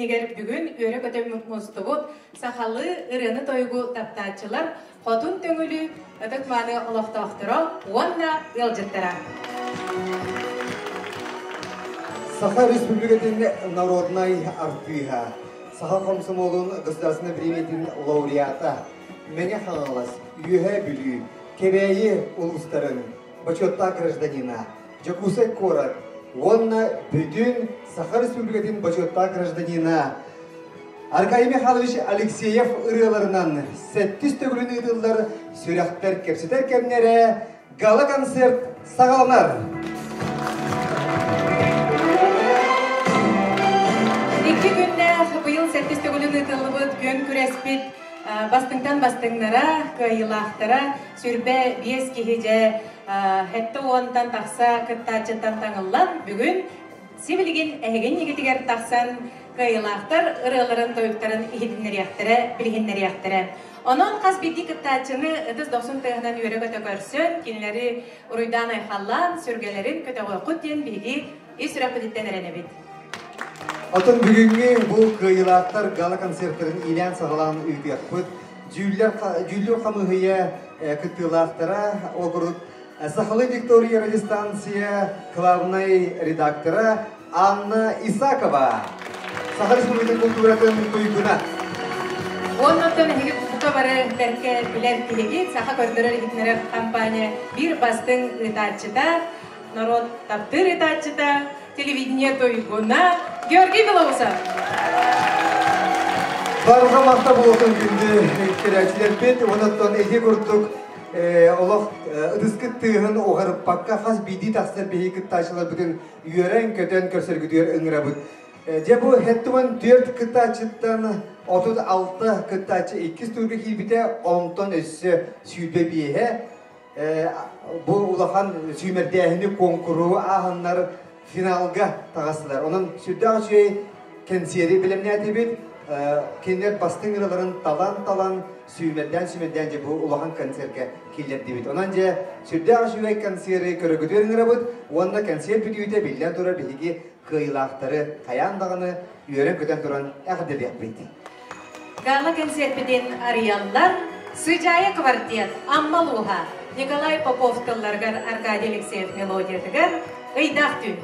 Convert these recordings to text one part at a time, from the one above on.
иннигэр бүгүн үөрэ-көтө мустубут сахалыы ырыаны-тойугу таптааччылар Хотун Төҥүлү ытык-мааны олохтоохторо уонна ыалдьыттара. Саха Республикатын народнай артыыһа, Саха комсомолун государственной премиятын лауреата, Мэҥэ Хаҥалас, Үөһээ Бүлүү, Кэбээйи улуустарын бочуоттаах гражданина, Дьокуускай куорат уонна бүтүн Саха Республикатын бочуоттаах гражданина Аркадий Михайлович Алексеев ырыаларынан сэттис төгүлүн ыытыллар сүрэхтэр кэпсэтэр кэмнэрэ гала-концерт саҕаланар. Икки күннээх быйыл сэттис төгүлүн ыытыллыбыт күөн күрэспит бастыҥтан бастыҥнара, кыайыылаахтара сүрбэ биэс киһи дьэ сэттэ уонтан тахса кыттааччыттан таҥыллан бүгүн сибилигин эһигин игитигэр тахсан кыайыылаахтар ырыаларын-тойуктарын иһитиннэриэхтэрэ, билиһиннэриэхтэрэ. Онон хас биирдии кыттааччыны ытыс дохсун тыаһынан үөрэ-көтө көрсөн, кинилэри уруйдаан-айхаллаан, сүргэлэрин көтөҕүөххүт диэн биһиги ис сүрэхпититтэн эрэнэбит. Оттон бүгүҥҥү бу кыайыылаахтар гала-концертарын иилээн-саҕалаан ыытыахпыт. Дьүүллүүр хамыыһыйа кыттыылаахтара ол курдук Сахалыы Виктория радиостанция главнай редактора Анна Исакова, Саха Республикатын культуратын туйгуна. Уоннаттан эһиги бука бары бэркэ билэр киһигит, саха көрдөрөр иһитиннэрэр компания биир бастыҥ ыытааччыта, норуот таптыыр ыытааччыта, телевидение туйгуна Георгий Белоусов. Барҕа махта буолтун күндү көрөөччүлэрбит, онон эһи курдук олох ытыскыт тыаһын уҕарыппакка хас биирдии тахсар биһиги кыттааччыларбытын үөрэн-көтөн көрсөргүтүгэр ыҥырабыт. Дьэ бу хэттуон түөрт кыттааччыттан 36 кыттааччы иккис туурга киирбитэ, онтон өссө 25-э бу улахан сүүмэрдээһини куонкуруһу ааһаннар финалга таҕыстылар. Онон сүрдээх үчүгэй кэнсиэри бэлэмнээтибит. Кинилэр бастыҥ ыраларын талан-талан, сүүмэрдээн-сүүмэрдээн дьэ бу улахан концерка киллэрдибит. Онон дьэ сүрдээх үчүгэй концеры көрөгүтүөр ыҥырабыт уонна концерт бүтүүтэ биллэн турар биһиги кыайыылаахтары хайаан даҕаны үөрэн-көтөн туран эҕэрдэлиэхпит. Гала-концерпитин арыйаллар Сыдьаайа квартет Амма улууһа Николай Попов тылларыгар Аркадий Алексеев мелодиятыгар Ыйдаах түүн.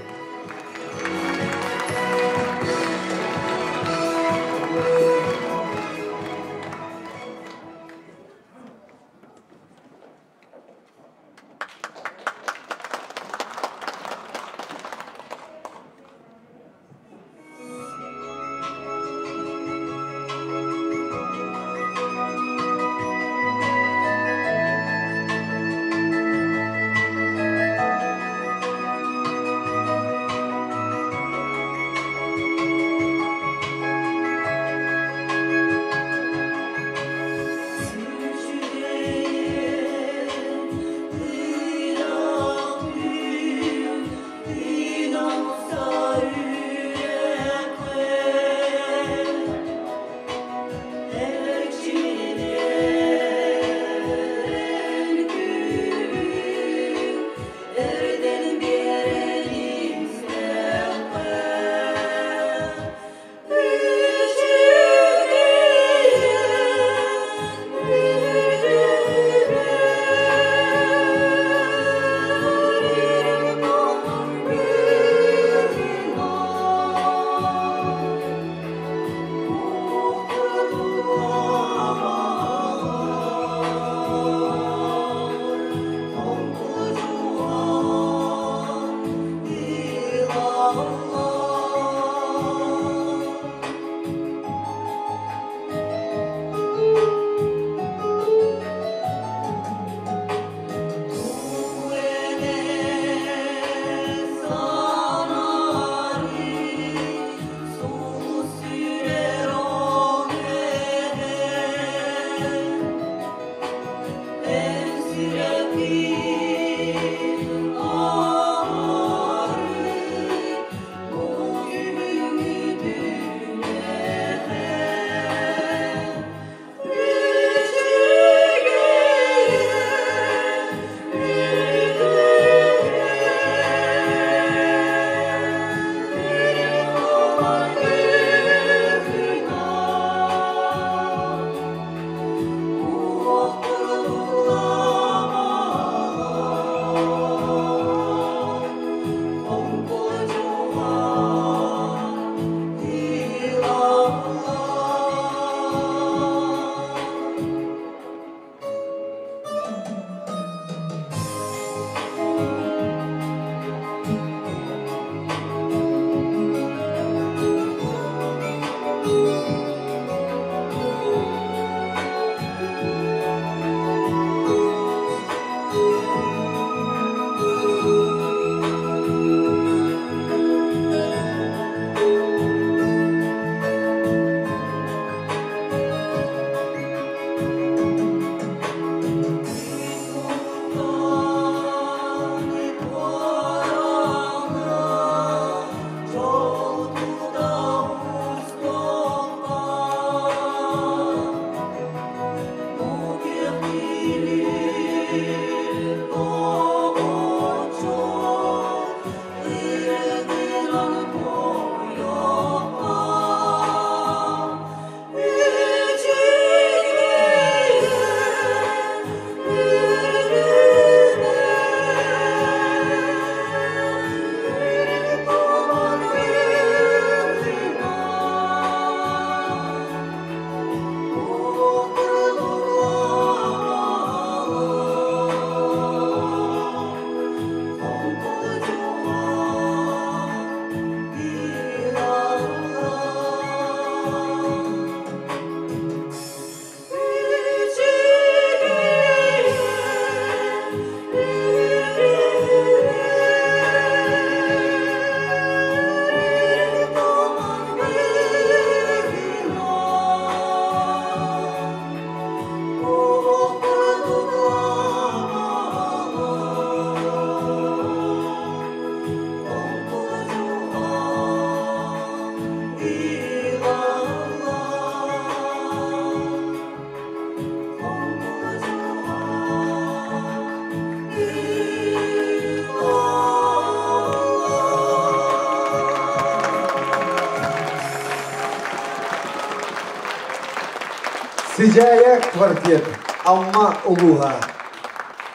Сыдьаайа квартет, Амма улууһа.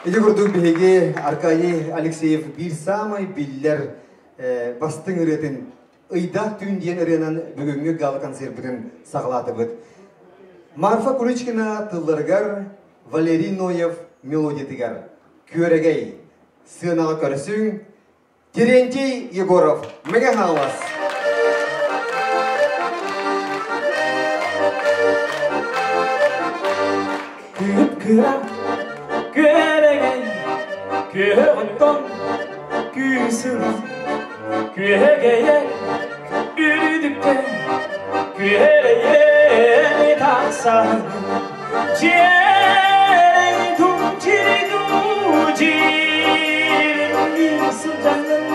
Ити курдук биһиги Аркадий Алексеев биир саамай биллэр бастыҥ ырыатын Ыйдаах түүн диэн ырыанан бүгүҥҥү гала-концерпытын саҕалаатыбыт. Марфа Куличкина тылларыгар, Валерий Ноев мелодиятыгар Күөрэгэй сыанаҕа көрсүҥ Терентий Егоров, Мэҥэ Хаҥалас. Кыып-кыра күөрэгэй, күөх оттон күүс ылан, күөгэйэр үрдүккэ күөрэйэн тахсан, дьиэрэй-дуу, дьиэрэй-дуу, дьиримнии сылдьаҥҥын,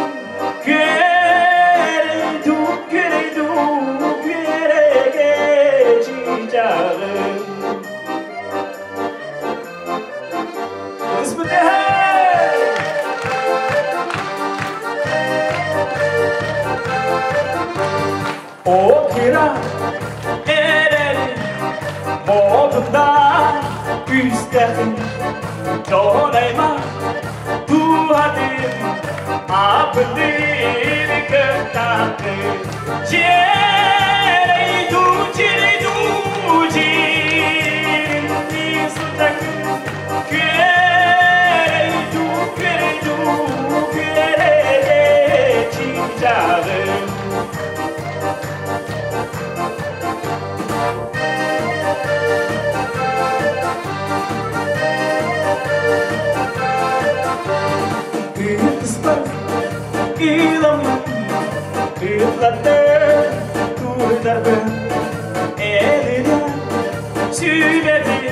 күөрэй-дуу, күөрэй-дуу, күөрэгэ чыычааҕым. О кыра эрэл модунда күүстэхин дьон-аймах дууһатын аппытын кытаатын дьиэрэй-дуу, дьиэрэй-дуу, дьиримнии сылдьаҥҥын күөрэй-дуу, күөрэй-дуу, күөрэгэ чыычааҕым. Кыыспар кыыламмын, кыытлаттым туйтарбын, элине сүбэтин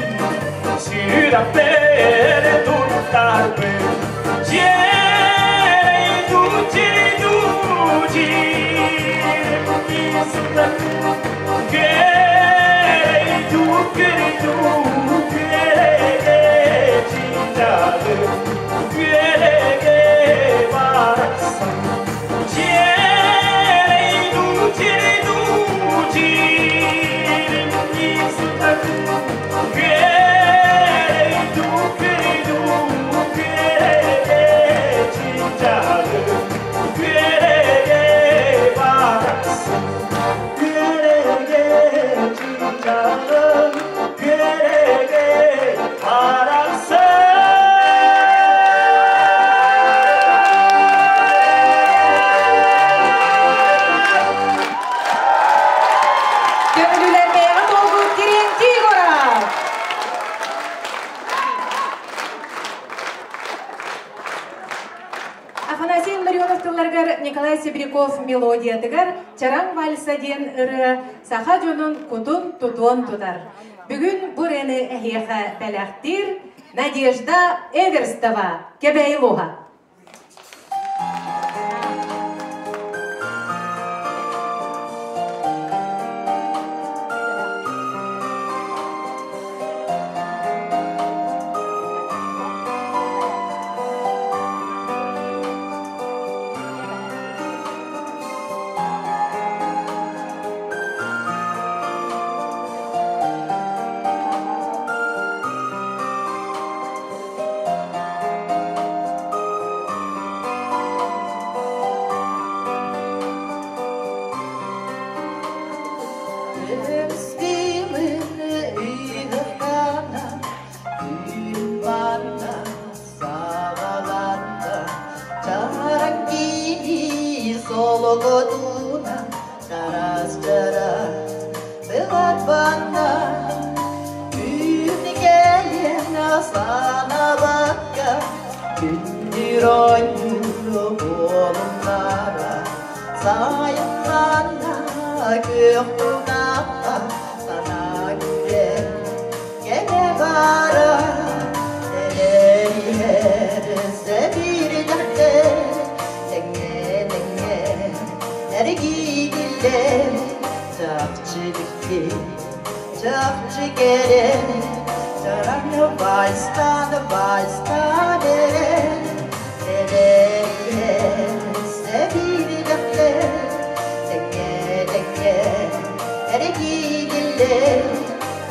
сүрэхпэр туттарбын. Дьиэрэй-дуу, дьиэрэй-дуу, дьиримнии сылдьаҥҥын, күөрэй-дуу, күөрэй-дуу, күөрэгэ чыычааҕым, күөрэгэ барахсан. Дьиэрэй-дуу, дьиэрэй-дуу, дьиримнии сылдьаҥҥын, күөрэй-дуу, күөрэй-дуу, күөрэгэ чыычааҕым, күөрэгэ барахсан. Күөрэгэ чыычааҕым, күөрэгэ барахсан. Төбөлүлэр бэйэҕэ толгут Терентий Егоров! Афанасий Илларионов тылларыгар Николай Сибиряков мелодиятыгар Чараҥ вальса диэн ырыа саха дьонун кутун тутуон тутар. Бүгүн бу ырыаны эһиэхэ бэлэхтиир Надежда Эверстова, Кэбээйи улууһа.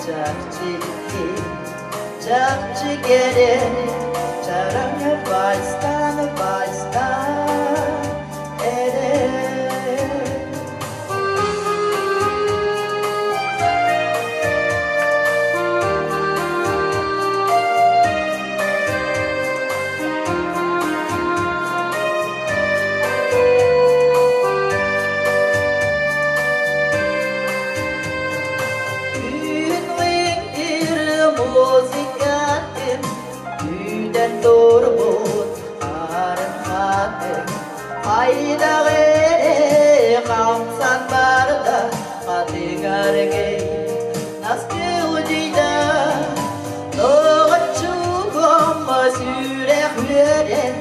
Чахчы чахчы кэрэ, чараҥ вальстан вальстан эрэ. Түүн музыкатын Үүнэн турбут харын хатын Хайдах эрэ хамсан барда Хатыҥаргый наскылдьыйда Тоҕоччугум сүрэх үөрэн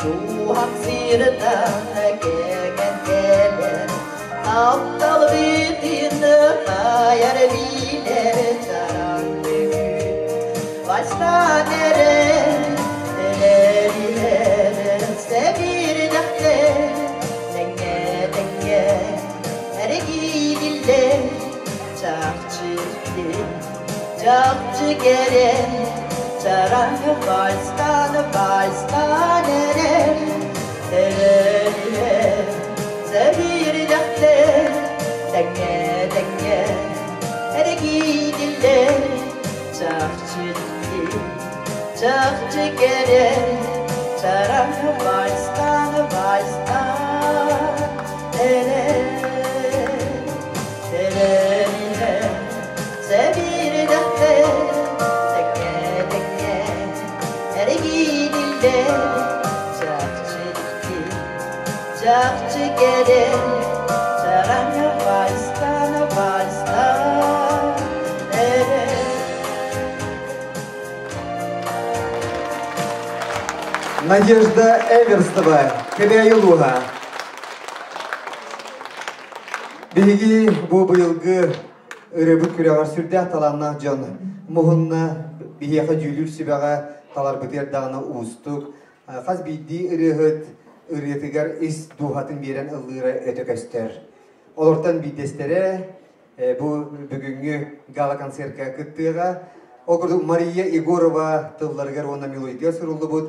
Дууһам сиртэн кэҥэн кэлэр Таптал битин тайар билэр чараҥ бүгүн Вальстан эрэ эрэрилэр сэбирдэхтэр тэҥҥэ тэҥҥэ эргиириллэр чахчы чахчы кэрэ чараҥ вальстан вальстан эрэ эрэрилэр сэбирдэхтэр тэҥҥэ тэҥҥэ эргиириллэр чахчы чахчы кэрэ чараҥ вальстан вальстан эрэ эрэрилэр сэбирдэхтэр тэҥҥэ тэҥҥэ эргиириллэр чахчы чахчы кэрэ чараҥ вальстан вальстан эрэ. Надежда Эверстова, Кэбээйи улууһа. Биһиги бу быйылгы ырыабыт күрэҕэр сүрдээх талааннаах дьон муһунна биһиэхэ дьүүлүүр сүбэҕэ таларбытыгар даҕаны уустук. Хас биирдии ырыаһыт ырыатыгар ис дууһатын биэрэн ыллыыра өтө көстөр. Олортон биирдэстэрэ бу бүгүҥҥү гала-концертка кыттыаҕа. Ол курдук Мария Егорова тылларыгар уонна мелодия суруллубут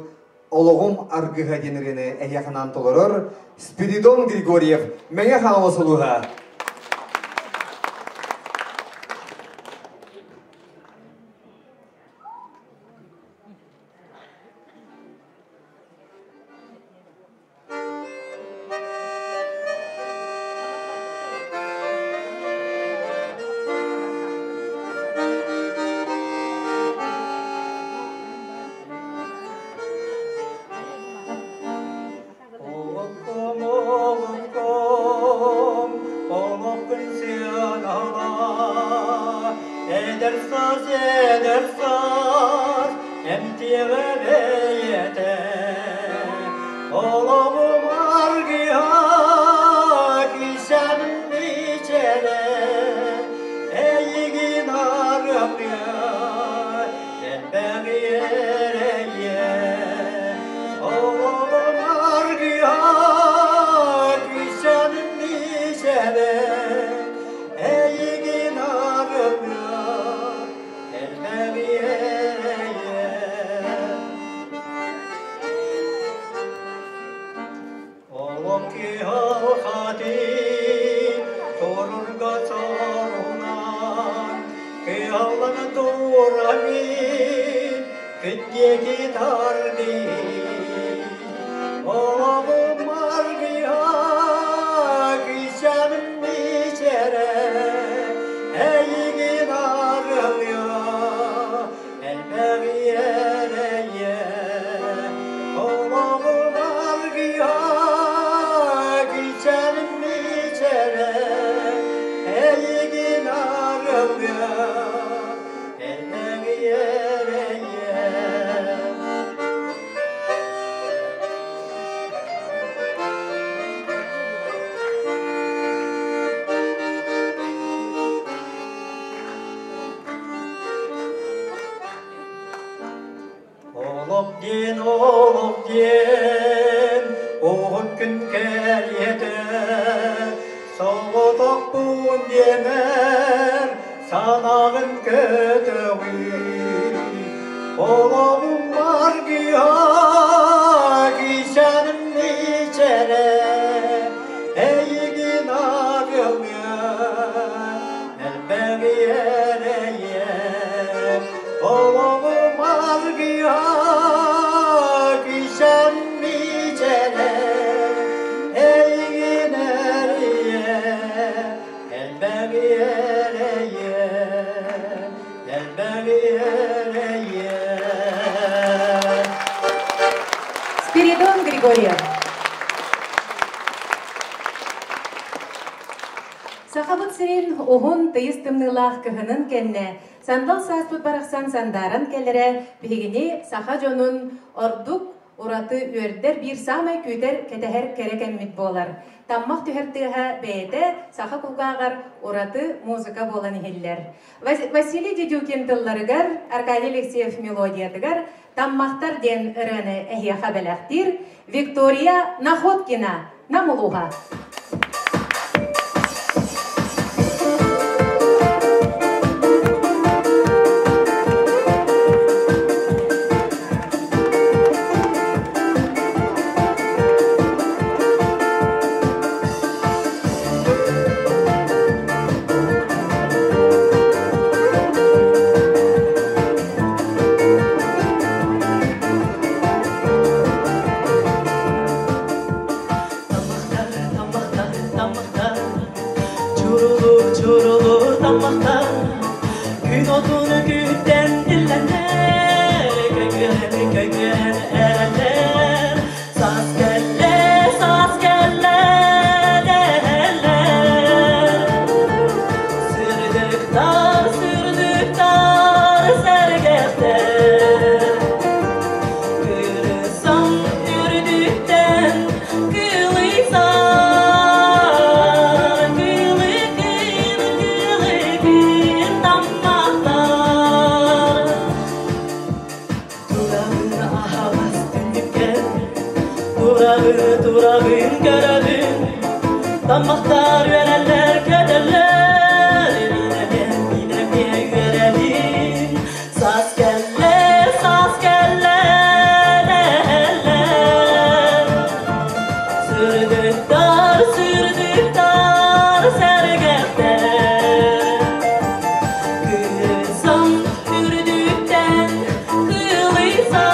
«Олоҕум аргыһа» диэн ырыаны эһиэхэ анаан толорор Спиридон Григорьев Мэҥэ Хаҥалас улууһа. Олоҥхом, олоҥхом, олохпун сыаналаа, Эдэр саас, эдэр саас, эмтиэҕэ бэйэтэ. Олоҕум аргыһа, кисэм мичээрэ, Эйигин арыаллыа, элбэҕи эрэйэ. Олоҕум аргыһа, кисэм мичээрэ, Эйигин арыаллыа, элбэҕи эрэйэ. Олох кыһалҕатын торурга сорунан, кыһаллана тураммын күн диэки тардыы. Олоҕум аргыһа, күүсэбин мичээрэ, эйигин арыаллыа, элбэҕи эрэйэ. Олоҕум аргыһа, күүсэбин мичээрэ, эйигин арыаллыа, элбэҕи эрэйэ. Олох диэн, олох диэн, уһун күн кэриэтэ, соҕотохпун диэмэр, санааҕын Көтөҕүй Олоҕум аргыһа кисэним мичэрэ Эйигин арылыа элбэҕи эрэйэр Олоҕум аргыһа кисэним мичэрэ Эйигин эрийэр элбэҕи эрэйэр элбэҕи эрэйэр Спиридон Григорьев. Сахабыт сирин уһун тыйыс тымныылаах кыһынын кэннэ сандал сааспыт барахсан сандааран кэлэрэ биһигини саха дьонун ордук ураты үөрдэр биир саамай күүтэр кэтэһэр кэрэ кэммит буолар. Таммах түһэр тыаһа бэйэтэ саха кулгааҕар ураты музыка буолан иһиллэр. Василий Дедюкин тылларыгар, Аркадий Алексеев мелодиятыгар «Таммахтар» диэн ырыаны эһиэхэ бэлэхтиир Виктория Находкина Нам улууһа. Таммахтар, таммахтар, таммахтар, чурулур, чурулур таммахтар, күн отун күттэн тиллэннэр, көйгөһөн, көйгөһөн эрэллэр, саас кэллэ, саас кэллэ дэһэллэр. Сырдыктар, сырдыктар, сэргэхтэр, Кырысан үрдүктэн кылыйсар, кылыкын, кылыкын таммахтар. Турабын аһаҕас түннүккэ, турабын, турабын көрөбүн, таммахтар үөрэллэр, көтөллөр, мин эмиэ, мин эмиэ үөрэбин. Саас кэллэ, саас кэллэ дэһэллэр. Сырдыктар, сырдыктар, сэргэхтэр. Кырысан үрдүктэн кылыйсар,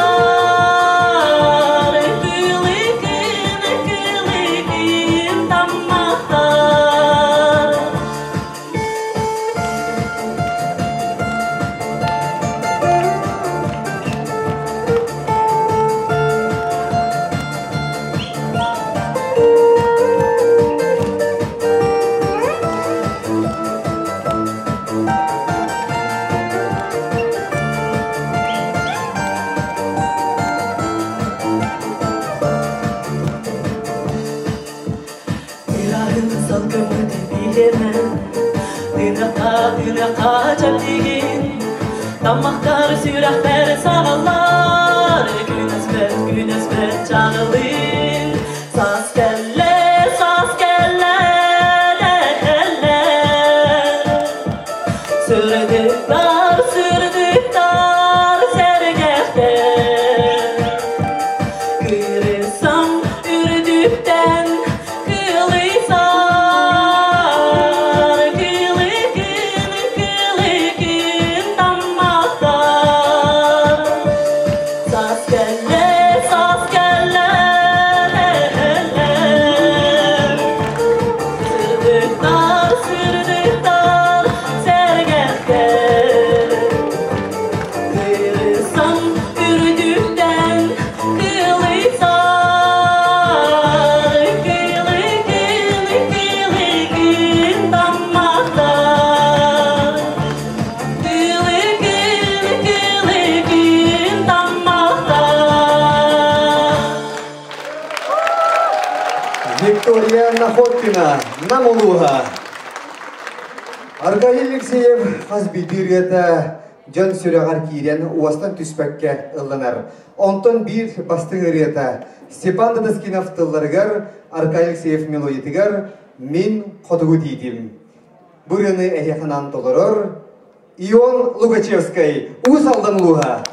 кылыкын, кылыкын таммахтар. Ыраһын салгыммыт биһиэнэ, тыыныахха, тыыныахха чэбдигин, таммахтар сүрэхтэр саҕаллар, күн өспөт, күн өспөт чаҕылын. Саас кэллэ, саас кэллэ дэһэллэр. Сырдыктар, сырдыктар, сэргэхтэр. Кырысам үрдүктэн кылыйсар, кылыкын, кылыкын таммахтар. Саас кэллэ, саас кэллэ дэһэллэр. Сырдыктар, сырдыктар, сэргэхтэр. Кырысан үрдүктэн кылыйсар, кылыкын, кылыкын таммахтар. Кылыкын, кылыкын таммахтар. Виктория Находкина, Нам улууһа. Аркадий Алексеев хас биирдии ырыата дьон сүрэҕэр киирэн уостан түспэккэ ылланар. Онтон биир бастыҥ ырыата Степан Дадаскинов тылларыгар, Аркадий Алексеев мелодиятыгар «Мин хотугу тиитим». Бу ырыаны эһиэхэ толорор Ион Лукачевскай, Уус Алдан улууһа.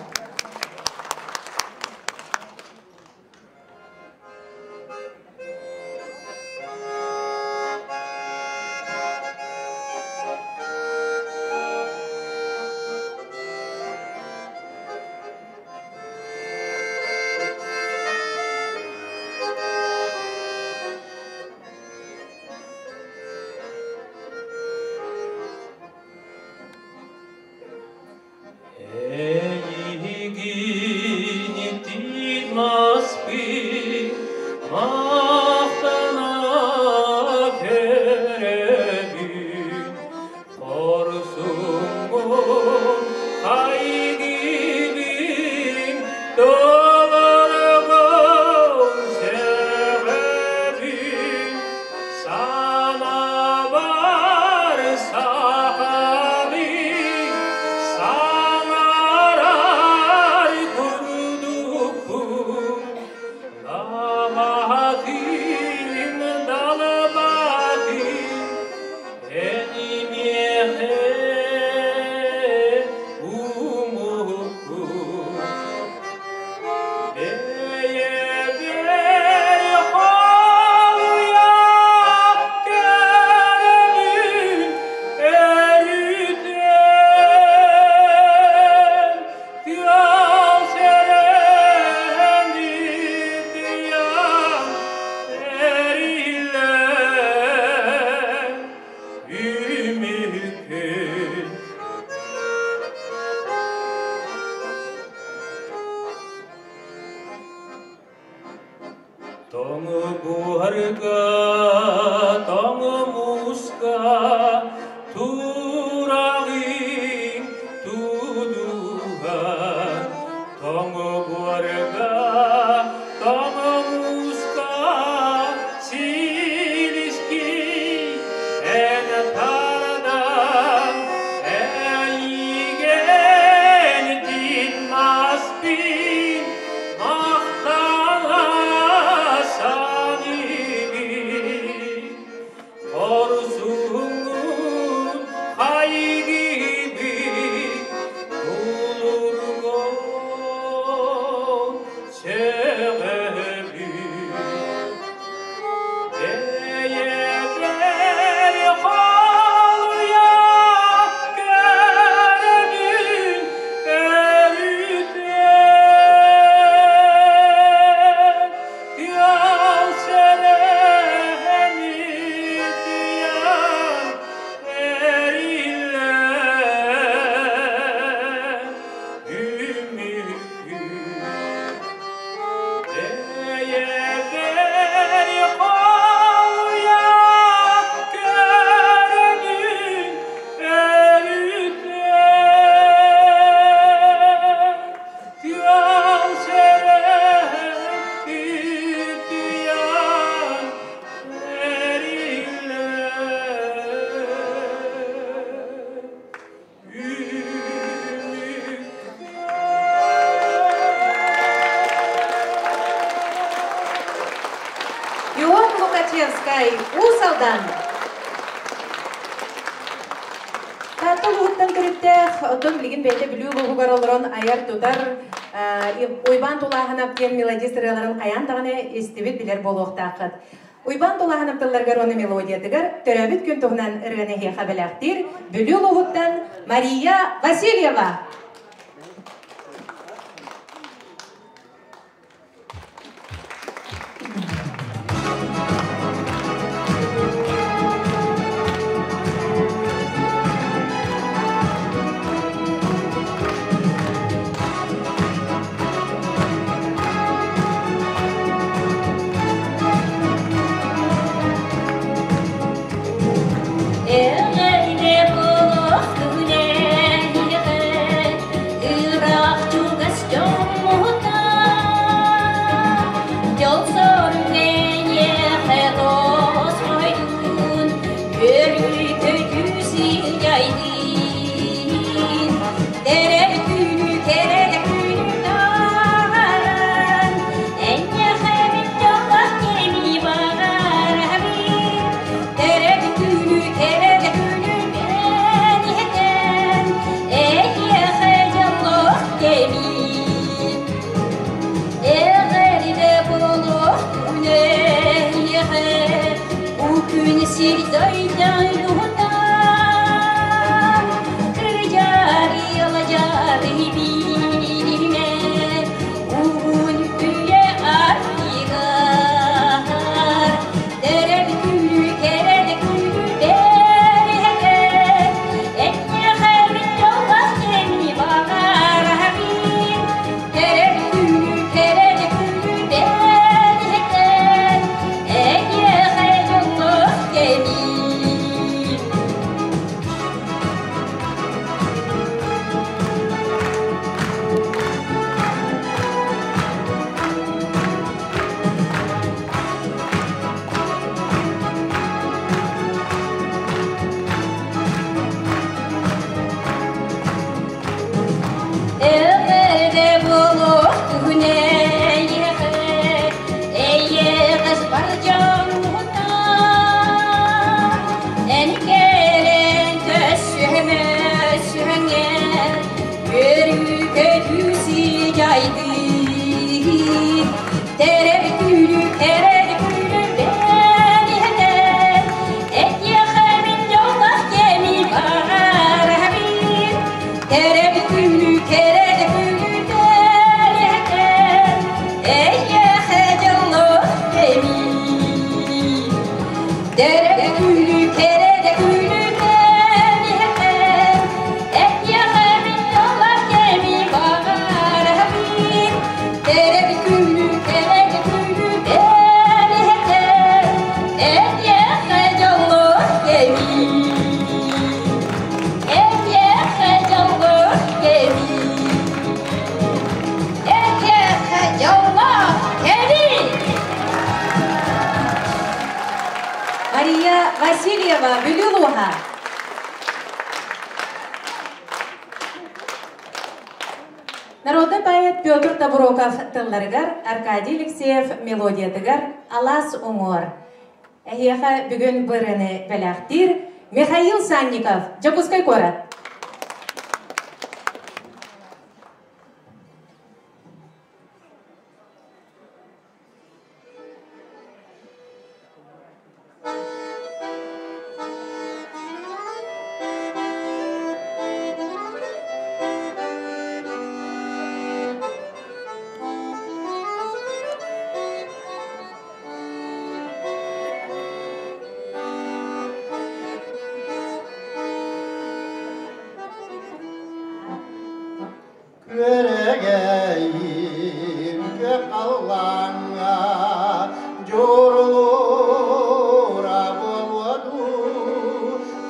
Ион Лукачевскай, Уус Алдан. Таатта улууһуттан төрүттээх, оттон билигин бэйэтэ Бүлүү улууһугар олорон айар-тутар Уйбаан Тулааһынап диэн мелодист ырыаларын хайаан даҕаны истибит билэр буолуохтааххыт. Уйбаан Тулааһынап тылларыгар уонна мелодиятыгар төрөөбүт күн туһунан ырыаны эһиэхэ бэлэхтиир Бүлүү улууһуттан Мария Васильева. Эҕэрдэ буолуохтун эйиэхэ. Васильева, Бүлүү. Народный поэт Петр Табуроков тылларыгар, Аркадий Алексеев мелодиятыгар «Алас уҥуор». Эһиэхэ бүгүн бырыны бэлэхтиир Михаил Санников, Дьокуускай куорат. Күөрэгейим көх аллаңа Жорулура болуоду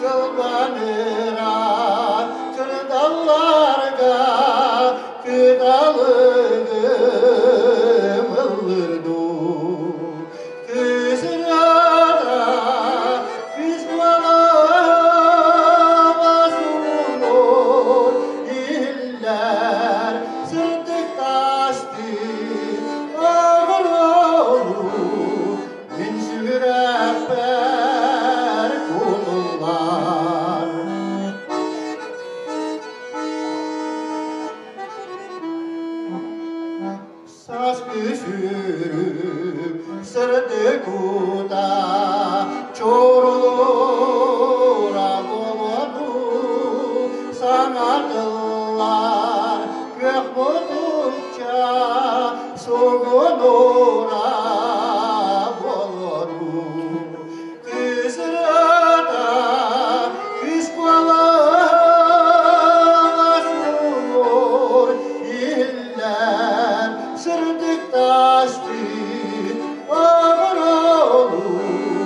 Кылбаныра кырдалларга Кыталыгым ыллырду Кысырада кыс балама иллер Сырдык тасты ağır Min сүрәппәр кулулар. Сас күсүрүп сырды кута Чорулура болоду Саңатылар көх ботуча Сугунура болоду Кысырата кыс баласур иллер Сырдык тасты ağır olur.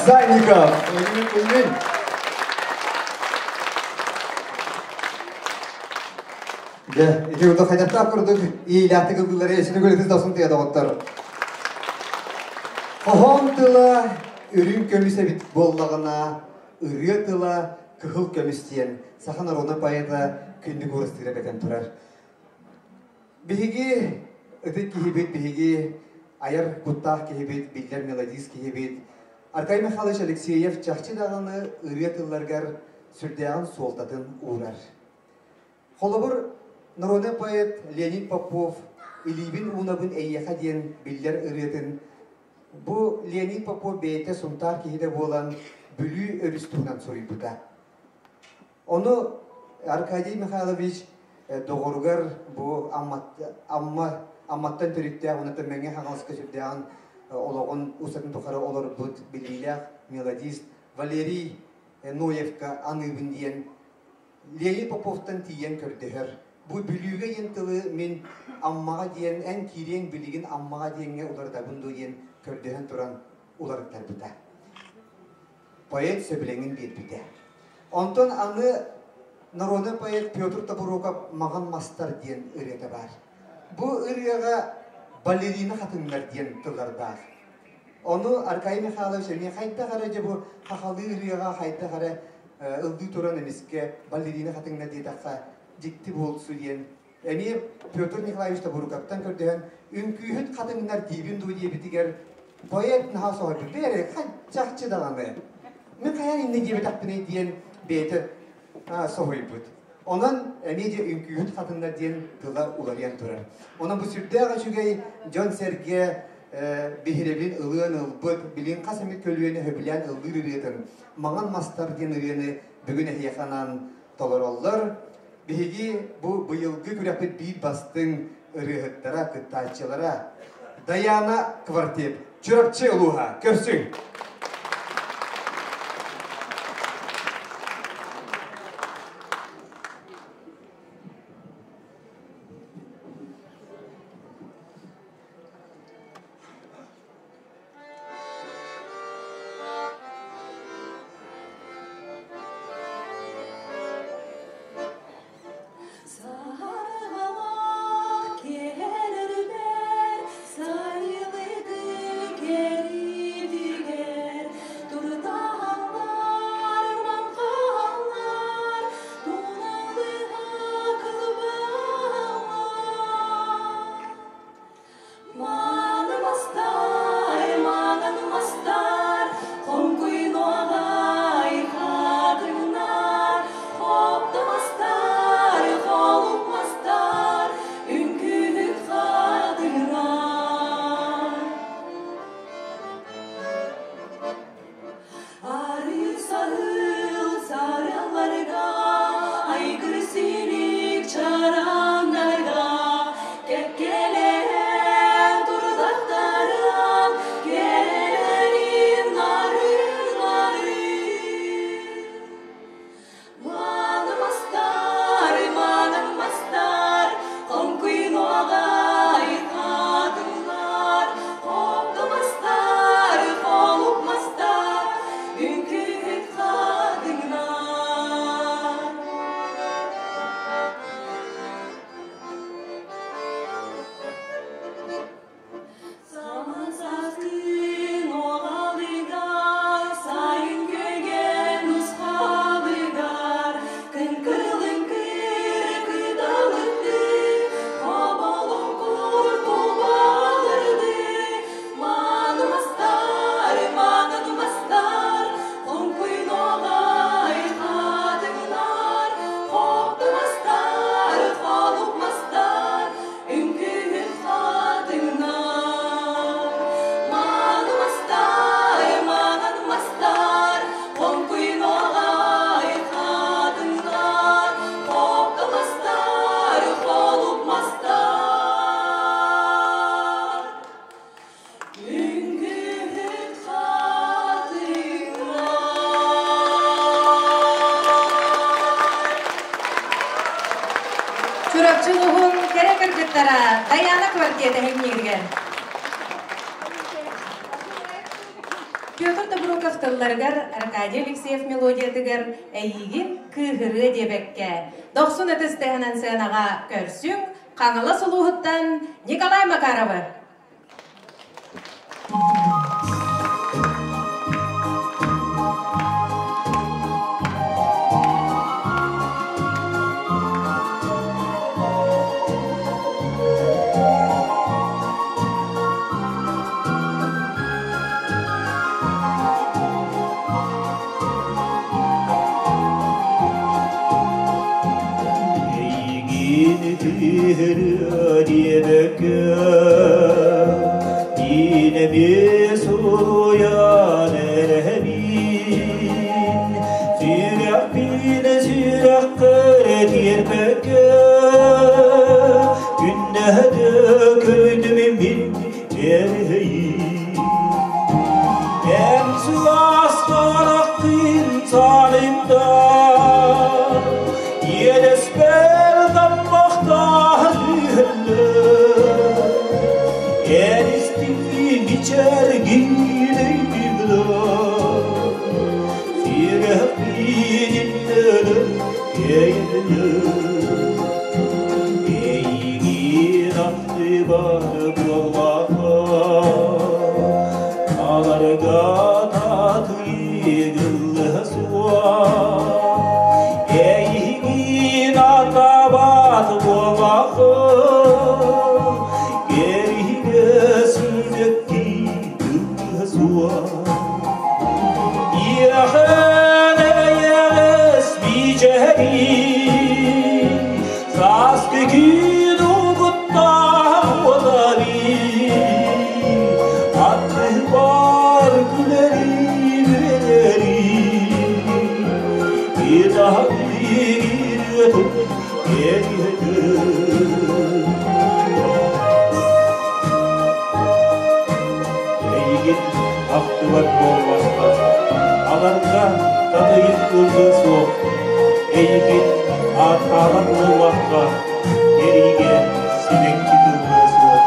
Санников! Дьэ, ити курдук хайдахтаах курдук иилээхтик ыллыыллары эсини көлөтүс дохсун тыа доҕоттор. Хоһоон тыла үрүҥ көмүс эбит буоллаҕына, ырыа тыла кыһыл көмүс диэн саха народнай поэта Күндү Куорастыыра бэтэн турар. Биһиги ытык киһибит, биһиги айар куттаах киһибит, биллэр мелодист киһибит Аркадий Михайлович Алексеев чахчы даҕаны ырыа тылларыгар сүрдээҕин суолтатын уурар. Холобур, народнай поэт Леонид Попов «Илиибин уунабын эйиэхэ» диэн биллэр ырыатын бу Леонид Попов бэйэтэ Сунтаар киһитэ буолан Бүлүү өрүс туһунан суруйбута. Ону Аркадий Михайлович доҕоругар бу Амма Амматтан төрүттээх уонна Мэҥэ Хаҥаласка сүрдээҕин олоҕун устатын тухары олорбут биллиилээх мелодист Валерий Ноевка аныыбын диэн Леонид Поповтан тиийэн көрдөһөр. Бу Бүлүүгэ диэн тылы мин Аммаҕа диэн, эн киириэҥ билигин Аммаҕа диэҥҥэ уларытабын дуо диэн көрдөһөн туран уларыттарбыта. Поэт сөбүлэҥин биэрбитэ. Онтон аны народный поэт Петр Тобуроков «Маҕан мастар» диэн ырыата баар. Бу ырыаҕа балерина хатыҥнар диэн тыллардаах. Ону Аркадий Михайлович эмиэ хайдах эрэ дьэ бу хахалыы ырыаҕа хайдах эрэ ыллыы туран эмискэ балерина хатыҥна диэтэххэ дьикти буолсу диэн эмиэ Петр Николаевич Тобурукаптан көрдөһөн үҥкүүһүт хатыҥнар диибин дуу диэбитигэр поэт наһаа соһуйбут бээрэ чахчы даҕаны мин хайаан иннэ диэбэтэхпиний диэн бэйэтэ соһуйбут. Онон эмиэ де үҥкүүһүт хатыннар диэн тыла уларыйан турар. Онон бу сүрдээх үчүгэй дьон-сэргэ биһирэбин ылыан ылбыт, билин хас эмит көлүөнэ сөбүлээн ыллыыр ырыатын «Маҥан мастар» диэн ырыаны бүгүн эһиэхэ анаан толороллор. Биһиги бу быйылгы күрэхпит биир бастыҥ ырыаһыттара, кыттааччылара Даяна Квартет, Чурапчы улууһа. Көрсүҥ! Саргылаах киэһэлэрбэр сайылыгы кэритигэр туртаһаллар, маҥхаһаллар, туналыһа кылбаһаллар. Мааны мастар, маҥан мастар, хоҥкуйнуоҕай хатыҥнар, хопто мастар, холук мастар, үҥкүүһүт хатыҥнар. Арыы саһыл сарыалларга, айгыр силик чараҥнарга, кэккэлэһэн турдахтарын, кэрэлэрин нарын-нарын. Мааны мастар, маанан мастар, хоҥкуйнуоҕай хатыҥнар, хопто мастар, холук мастар, үҥкүүһүт хатыҥнар. Саман састын оҕалыгар, сайын көйгөн нусхалыгар, кыҥкыр-лыҥкыр кыталыкты, хоболоҥкур кубалырды, мааны мастар, маҥан мастар, хоҥкуйнуоҕай хатыҥнар, хопто мастар, холук мастар, үҥкүүһүт хатыҥнар. Мааны мастар, маҥан мастар, хоҥкуйнуоҕай хатыҥнар, хопто мастар, холук мастар, үҥкүүһүт хатыҥнар. Чурапчы улууһун кэрэ кыргыттара Даяна квартета иһигэр. Петр Тобуроков Окороков тылларыгар Аркадий Алексеев мелодиятыгар Эйиигин кыыһырыа диэбэккэ, дохсун ытыс тыаһынан сыанаҕа көрсүҥ Хаҥалас улууһуттан Николай Макаровы. Эйигин кыыһырыа диэбэккэ, Иинэби суруйан эрэбин, Сүрэхпин сүрэххэр тиэрпэккэ, Күннэһэ көрдүм мин эрэйин. Эн сылаас хараххын сарында, Иэдэспэр таммахтаах түһэллэр. Эн истиҥ мичээргин өйдүүбүн, Сүрэхпин имнэнэн эйэлэр. Эйигин ахтыбат буоллахха, Аларга татыйгылла суох. Эйигин атабат буоллахха, Кэриһигэ сүүрэкки тылла суох. Иэхэн эйэҕэс мичээрин, Сааскы күн угуттаах уотарин, Аттыбар күлэрин үөрэрин, Итаһын кэриэтин. Эйигин ахтыбат буолбакка, аларга татыйык тылга суох, эйигин ааттаабат буоллахха, эриигэ сибэкки тылга суох.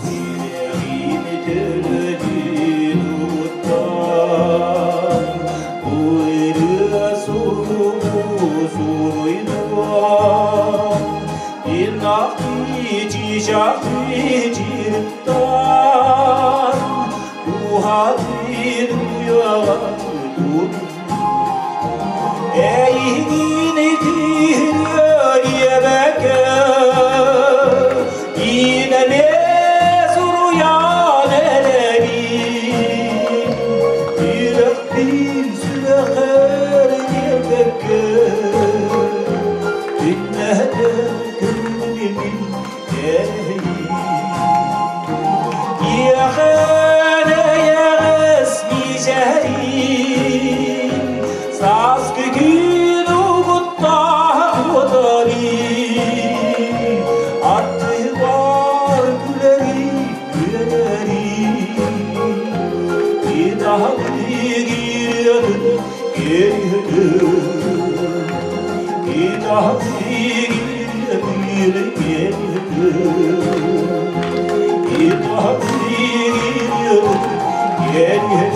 Сүрэҕим төлөнүн уттан, ырыа суругу суруйдуом, Инахты чичахты чиртан, Ухатын уяған тут. Эйигин диэбэккэ, Инэме суруйан эрэбин, Сүрэхпин сүрэхэр диэбэккэ, Күннэһэ күннүмүн эрэйин. Иэхэн эйэҕэс мичээрин, Сааскы күн угуттаах уотарин, Аттыбар күлэри күлэри, Итаһы кириэтин кириэтин, Итаһы кириэтин кириэтин, Итаһы кириэтин кириэтин.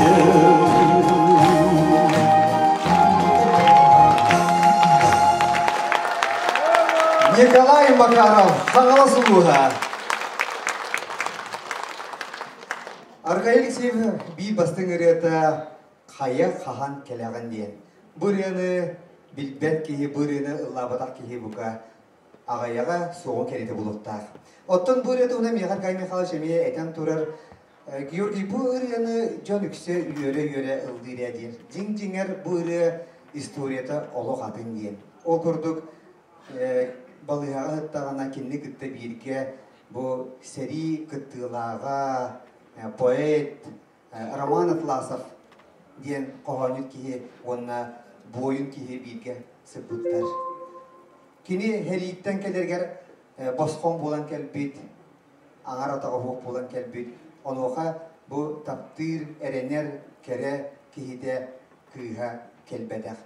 Николай Макаров, Хаҥалас улууһа. Аркадий Алексеев биир бастыҥ ырыата «Хайа хаһан кэлэҕин» диэн. Бу ырыаны билбэт киһи, бу ырыаны ыллаабатах киһи бука аҕыйаҕа суоҕун кэриэтэ булуохтаах. Оттон бу ырыа туһунан миэхэ Аркадий Михайлович эмиэ этэн турар Георгий бу ырыаны дьон үксэ үөрэ-үөрэ ыллыыр ээ диир. Дьиҥ-дьиҥэр бу ырыа историята олох атын диэн. Ол курдук балыыһаҕа сыттаҕына кинини кытта бииргэ бу сэрии кыттыылааҕа, поэт Роман Атласов диэн хоһоонньут киһи уонна буойун киһи бииргэ сыппыттар. Кини сэрииттэн кэлэригэр босхоҥ буолан кэлбит, аҥар атаҕа суох буолан кэлбит. Онуоха бу таптыыр, эрэнэр кэрэ киһитэ кыыһа кэлбэтэх.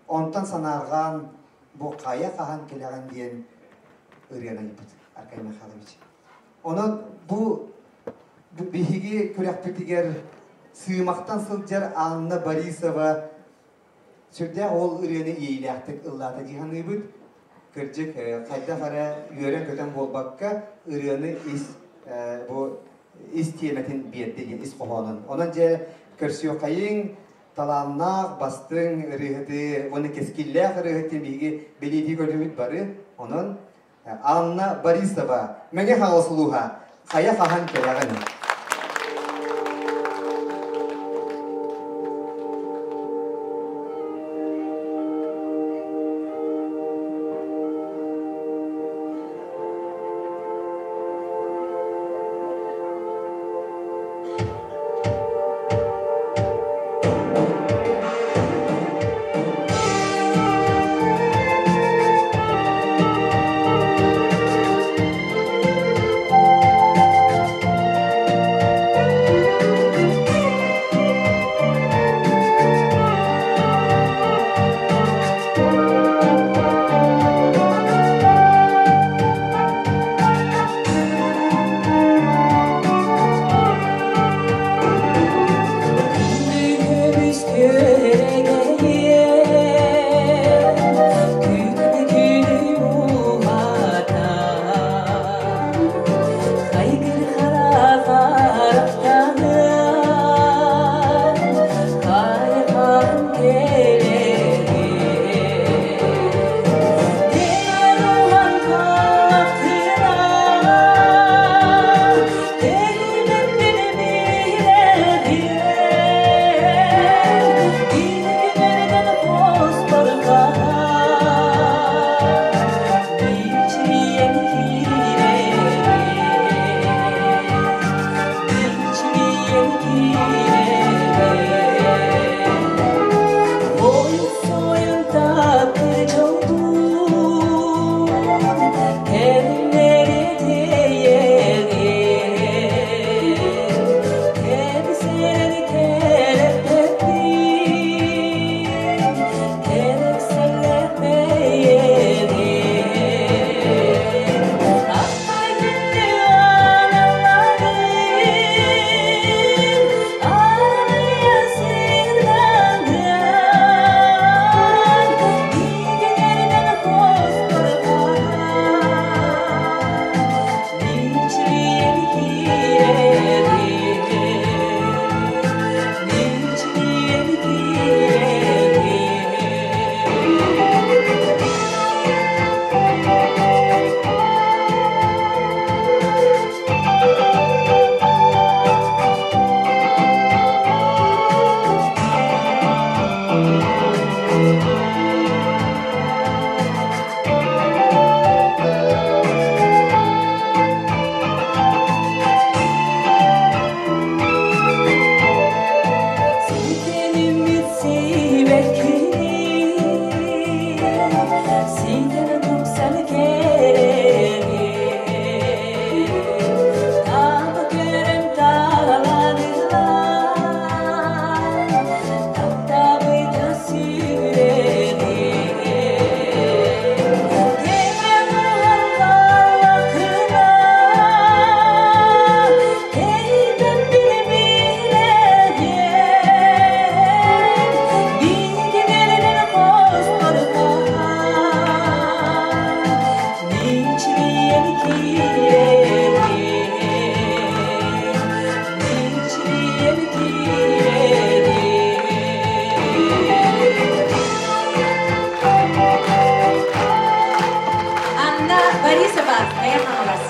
Онтон санаарҕаан бу хайа хаһан кэлэҕин диэн ырыаны айбыт Аркадий Михайлович. Онон бу биһиги күрэхпитигэр сыымахтан сылдьар Анна Борисова сүрдээх ол ырыаны иэйилээхтик ыллаата дии саныыбыт. Кырдьык, хайдах эрэ үөрэн-көтөн буолбакка, ырыаны ис бу ис тиэмэтин биэрдэ диэн ис хоһоонун. Онон дьэ көрсүөххэйиҥ, талааннаах, бастыҥ ырыаһыты уонна кэскиллээх ырыаһыт диэн биһиги бэлиэтии көрдүбүт бары. Онон Анна Борисова, Мэҥэ Хаҥалас улууһа, хайа хаһан кэлэҕин? Анна Борисова, Мэҥэ Хаҥалас.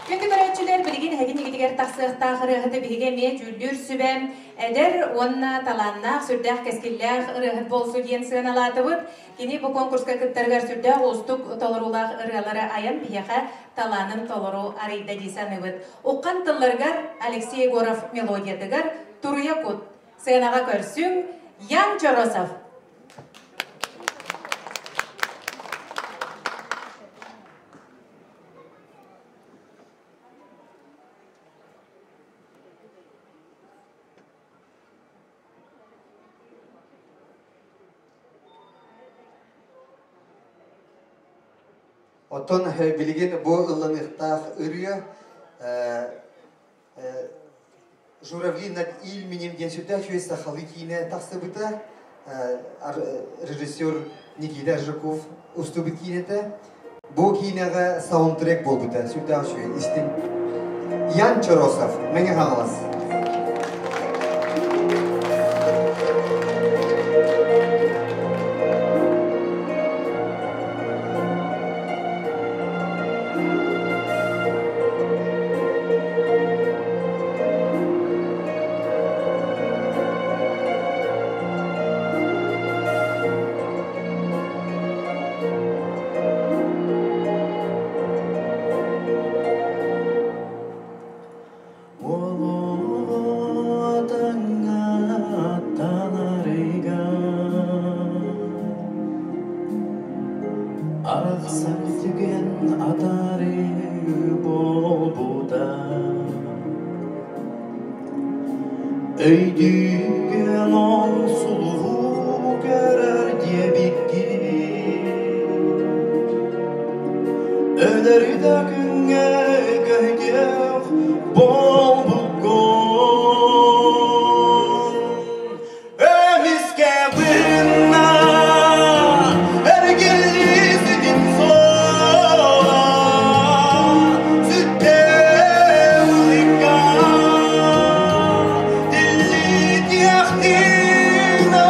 Күндү көрөөччүлэр, билигин эһиги иннигитигэр тахсыахтаах ырыаһыты биһиги эмиэ дьүүллүүр сүбэм эдэр уонна талааннаах, сүрдээх кэскиллээх ырыаһыт буолсу диэн сыаналаатыбыт. Кини бу конкурска кыттарыгар сүрдээх уустук толоруулаах ырыалары айан биһиэхэ талаанын толору арыйда дии саныыбыт. Уххан тылларыгар Алексей Егоров мелодиятыгар Туруйа кут сценаҕа көрсүҥ Ян Чоросов. Оттон билигин бу ылланыахтаах ырыа «Журавли над Ильменем» диэн сүрдээх үчүгэй сахалыы киинэ тахсыбыта. Режиссер Никита Аржаков устубут киинэтэ. Бу киинэҕэ саундтрек буолбута сүрдээх үчүгэй истиҥ. Ян Чоросов, Мэҥэ Хаҥалас. Арахсар түгэн атары буолбута Өйдүүгүн ол сулуһу көрөр диэбиккин Өлөр да күҥҥэ көһүтүөх буолбуккун Эмискэ быһынна эргиллибитин суола сүттээх ылыкка тиллитиэхтиинэ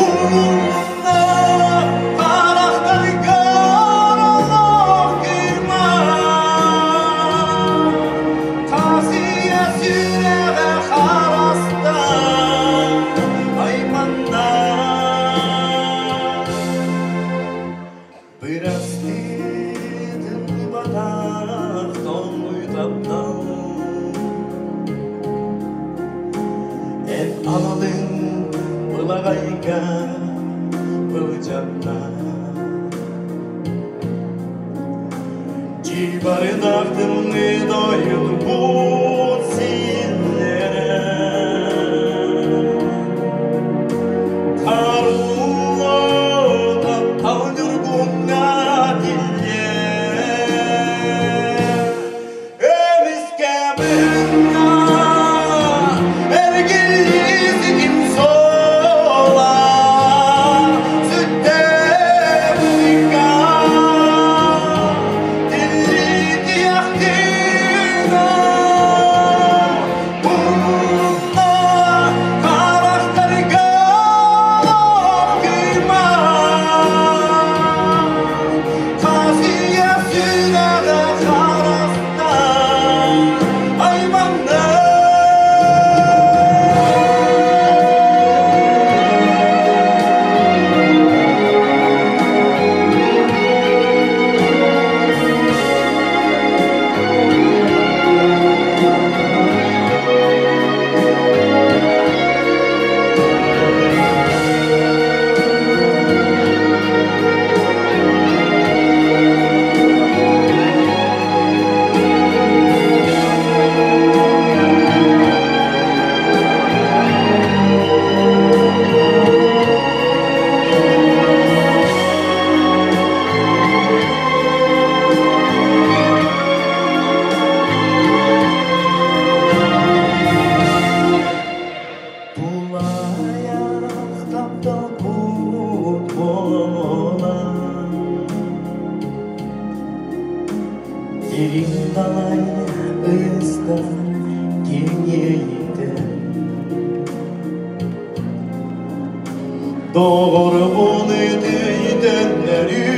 умна харахтаргар олох кыыма Тасия сүрэҕэ хараста айманна Бырастыытын батах тоҥуй таптал Эн аналыҥ былаҕайга былдьанна Дьыбардаах тымныы дойдубут синнэрэ Харулла таптал ньургуҥҥа тиллэр Эмискэ быһынна эргиллибитин суола сүттэ музыка тиллитиэхтиинэ умна харахтарга кыыма Хасия сүрэҕэ хараста айманна. Тулаайах таптал кут буолан Дириҥ далай ыйыстар киэҥиэйитэн Доҕорбун ытыйтыннарыы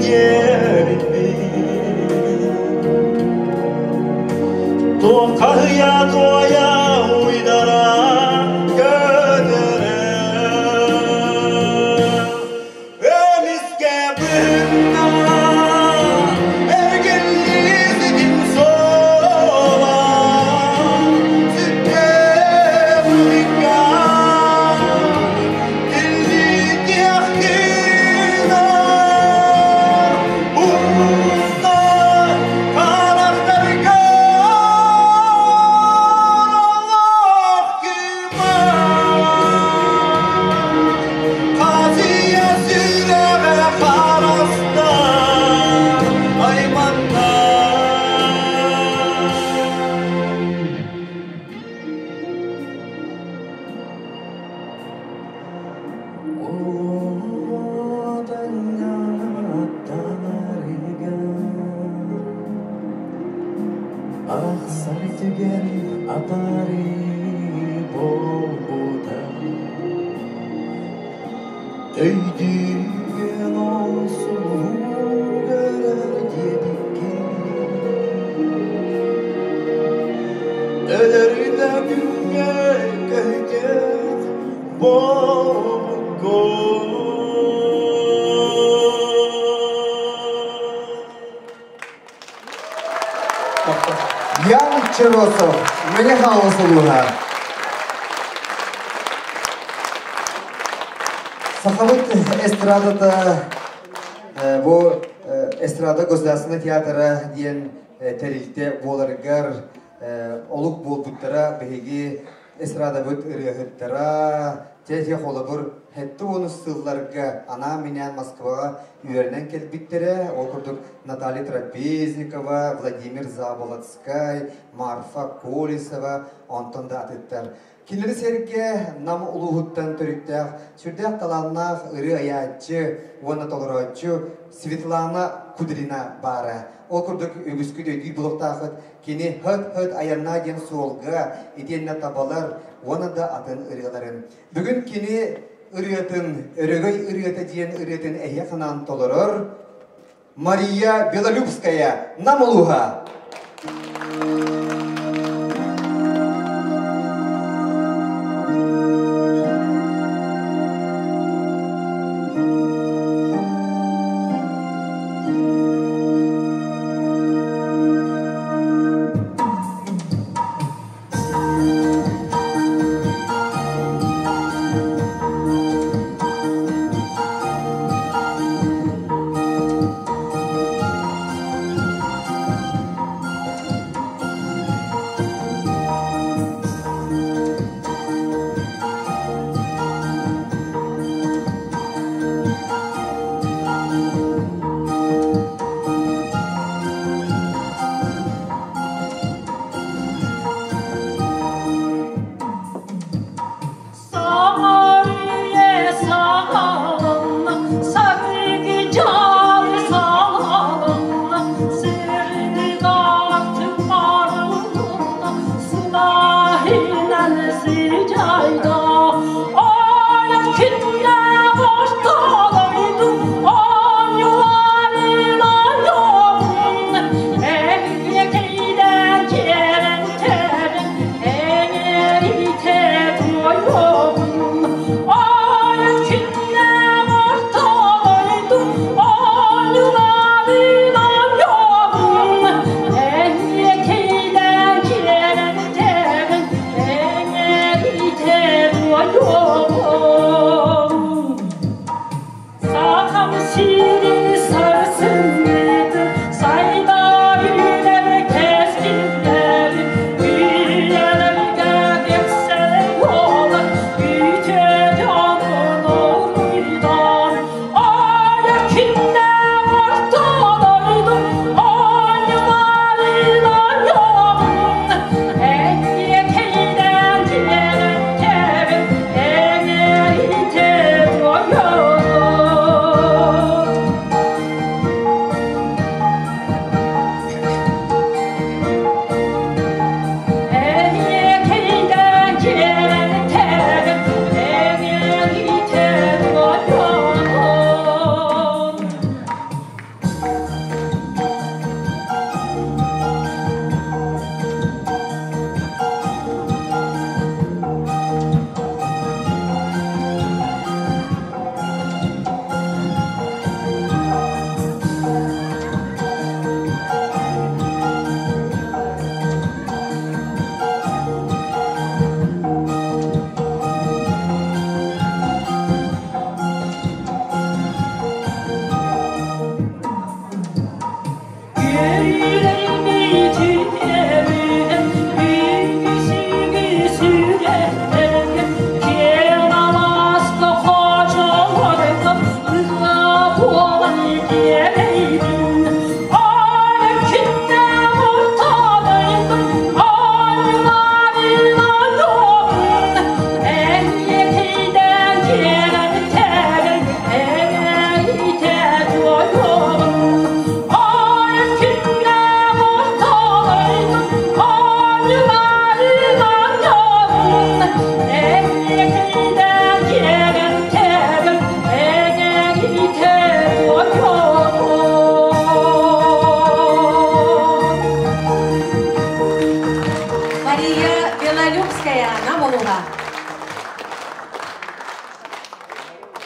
диэбиппин Туоххаһыйа туойа уйдара көтөрө Эмискэ быһынна эргиллибитин суола сүттэ музыка тиллитиэхтиинэ Атаарыы буолбута. Өйдүүгүн ол сулуһу көрөр диэбиккин. Өлөр да күҥҥэ көһүтүөх буолбуккун. Ян Черосов, Мэҥэ Хаҥалас улууһа. Сахабыт эстрадата бу эстрада государственный театра диэн тэрилтэ буоларыгар олук буолбуттара биһиги эстрадабыт ырыаһыттара те холобур хетти уонус сылларга анаан-минээн Москваҕа үөрэнэн кэлбиттэрэ. Ол курдук Наталья Трапезникова, Владимир Заболоцкай, Марфа Колесова, онтон да атыттар. Кинилэри сэргэ Нам улууһуттан төрүттээх, сүрдээх талааннаах ырыа айааччы уонна толорооччу Светлана Кудрина баара. Ол курдук үгүскүт өйдүүр буолуохтаахыт кини «Хыт-хыт айаннаа» диэн суолга итиэннэ табалар уонна да атын ырыаларын. Бүгүн кини ырыатын, Өрөгөй ырыата диэн ырыатын эһиэхэ анаан толорор Мария Белолюбская, Нам улууһа. Саҥа саҕаланна, саргы дьаалы салалынна, сырдык артык арылынна, сылаһынан сыдьайда. Айар күннэ башталайды, оонньууларынан йоҕун, эһиэкэйдэн киэрэн тэрин, эҥэритэ туойуоҕун. Айар күннэ башталайды, оонньууларынан йоҕун, эһиэкэйдэн киэрэн тэрин, эҥэритэ туойуоҕун. Сахам сирин сарсыннытын, сайда үүнэр кэскиллэрин, үйэлэргэ кэпсэл буолар, үтүө дьонун уруйдан. Айар күннэ орто дойду, оонньууларынан йоҕун, эһиэкэйдэн киэрэн кэбин,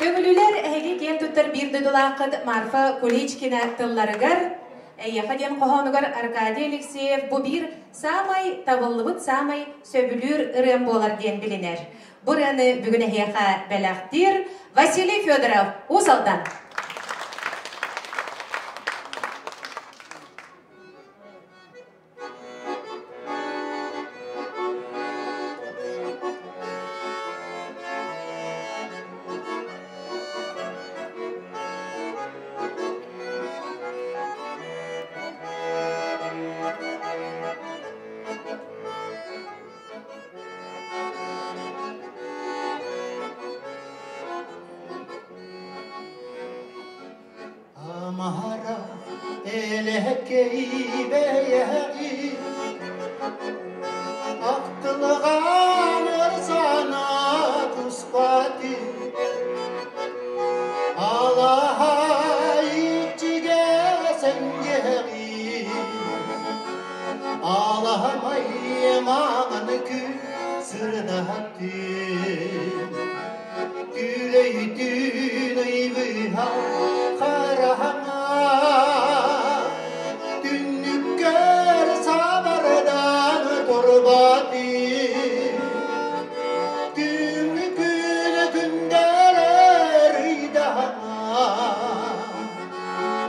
Төҥүлүлэр эһиги киэн туттар биир дойдулааххыт Марфа Куличкина тылларыгар Эйиэхэ диэн хоһоонугар Аркадий Алексеев бу биир саамай табыллыбыт, саамай сөбүлүүр ырыам буолар диэн билинэр. Бу ырыаны бүгүн эһиэхэ бэлэхтиир Василий Федоров, Уус Алдан. Амара элэккэй бэйэҕи Ахтылҕан өр санаа туспаты Алаһа иччигэ сэҥгэҕи Алаһамай маҥан күн сырдаттын Түлэйтүн ыйбыһа хараҥа Түннүккэр сабардан турбатын Күҥҥү күн күндэлэр ыйдаҥа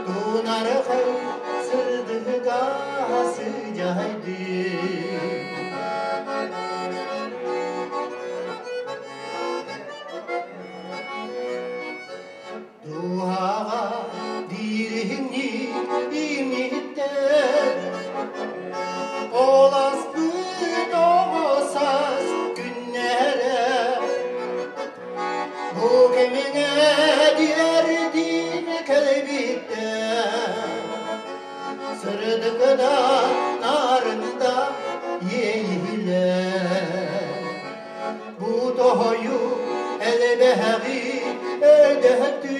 Тунархай сырдыга сыдьайдын. Дууһаҕа дириҥник иҥиттэр Ол аспыт оҕо саас күннэрэ Бу кэмҥэ диэрдиин кэлбиттэр Сырдыгына нарында иэйиилэр Бу тоһойу элбэҕи өйдөтүү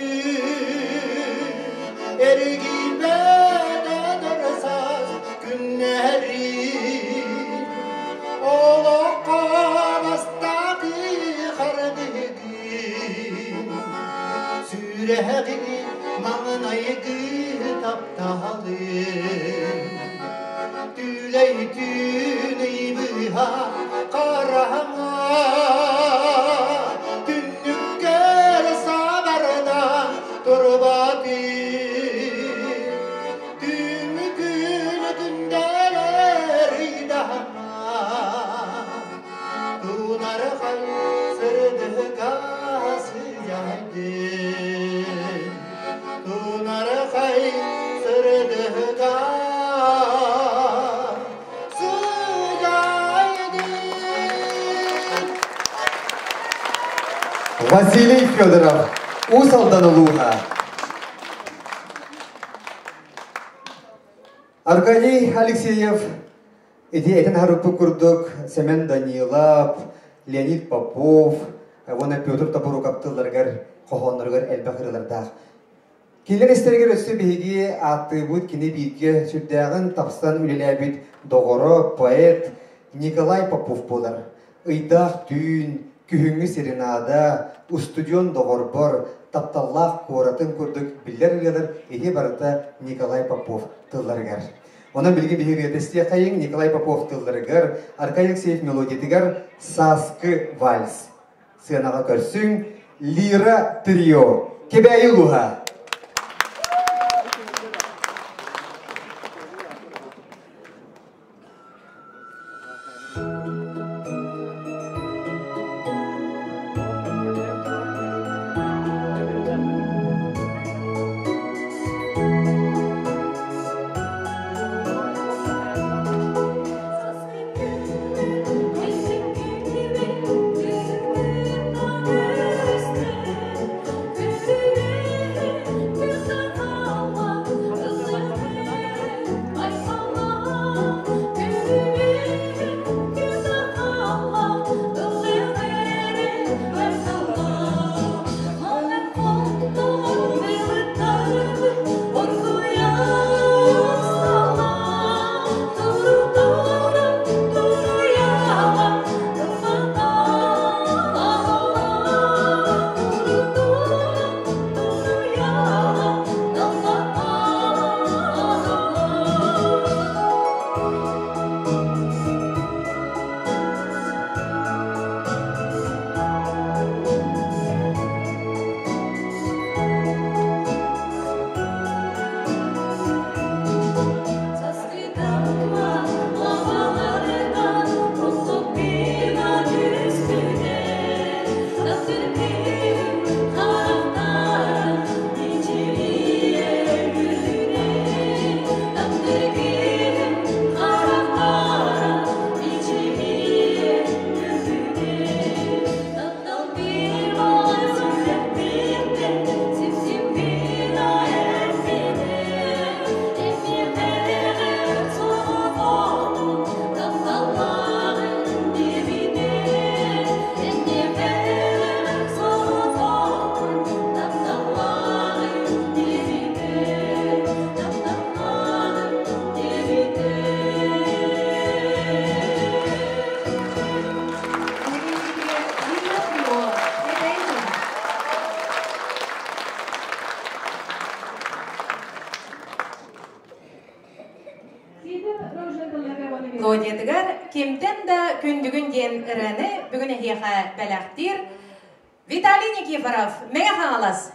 Эргийбэт эдэр саас күннэри Олоххо бастакы хардыгын Сүрэҕин маҥнайгы тапталын Түлэй түүн ыйбыһа хараҥа Түннүккэр сабардан турбатын Түүҥҥү күн күндэлэр ыйдаҥа Тунархай сырдыга сыдьайдын Тунархай сырдыга сыдьайдын. Василий Федоров, Уус Алдан улууһа. Аркадий Алексеев ити этэн харыппыт курдук Семен Данилов, Леонид Попов уонна Петр Тобуруков тылларыгар, хоһоонноругар элбэх ырыалардаах. Кинилэр истэригэр өссө биһиги ааттыыбыт кини бииргэ сүрдээҕин тапсан үлэлээбит доҕоро, поэт Николай Попов буолар. Ыйдаах түүн, күһүҥҥү серенада, устудьуон доҕорбор, тапталлаах куоратын курдук биллэр ырыалар ити барыта Николай Попов тылларыгар. Онон билигин биһиги ырыата Николай Попов тылларыгар, Аркадий Алексеев мелодиятыгар «Сааскы вальс». Сыанаҕа көрсүҥ Лира трио Кэбээйи улууһа. мелодиятыгар Кимтэн да күндүгүн диэн ырыаны бүгүн эһиэхэ бэлэхтиир Виталий Никифоров, Мэҥэ Хаҥалас.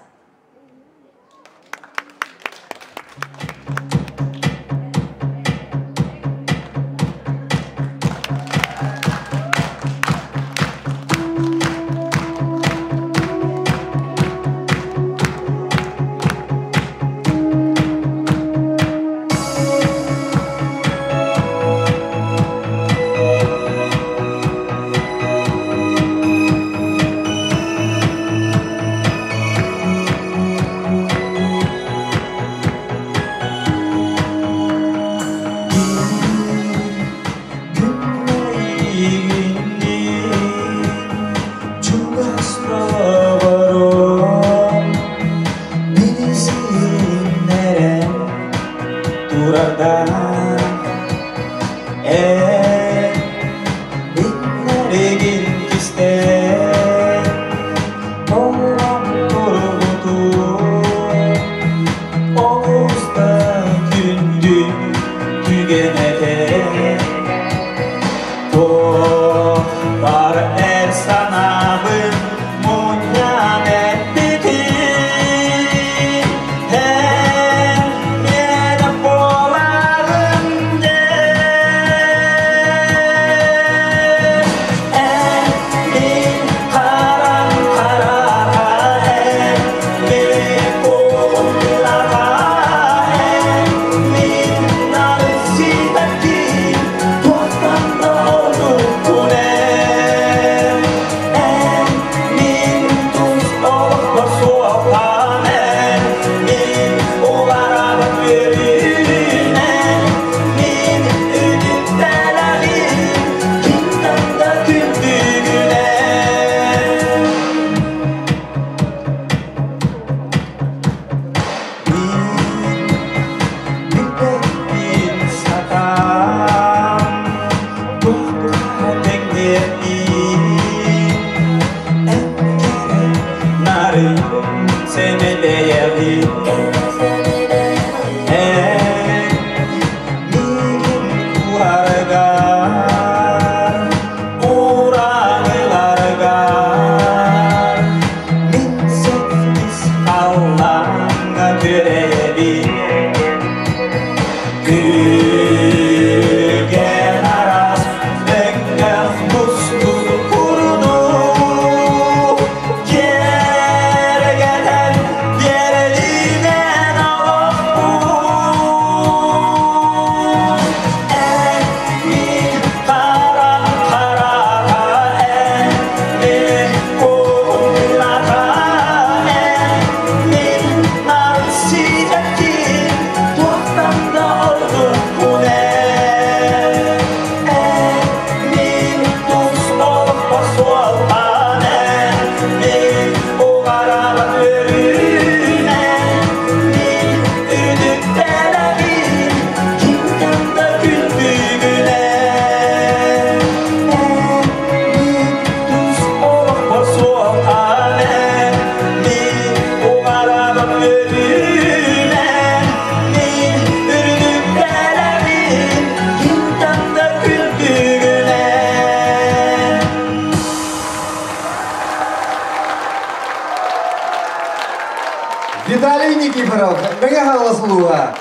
Виталий Никифоров, Мэҥэ Хаҥалас улууһа.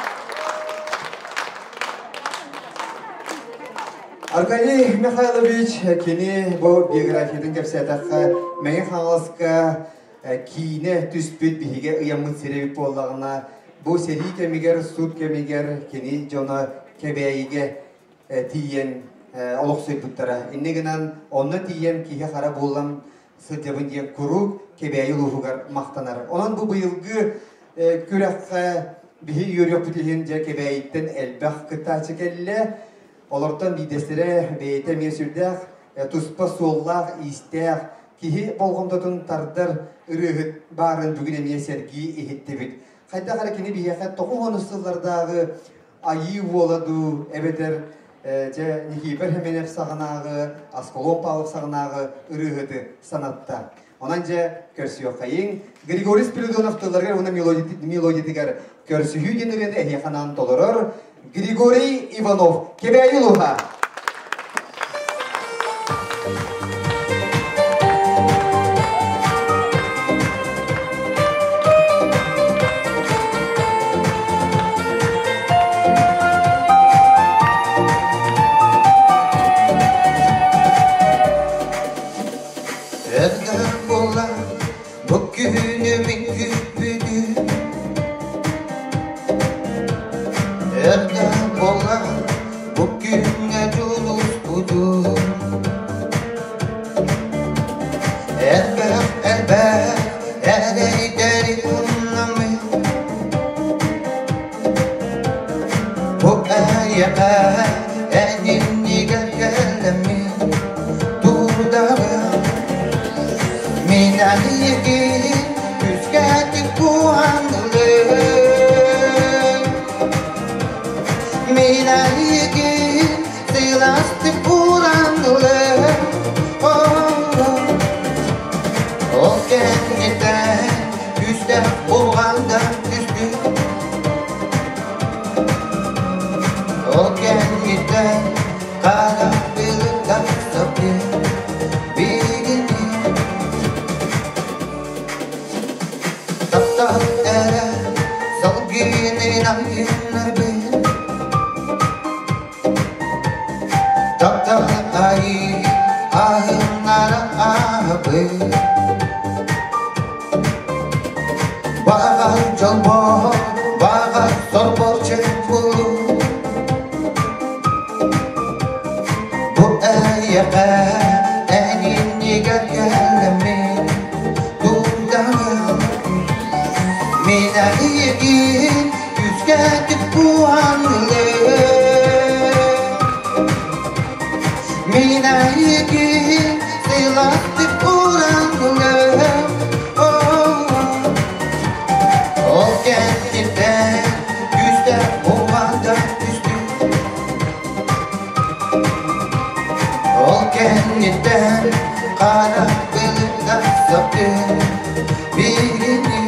Аркадий Михайлович кини бу биографиятын кэпсээтэххэ Мэҥэ Хаҥаласка киинэ түспүт биһиги ыйаммыт сирэбит буоллаҕына, бу сэрии кэмигэр, суут кэмигэр кини дьоно Кэбээйигэ тиийэн олохсуйбуттара. Инньэ гынан онно тиийэн киһи хара буолан сылдьабын диэн куруук Кэбээйи улууһугар махтанар. Онон бу быйылгы күрэххэ биһи үөрүөхпүт иһин дьэ Кэбээйиттэн элбэх кыттааччы кэллэ. Олортон биирдэстэрэ бэйэтэ эмиэ сүрдээх туспа суоллаах-иистээх киһи болҕомтотун тардар ырыаһыт баарын бүгүн эмиэ сэргии иһиттибит. Хайдах эрэ кини биһиэхэ 90 сыллардааҕы Айыы уола дуу эбэтэр дьэ Никифор Хеменев саҕанааҕы, Аскалон Павлов саҕанааҕы ырыаһыты санатта. Онон дьэ көрсүөххэйиҥ. Григорий Спиридонов тылларыгар уонна мелодиятыгар көрсүһүү диэн ырыаны эһиэхэ анаан толорор Григорий Иванов, Кэбээйи улууһа. Bu günümün küpünü Erde bola bu güne culus budu Elbe elbe ere deri unlamı Bu eyyeme eninni gel gelemi Durdağı Minaligi küsketi kuanlı Minaligi silasti kuranlı O kendiden üstte urganda üstü O kendiden kara bilda sapı Bilgini Tapta ere salginin ayınlar bin Tapta ayı ahınlara ahı Bağar calbor, bağar sorbor çekbulu Bu eyyeme eninni gel gelemi Durdağı Minaligi üsketik puanlı Minaligi silasti puanlı O kendinden üstte ovada üstü O kendinden kara kılıkta sapı birini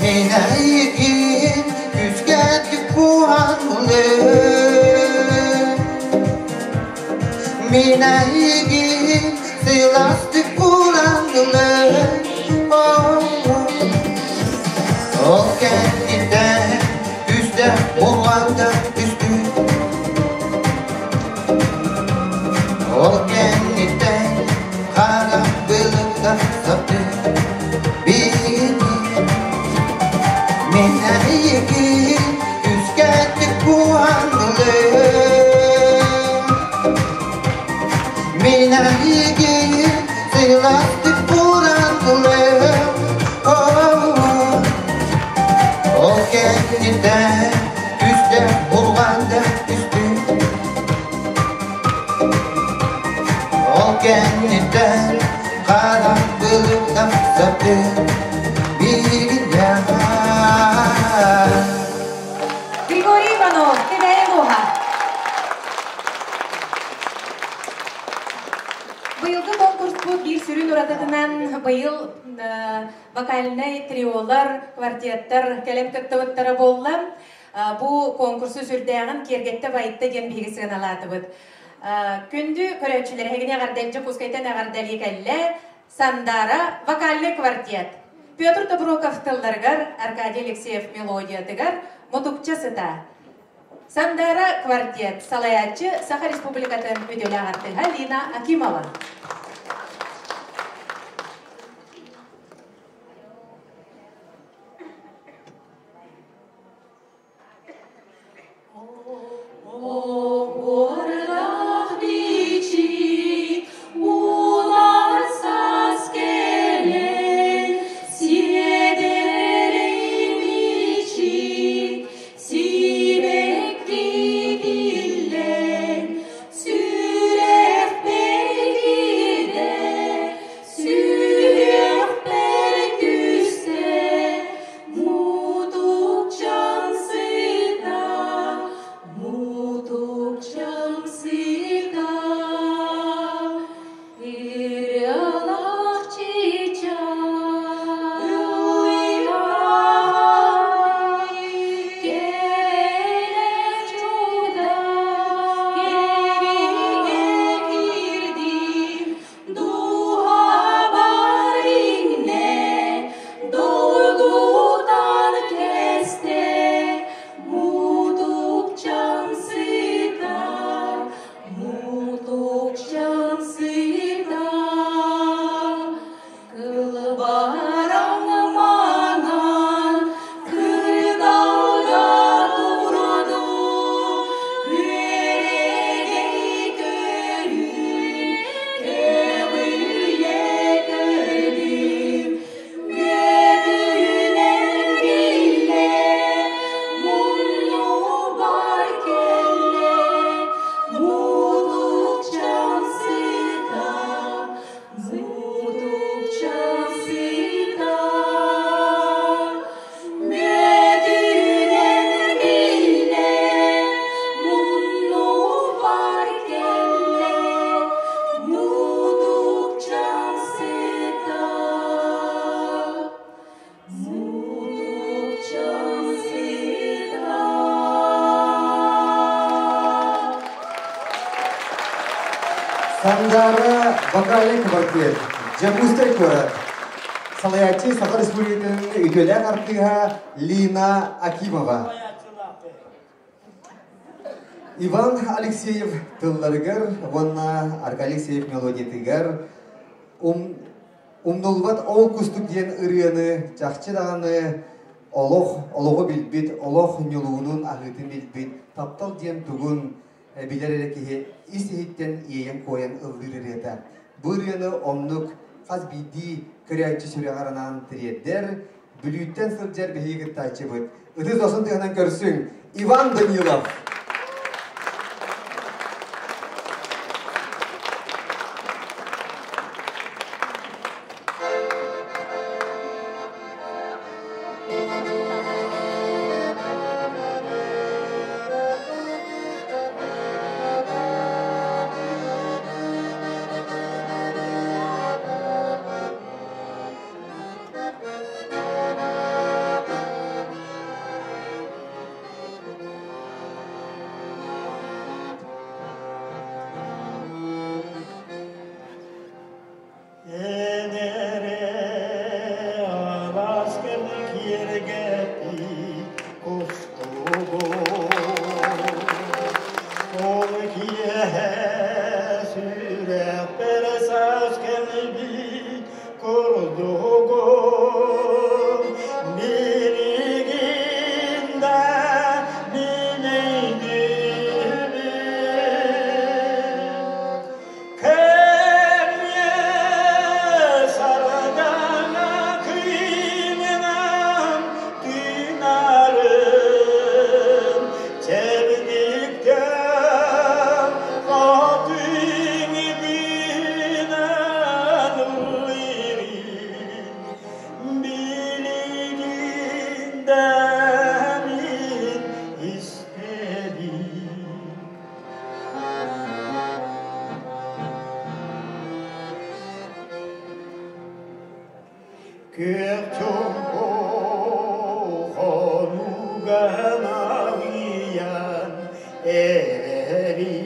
Minaygi üsketik puanlı Minaygi silasti puanlı O kendinden üstte ovada üstü O kendinden kara kılıkta sapı Bilgini Minaygi üsketik puanlı Minaygi silasti puanlı O kendinden üstte urganda üstü O kendinden kara kılıkta sapı Bilgine Григорий Иванов, Кебәйі Лоха. Быйылгы конкурспут биир сүрүн уратытынан быйыл вокальнай триолар, квартеттар кэлэн кыттыбыттара буолла. Бу конкурсу сүрдээҕин киэргэтте байытта диэн биһиги сыаналаатыбыт. Күндү көрөөччүлэр эһигини эҕэрдэлдьэ Кускайтан эҕэрдэлии кэллэ Сандара вокальный квартет. Петр Тоброков тылларыгар, Аркадий Алексеев мелодиятыгар Мутукча сыта. Сандара квартет салайааччы Саха Республикатын үтүөлээх артыыһа Лина Акимова. Оҕуордаах бичик улар саас кэлэн, сиэдэрэй мичик сибэкки тиллэн, сүрэхпэр Сандара вокальнай квартет, Дьокуускай куорат. Салайааччы Саха Республикатын үтүөлээх артыыһа Лина Акимова. Иван Алексеев тылларыгар уонна Аркадий Алексеев мелодиятыгар Умнуллубат ол кустук диэн ырыаны чахчы даҕаны олох олоҕу билбит, олох ньулуунун аһыытын билбит, таптал диэн тугун билэр эрэ киһи ис-иһиттэн иэйэн-куойан ыллыыр ырыата. Бу ырыаны оннук хас биирдии көрөөччү сүрэҕэр анаан тириэрдэр, Бүлүүттэн сылдьар биһиги кыттааччыбыт. Ытыс дохсун тыаһынан көрсүҥ, Иван Данилов! Курдугум билигин да мин өйдүүбүн. Кэмҥэ сардаҥа кыымынан тыынарын чэбдиктэн хатыҥ быынан ыллыырын билигин да мин истэбин. Күөх чуумпу хонууга налыйан эрэри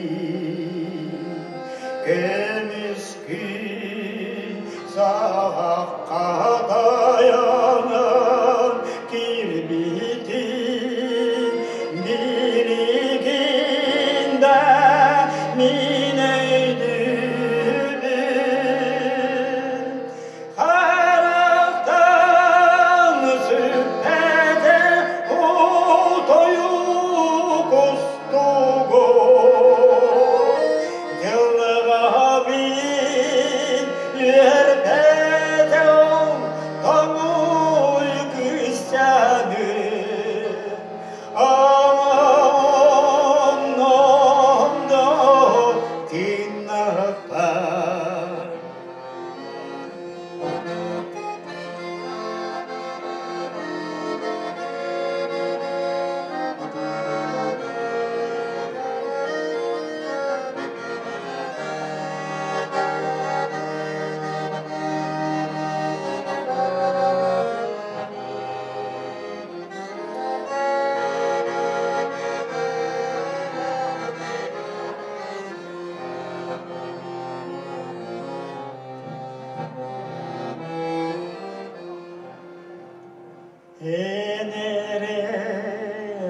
көмүс күн саҕахха тайанан кирбитин билигин да мин өйдүүбүн. Харахтан сүппэтэ отойук устугу дьылҕа бин үөрбэтэ ол тоҥуй кыысчааны Амонномдо тыыннахпар. Эн эрэ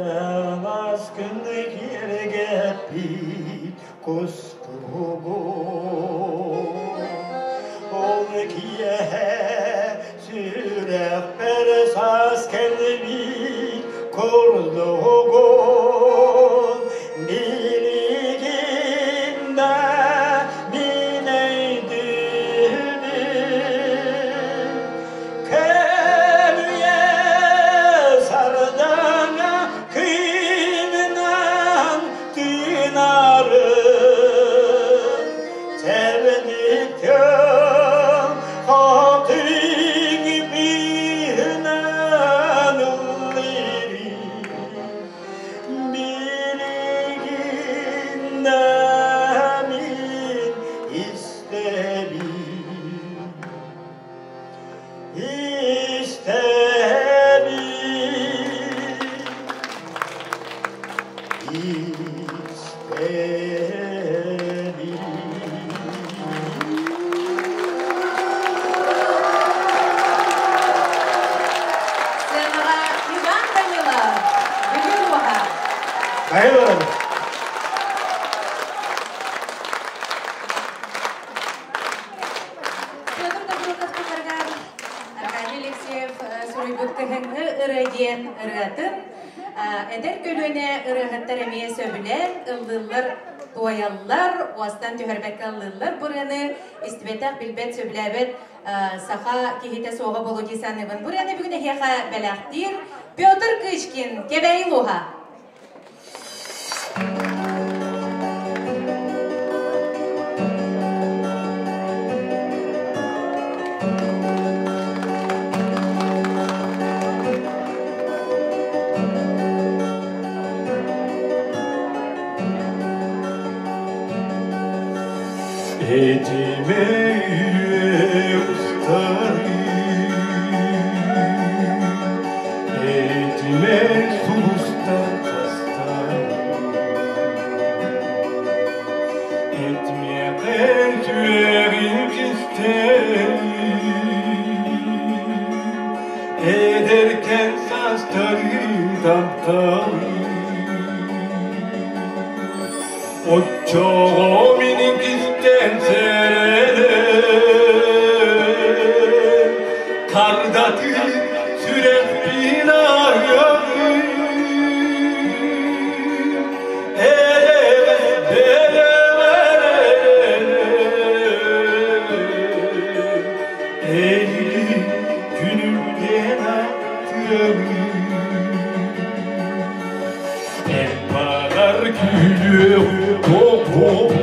алаас күн киэргэппит кустугу Ол киэһэ сүрэхпэр саас кэлбит курдугун билигин да мин өйдүүбүн. Кэлүйэ сардаҥа кыымынан тыынарын чэбдиктэн хатыҥ быыһынан ыллыырын билигин да мин истэбин. Истэбин, истэбин. Алексеев суруйбут Кыһыҥҥы ырыа диэн ырыатын эдэр көлүөнэ ырыаһыттар эмиэ сөбүлээн ыллыыллар, туойаллар, уостан түһэрбэккэ ыллыыллар. Бу ырыаны истибэтэх, билбэт, сөбүлээбэт саха киһитэ суоҕа буолуо дии саныыбын. Бу ырыаны бүгүн эһиэхэ бэлэхтиир Петр Кычкин, Кэбээйи улууһа. Etime ustarı Etime sulusta kastarı Etmeye tüerin kisteri Ederken sastarı taptarı Оччоҕо миникистэн сэрэнэн, Тардаты сүрэхпин арыйабын. Эйигин күнүмдэн аттыабын. Эн баҕар күлүөх тоҕой,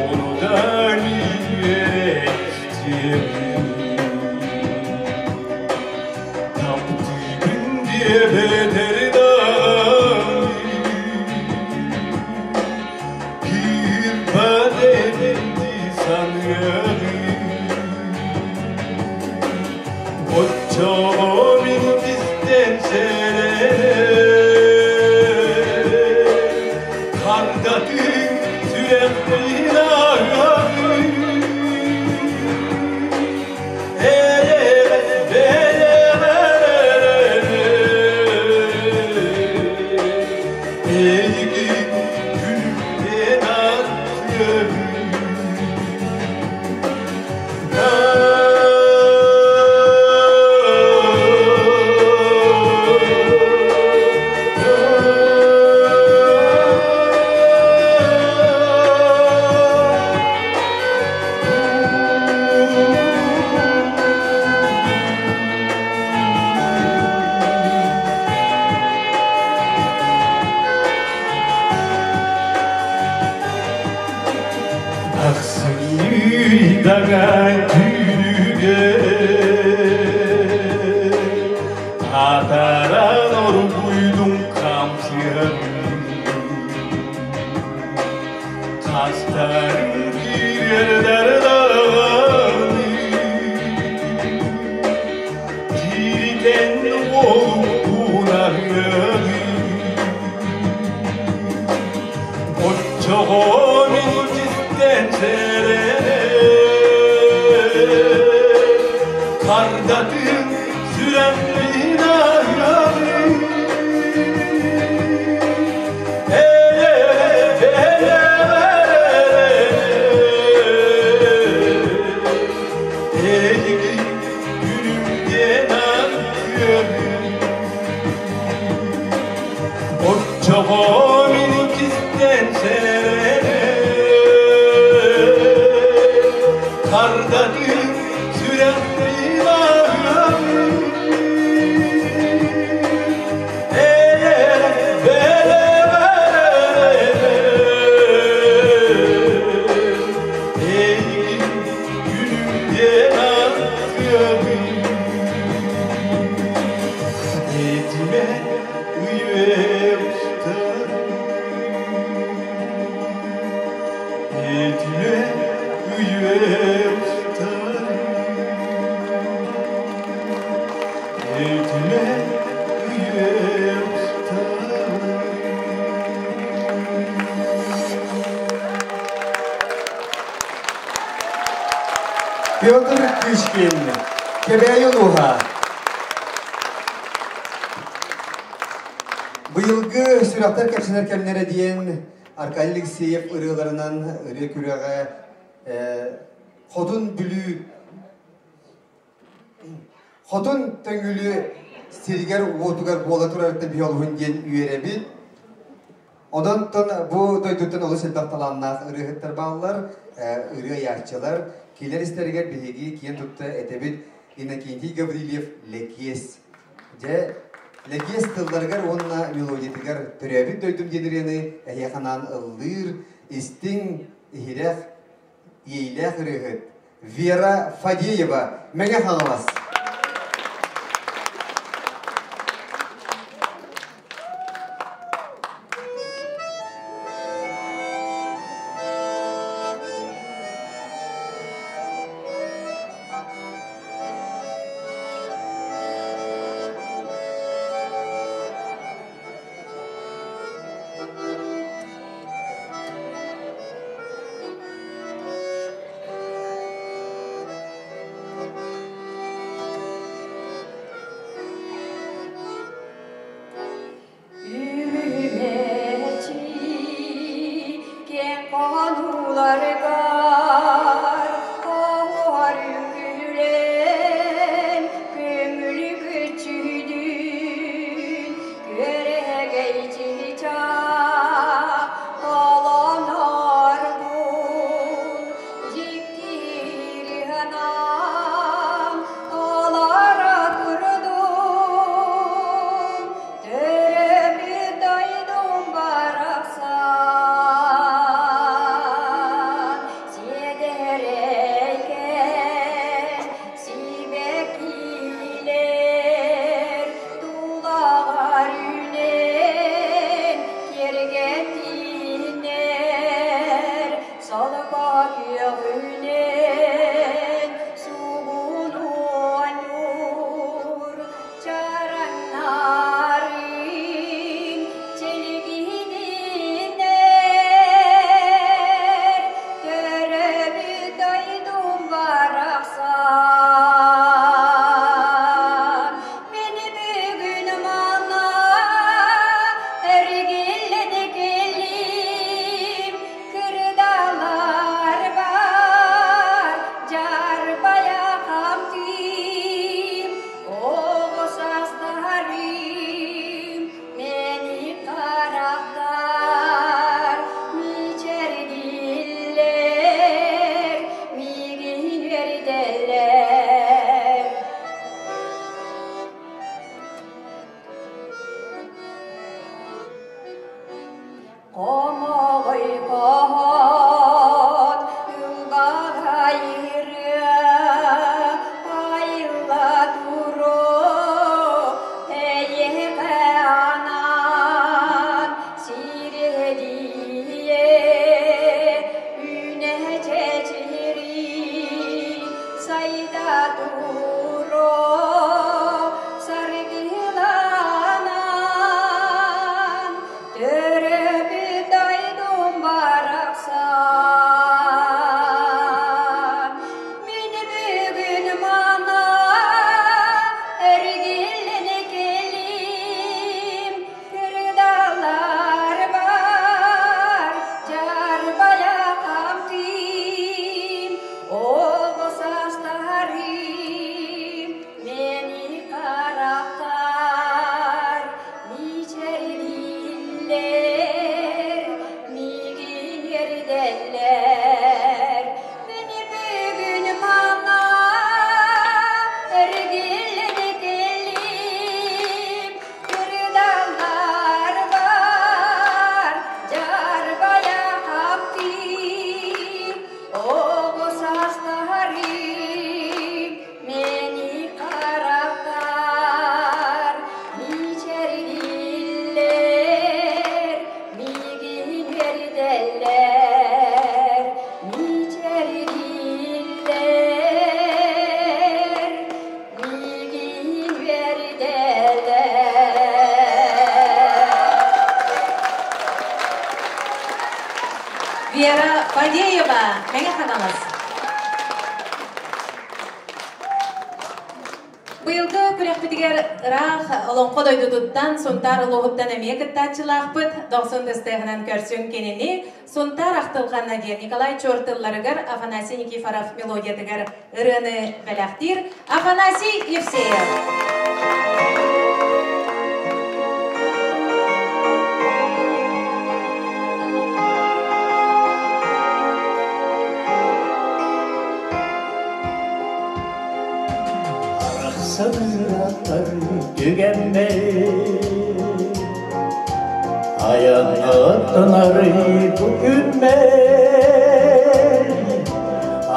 Ону да истиэм. Таптыыбын диэбэтэр даҕаны, Кыырбат эбит дии саныаҕым. Оччоҕо мин истэн сэрэнэн, Хардатын сүрэхпин аһыаҕым. Эйигин күлүктэн аттыаҕым. Ахсынньыйдаҕай түүнүгэр Атаран оргуйдуҥ хамсыһан Хастарын киирэрдэр даҕаны Кииритэн уолуккунаһыаҕы Оччоҕо мин истэн сэрэнэн, Хардатын сүрэхпин аһыаҕым. Эйигин күнүмдэн аттыаҕым. Оччоҕо мин истэн сэрэнэн, Хардатын сүрэхпин аһыаҕым. Эйигин күнүмдэн аттыаҕым. Этимэ үйэ устарым. Этимэ үйэ устарым. Этимэ үйэ устарым. Петр Кычкин, Кэбээйи улууһа. Быйылгы сүрэхтэр кэпсэнэр кэмнэрэ диэн Аркадий Алексеев ырыаларынан ырыа күрэҕэ Хотун Бүлүү Хотун Төҥүлү сиригэр-уотугар буола турарыттан биһи олуһун диэн үөрэбит. Онон бу дойдуттан олус элбэх талааннаах ырыаһыттар бааллар, ырыа айааччылар. Килэр истэригэр биһиги киэн тутта этэбит Иннокентий Гаврильев Лэкиэс. Дьэ, Лэкиэс тылларыгар уонна мелодиятыгар төрөөбүт дойдум диэн ырыаны эһиэхэ анаан ыллыыр, истиҥ, иһирэх, иэйилээх ырыаһыт Вера Фадеева, Мэҥэ Хаҥалас. Үмүмэчи кең хонууларыгар оһуор үҥкүүлэн көҥүлү күччүдүн күөрэгэй чыычаах толонорбун дьиктири санаам толоро турдун төрөпүт дойдум барахсан сиэдэрэйкэн сибэккилэр тулаҕар үүнэн киэргэттиннэр солко күөҕүнэн сугун оонньуур чараҥнарын чэлгининэр төрөөбүт дойдум барахсан мин бүгүн манна эргиллэн кэллим кырдалар бар дьарбайа хамтыым оҕо саастарым мэник харахтар мичээрдииллэр миигин үөрдэллэр Хомоҕой хоһоон ылбаҕай ырыа айылла туруо эйиэхэ анаан сирэдийэ үүнэ чэчирии сайда туруо саргыланан төрөөбүт дойдум барахсан мин бүгүн манна эргиллэн кэллим кырдалар бар дьарбайа хамтыым оҕо саастарым мэник харахтар мичээрдииллэр миигин эрдэллэр мин бүгүн манна эргиллэн кэллим кырдаллар бар дьарбайа хаптыым оҕо саастарым мэник харахтар мичээрдииллэр миигин үөрдэллэр мичээрдииллэр миигин үөрдэллэр Вера Фадеева, Мэҥэ Хаҥалас. Быйылгы күрэхпитигэр ыраах Олоҥхо дойдутуттан, Сунтаар улууһуттан эмиэ кыттааччылаахпыт. Дохсун Дыстыаһынан көрсүҥ кинини Сунтаар ахтылҕана диэн Николай Чуор тылларыгар Афанасий Никифоров мелодиятыгар ырыаны бэлэхтиир Афанасий Евсеев. Арахсыратар түгэммэр Айаннаттанары бу күммэр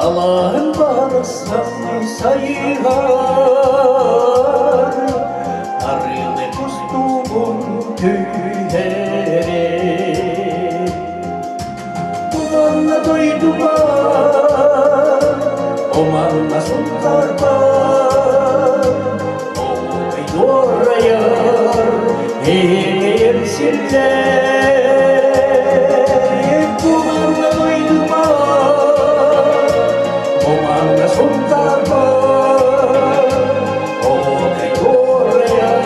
Алааһым барахсан сайыгар Арыыны кустугун түһэрэр Туманна дойдубар, оманна сунтарбар, Оҕутай дуорайар, эйэм силлэр. Туманна дойдубар, оманна сунтарбар, Оҕутай дуорайар,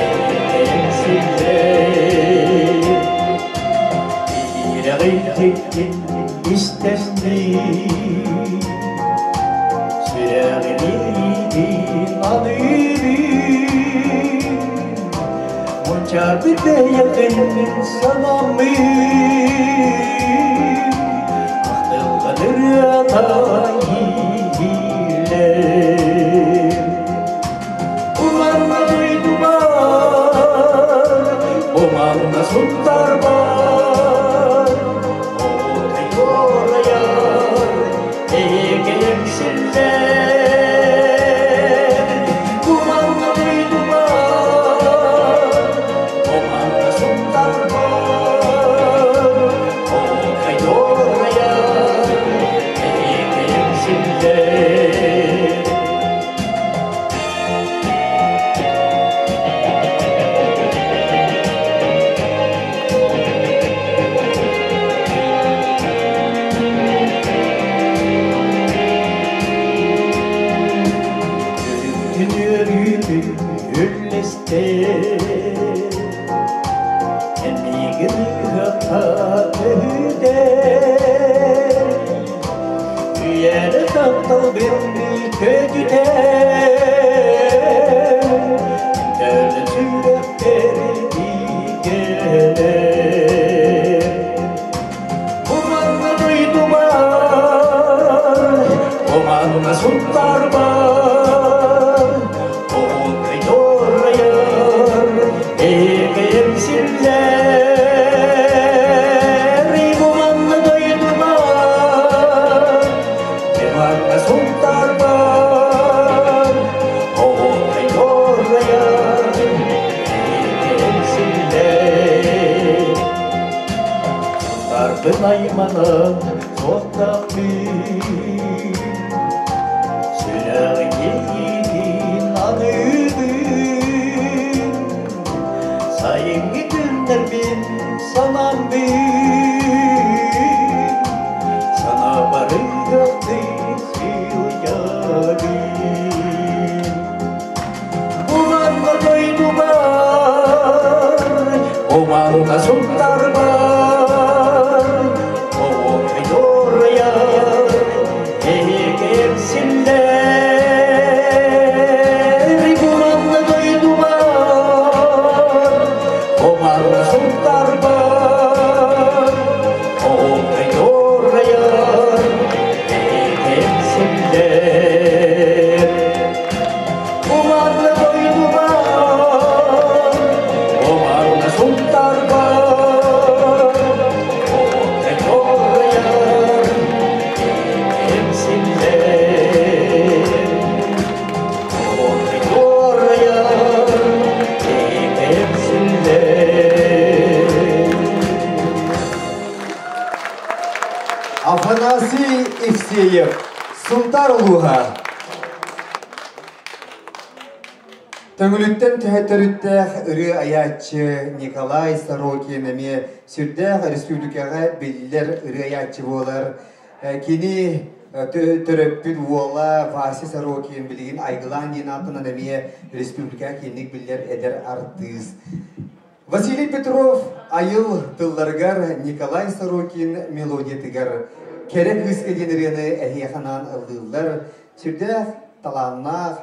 эйэм силлэр. Ирэҕи истэстии, сүрэҕи аныыбын, мунчаарбыт бэйэтин санаммын, ахтылҕан ырыата иһиллэр. Уманна дойдубар, уманна сунтарбар, Оҕутай туорайар, эйэкэйэҥ силлэр. Уманна дойдубар, уманна сунтарбар, Оҕутай туорайар, эйэкэйэҥ силлэр. Үөрүүтүн үллэстэр, Эмиигин ыһыахха көһүтэр, Үйэни тапталбын көтүтэр, Төлө сүрэхпэр тиийгэнэр. Уманна дойдубар, уманна сунтарбар, Оҕутай туорайар, эйэм силлэр. Уманна дойдубар, уманна сунтарбар, Оҕутай туорайар, эйэм силлэр. Сунтарбын айманан суохтаахпын, Сүрэҕин аныыбын, Сайыҥҥы күннэрбин санааммын, Санаабар ыһыахтыы сылдьабын. Уманна дойдубар, уманна сунтарбар, Оҕутай дуорайар, эһигим силлэр. Уманна дойдубар, уманна сунтарбар, Оҕутай дуорайар, эһигим силлэр. Умарла дойдубар, умарла сунтарбар, Оҕутай туорайар, эһигим Оҕутай туорайар, эһигим Афанасий Евсеев, Сунтаар улууһа. Төҥүлүттэн төһө төрүттээх ырыа айааччы Николай Сорокин эмиэ сүрдээх республикаҕа биллэр ырыа айааччы буолар. Кини Төрөппүт уола Вася Сорокин билигин Айгылаан диэн аатынан эмиэ республика киэҥник биллэр эдэр артыыс. Василий Петров айыл тылларыгар Николай Сорокин мелодиятыгар «Кэрэ кыыска» диэн ырыаны эһиэхэ анаан ыллыыллар. Сүрдээх талааннаах,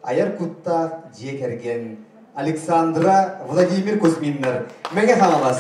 айар куттаах дьиэ кэргэн Александра Владимир Кузьминнар Мэҥэ Хаҥалас.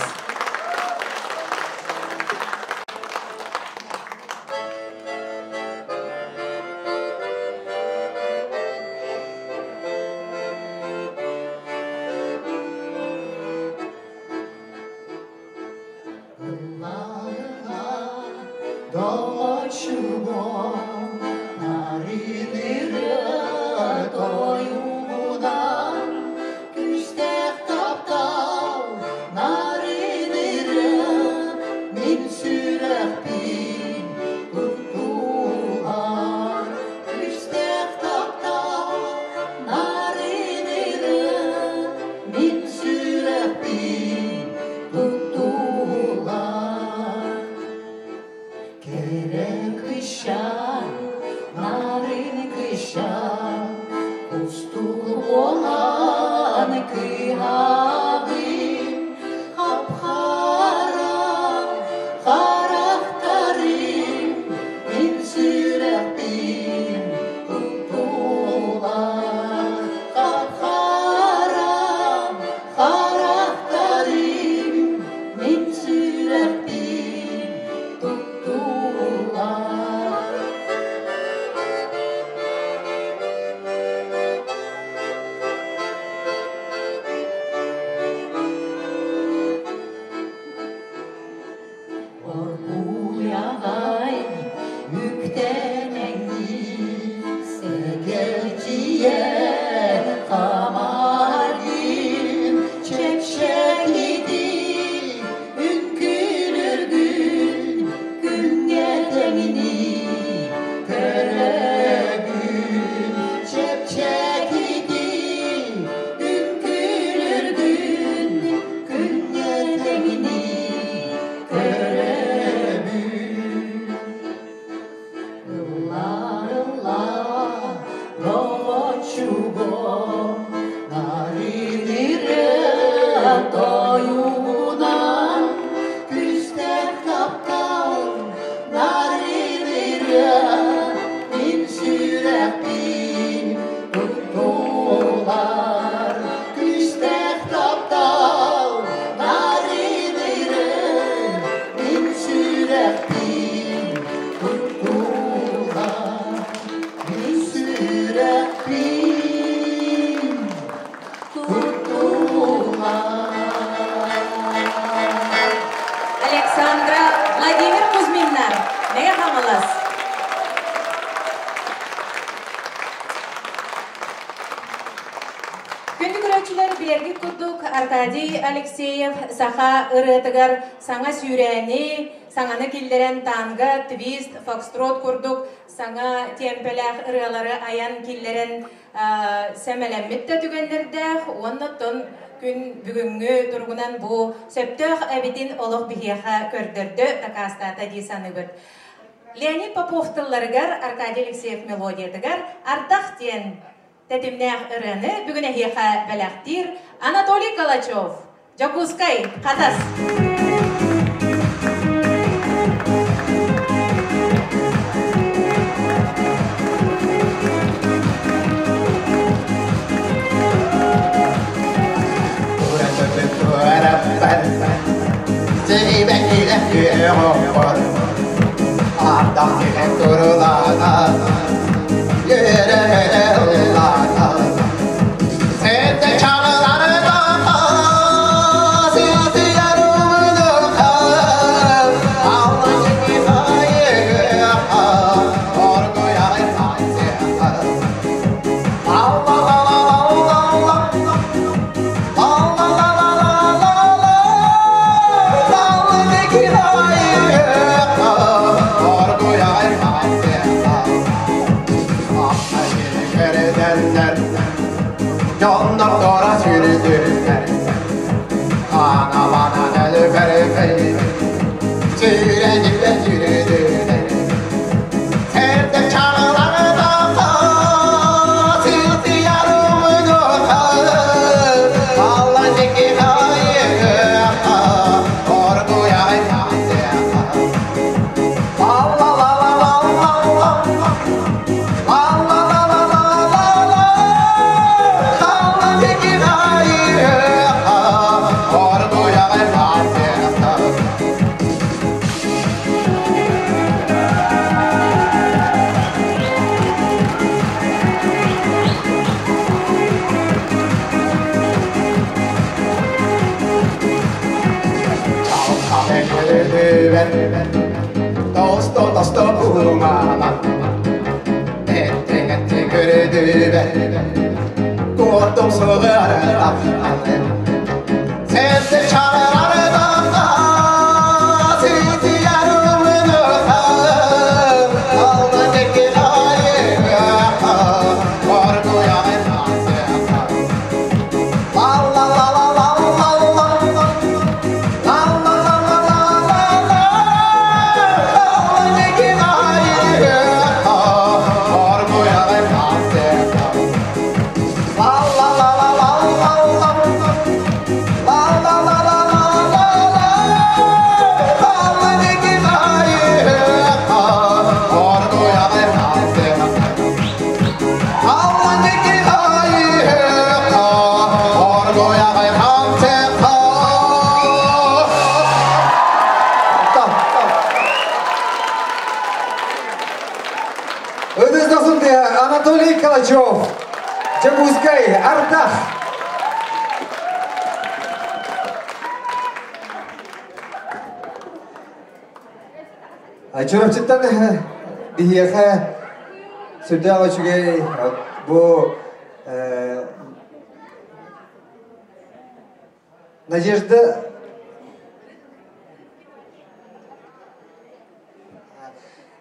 Александра Владимир Кузьминнар, Мэҥэ Хаҥалас. Күндү көрөөччүлэр, билэргит курдук, Аркадий Алексеев саха ырыатыгар саҥа сүүрээни, саҥаны киллэрэн танго, твист, фокстрот курдук саҥа тиэмпэлээх ырыалары айан киллэрэн сэмэлэммит да түгэннэрдээх уонна оттон күн бүгүҥҥү туругунан бу сөптөөх эбитин олох биһиэхэ көрдөрдө, дакаастаата дии саныыбыт. Леонид Попов тылларыгар, Аркадий Алексеев мелодиятыгар «Ардах» диэн тэтимнээх ырыаны бүгүн эһиэхэ бэлэхтиир Анатолий Калачев, Дьокуускай, Хатас. Ana bana Тосто Этте көрөдүбэ Куотум сугара Сенте чарарарда Анатолий Калачев, Дьокуускай, Ардах. Чурапчыттан биһиэхэ сүрдээх үчүгэй бу Надежда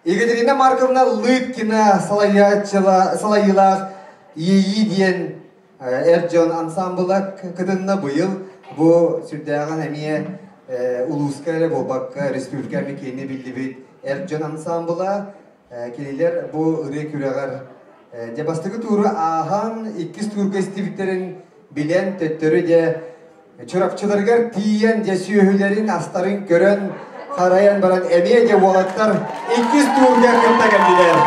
Екатерина Марковна Лыткина салайыылаах Иэйии диэн эр дьон ансаамбыла кытынна быйыл бу сүрдээҕин эмиэ улууска эрэ буолбакка республика эмиэ киэнэ биллибит эр дьон ансаамбыла кинилэр бу ырыа күрэҕэр дьэ бастакы тууру ааһан иккис туурга истибиттэрин билэн төттөрү дьэ Чурапчыларыгар тиийэн дьэ сүөһүлэрин астарын көрөн харайан баран эмиэ дьэ уолаттар иккис туурга кытта кэллилэр.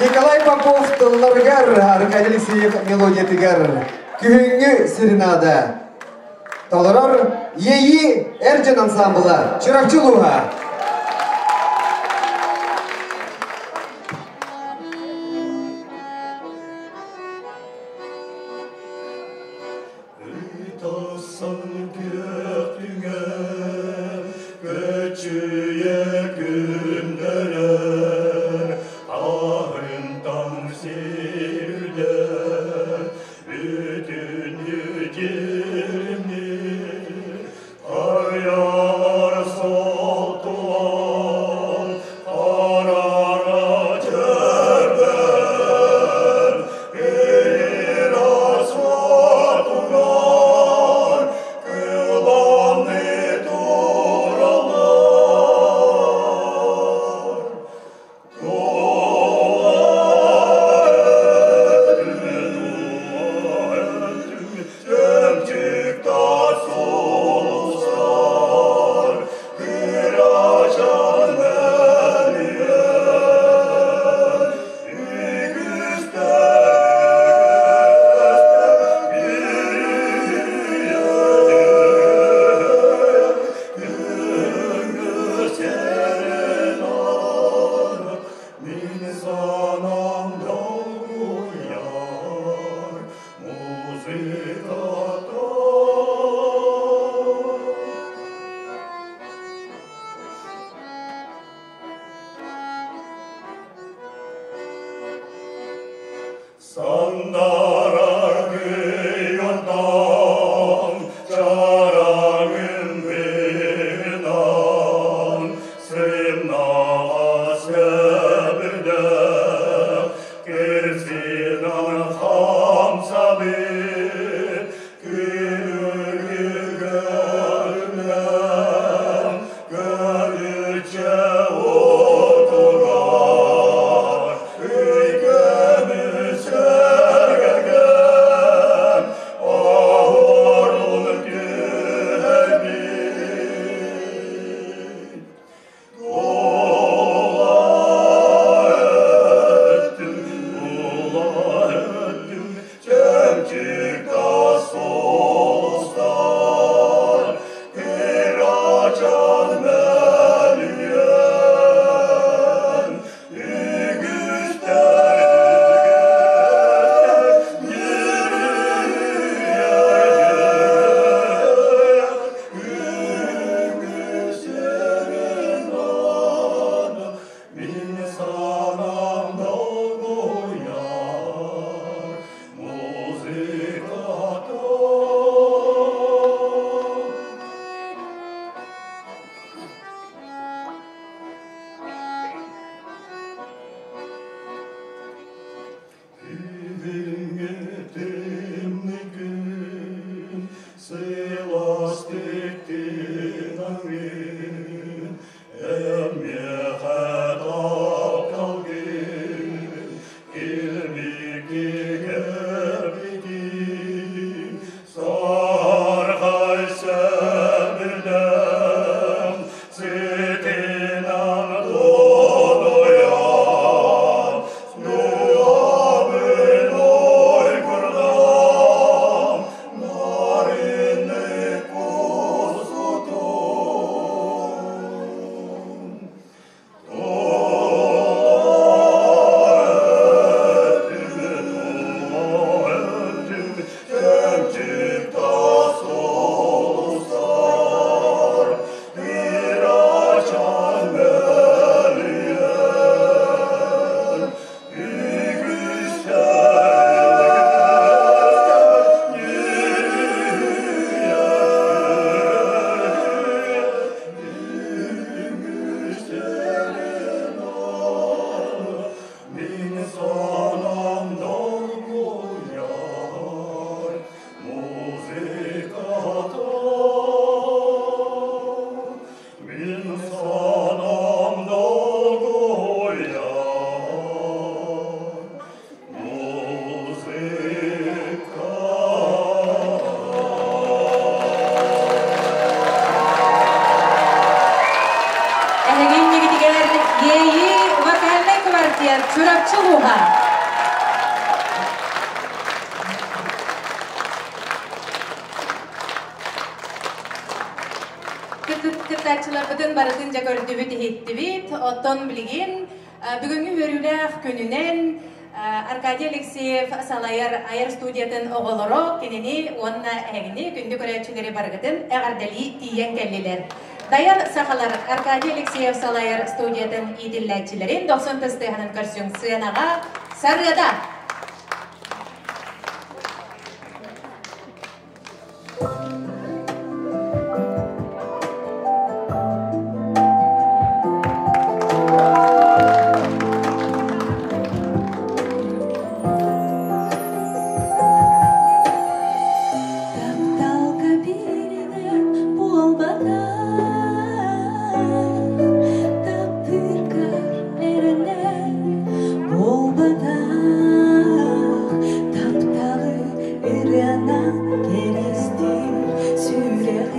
Николай Попов тылларыгар Аркадий Алексеев мелодиятыгар күһүҥҥү серенада толорор Иэйии эр дьон ансаамбыла Чурапчы улууһа. Ытасын күөх көчүйе күндерер, Аһынтан сирдер, бүтүн үтімнер, Аяр сол. Кэннилэригэр Иэйии вокальнай квартет Чурапчы улууһа. Кыттааччыларбытын барытын дьэ көрдүбүт, иһиттибит. Оттон билигин бүгүҥҥү үөрүүлээх күнүнэн Аркадий Алексеев салайар айар студиятын оҕолоро кинини уонна эһигини күндү көрөөччүлэри барыгытын эҕэрдэлии тиийэн кэллилэр. Дайар сахалар Аркадий Алексеев салайар студиятын иитиллээччилэрин дохсун тыстыаһынан көрсүҥ сыанаҕа Сарыада! Тапталга бииринэн буолбатах, таптыыргар эрэнэн буолбатах, тапталы ырыанан кэриэстиир сүрэҕим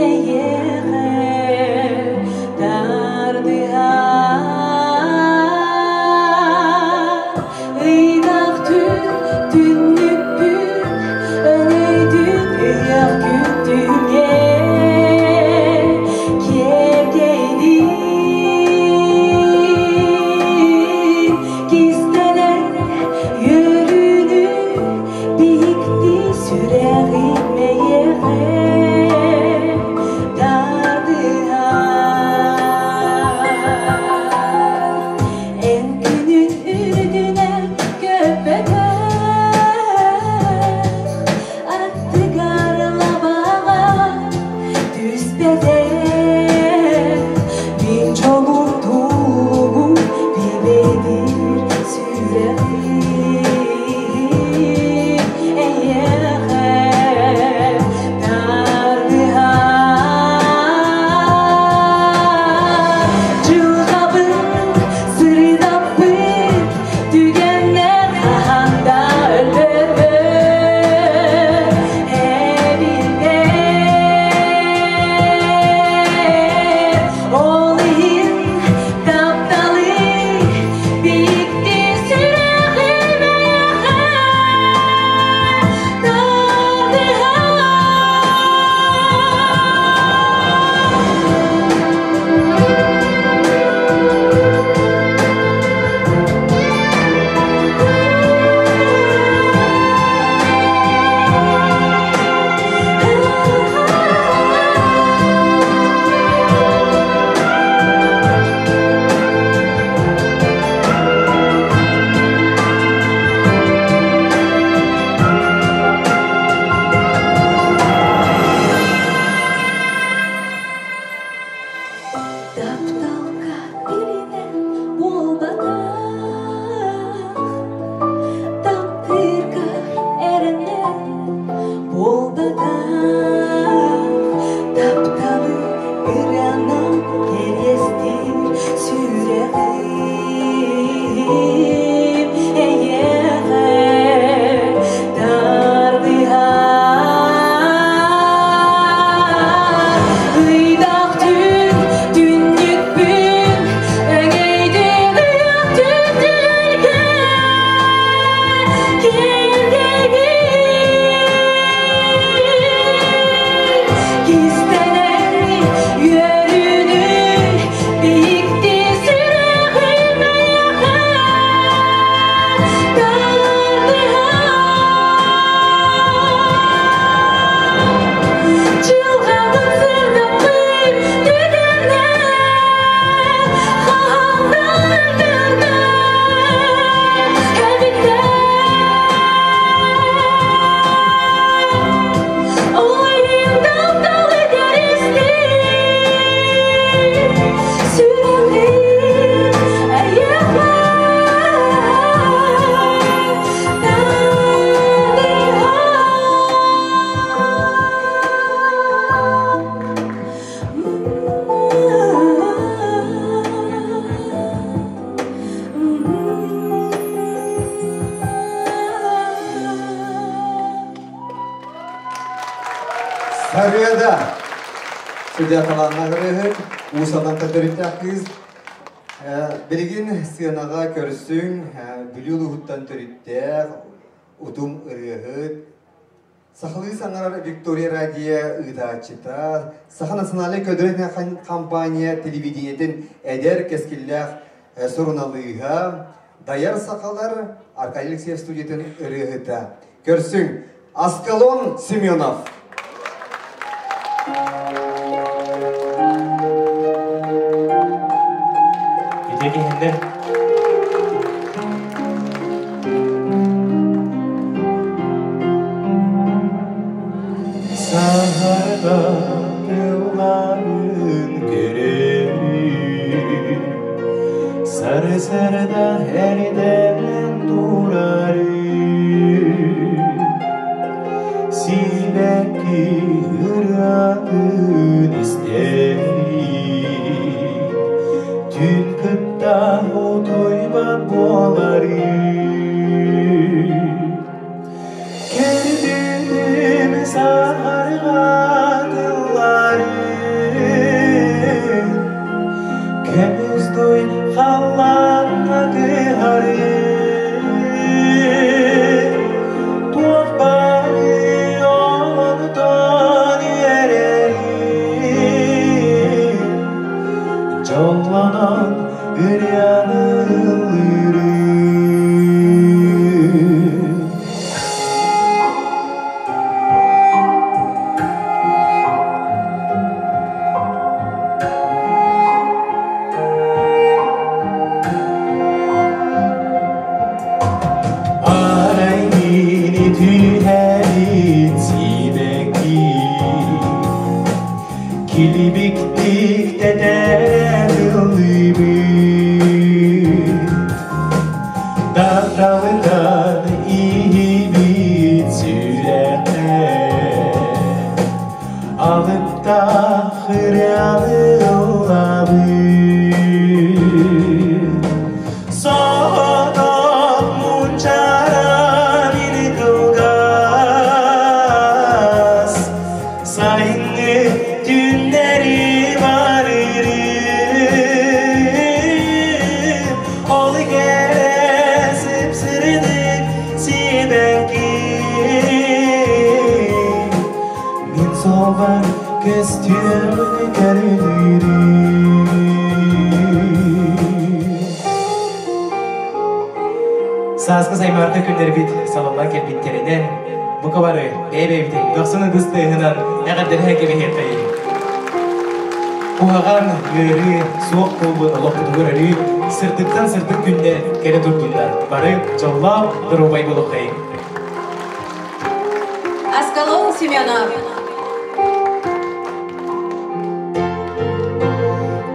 эйиэхэ тардыһар. Ыйдах түн түннүкпүн өҥөйдүн ыйах күндүгэ киэргэйдин кистэнэн үөрүүнү биһикти сүрэҕим эйиэхэ тардыһар. Эн күнүн үрдүнэн көппөтөх, аттыгар лабаҕа түспэтэх. Мин дьолум туһун билбэтир сүрэҕим эйиэхэ тардыһар. Дьылҕабын сырдаппыт түгэннэр хаһан да өлбөппүт эбиттэр. Ол иһин тапталы биикти сүрэҕим эйиэхэ тардыһар. Тапталга билинэн буолбатах, таптыыргар эрэнэн буолбатах, тапталы ырыанан кэриэстиир сүрэҕим эйиэхэ тардыһар. Ыйдах түн түннүкпүн өҥөйдүн ыйах түннүлэргэ киэргэйдин. Кистэнэн үөрүүнү биикти сүрэҕим эйиэхэ тардыһар. Дьылҕабын сырдаппыт түгэннэр хаһан да өлбөт эбиттэр. Ол иһин тапталы кэриэстиир сүрэҕим эйиэхэ тардыһар. Сүрдээх талааннаах ырыаһыт, Уус Алдантан төрүттээх кыыс. Билигин сыанаҕа көрсүҥ, Бүлүү улууһуттан төрүттээх, утум ырыаһыт, сахалыы саҥарар Виктория Радио ыытааччыта, Саха национальнай көдөрүн компания телевидениетин эдэр кэскиллээх суруналыыһа, Дайар сахалар Аркадий Алексеев студиятын ырыаһыта. Көрсүҥ, Аскалон Семенов. Ити киһиннэр Саһарга тылларын көрөрү Сарсыарда эрдэн турары Сибэкки ырыатын истэри Түн кытта утуйбат буолары Кэрдиим саһарҕа тыллары Көмүс дуй халлааҥҥа кыһары Туох баары онтон үөрэри Дьоллонон ырыаны ыллыыры Арай мини түһэрин сибэкки Килибиктик тэтэрэ ыллыыбыт Тапталынан иһибит сүрэххэ Алыптаах ырыаны ыллабыт Соҕотох мунчааран ини кылгас Сайыҥҥы түүннэри барырым Ол кэрэ сипсирдик сибэкки Мин суолбар көстүөмүн көрүлүүрүм Сааскы саймаарга күннэрбит салаллан кэлбиттэринэн, бука бары бэйэ-бэйэбитин дохсун ытыс тыаһынан эҕэрдэлэһэн кэбиһиэххэйиҥ. Куһаҕан, ыарыы, суох буолбут олохпутугар өрүү сырдыктан сырдык күннэр кэлэ турдуннар. Бары дьоллоох, доруобай буолуоххайыҥ. Аскалон Семенов.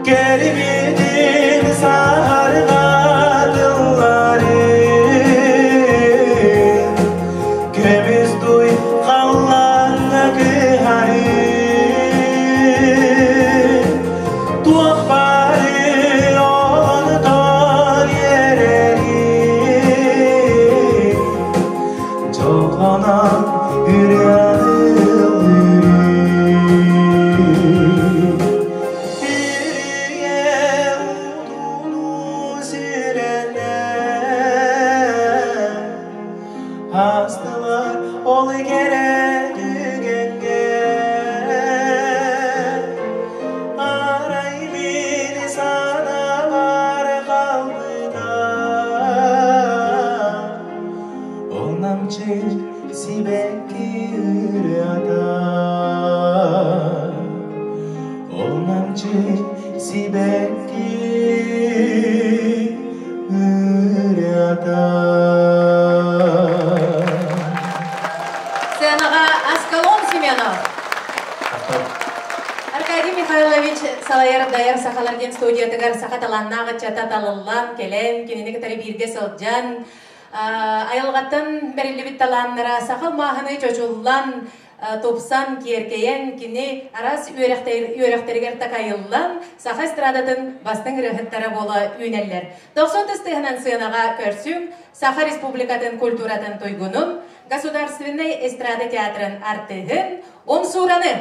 Кэрибитин саһарҕатыллары Көмүс дуй халлааҥҥа кыһары Туох баары онтон үөрэри Дьоллонон ырыаны ыллыырым Үрүйэ ууну сүрэнэ Астылар ол кэрэ түгэҥҥэ Арай мин санаабар хаалбыта Ол намчы сибэкки ырыата Ол намчы сибэкки ырыата Сценаҕа Аскалон Семенов. Аркадий Михайлович салайар Дайар Сахалар диэн студиятыгар саха талааннаах ыччата талыллан кэлэн, кинини кытары бииргэ сылдьан, айылҕаттан бэриллибит талааннара саха маһыны чочуллан, тупсан, киэркэйэн, кини араас үөрэхтэригэр такайыллан, саха эстрадатын бастыҥ ырыаһыттара буола үүнэллэр. 90 тыһынан сыанаҕа көрсүҥ Саха Республикатын культуратын туйгунун, Государственнай эстрада театрын артыыһын Умсуураны!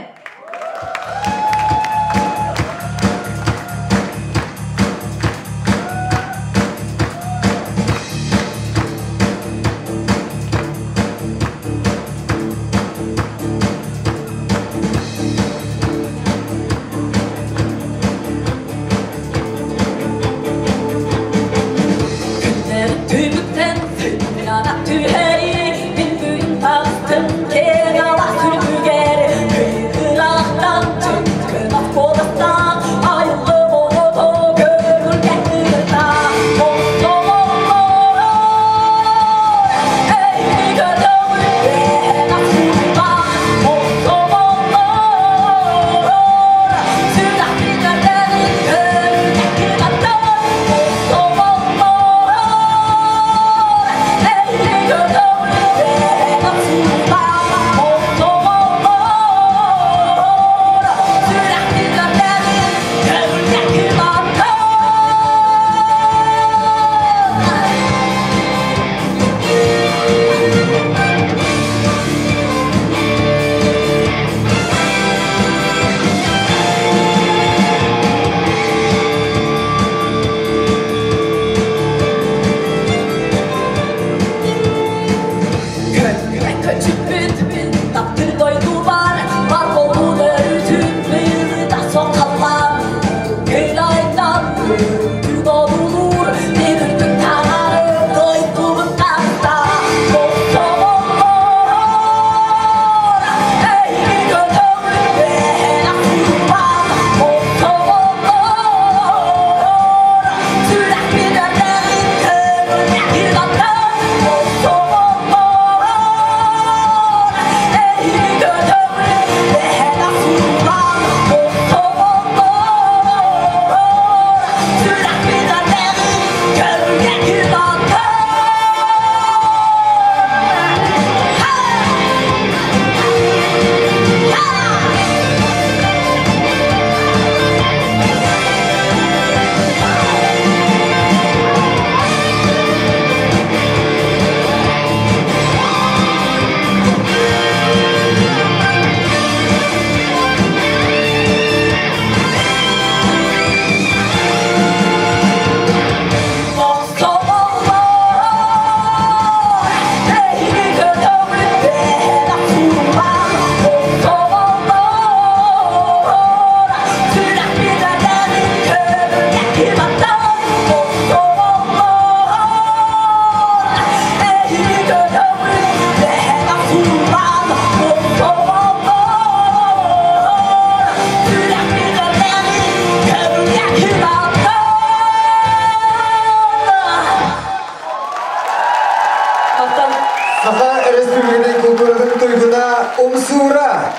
Умсуура!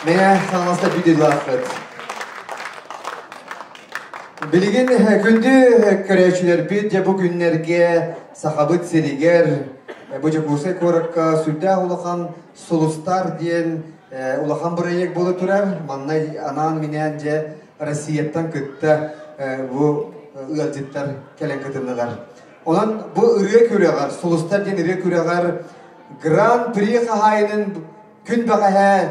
Мэҥэ Хаҥаласта биир Билигин күндү көрөөччүлэрбит дьэ бу күннэргэ Сахабыт сиригэр бу Дьокуускай куоракка сүрдээх улахан Сулустар диэн улахан бырайыак буола турар. Манна анаан-минээн дьэ Россияттан кытта бу ыалдьыттар кэлэн кытыннылар. Онон бу ырыа күрэҕэр, Сулустар диэн ырыа күрэҕэр Гран-при хаһаайынын күн бэҕэһээ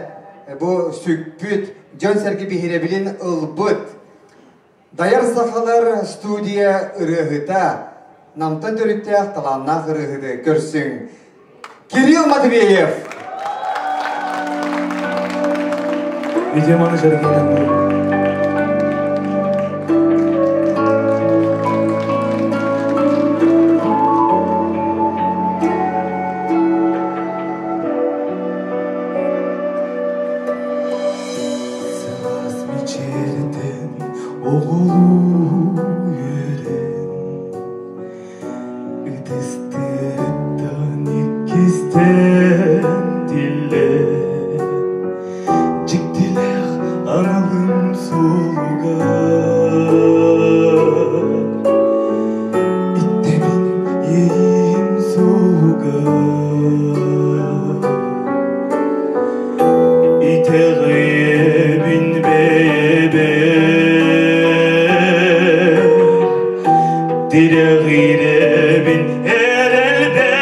бу сүкпүт, дьон-сэргэ биһирэбилин ылбыт Дайар сахалар студия ырыаһыта, Намтан төрүттээх талааннаах ырыаһыты көрсүҥ. Кирилл Матвеев! Видеоманы жаргенен. Сылаас мичээрдэн оҕолуу үөрэн, Ытыстыттан иккистээн тиллэн, Дьиктилээх аналым суолугар Иттэбин иэйиим суолугар. Итэҕэйэбин бэйэбэр, тирэҕирэбин эрэлбэр,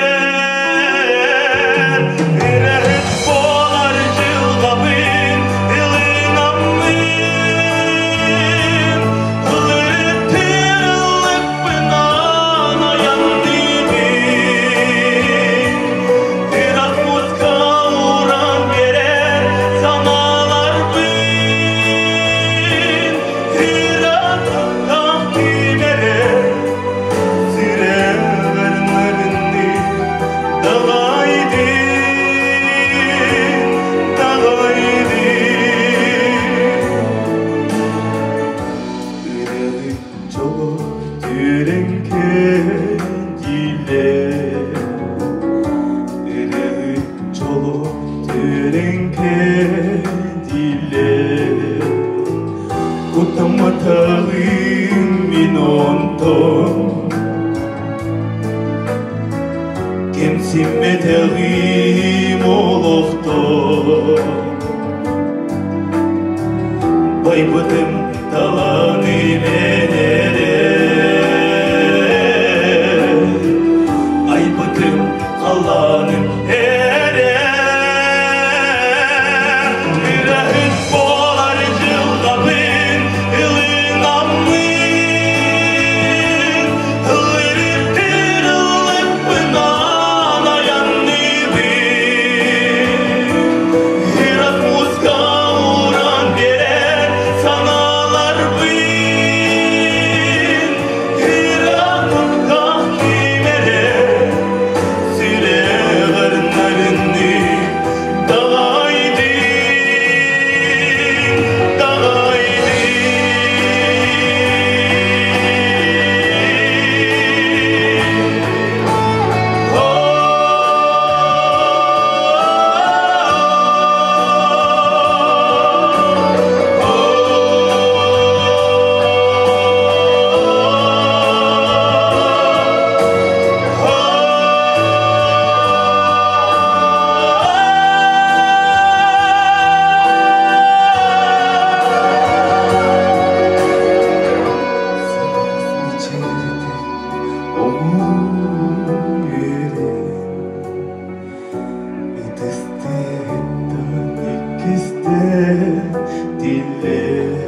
Үрэһит буолар дьылҕабын ылынаммын, Ылырыттыр ыллыкпын анаянныыбын. Ыраах муска ууран биэрэр санааларбын, Ыраах кимэрэ сүрэҕэр нарынны даҕайдын, даҕайдын. Ырыаһыт дьоло түрэҥкэ дилэр, Ырыаһыт дьоло түрэҥкэ дилэр. Куттамматаҕым мин онтон, Кэмсиммэтэҕим олохтон. Байбытым таланым эрэ, Айбытым халлааным эрэ. Үрэһит буолар дьылҕабын ылынаммын, Ылырыттыр ыллыкпын анаянныыбын. Ыраах муска ууран биэрэр санааларбын, Ыраах кимэрэ сүрэҕэр нарынны даҕайдын, даҕайдын. Сылаас мичээрдэн оҕолуу үөрэн, Ытыстыттан иккистээн тиллэр,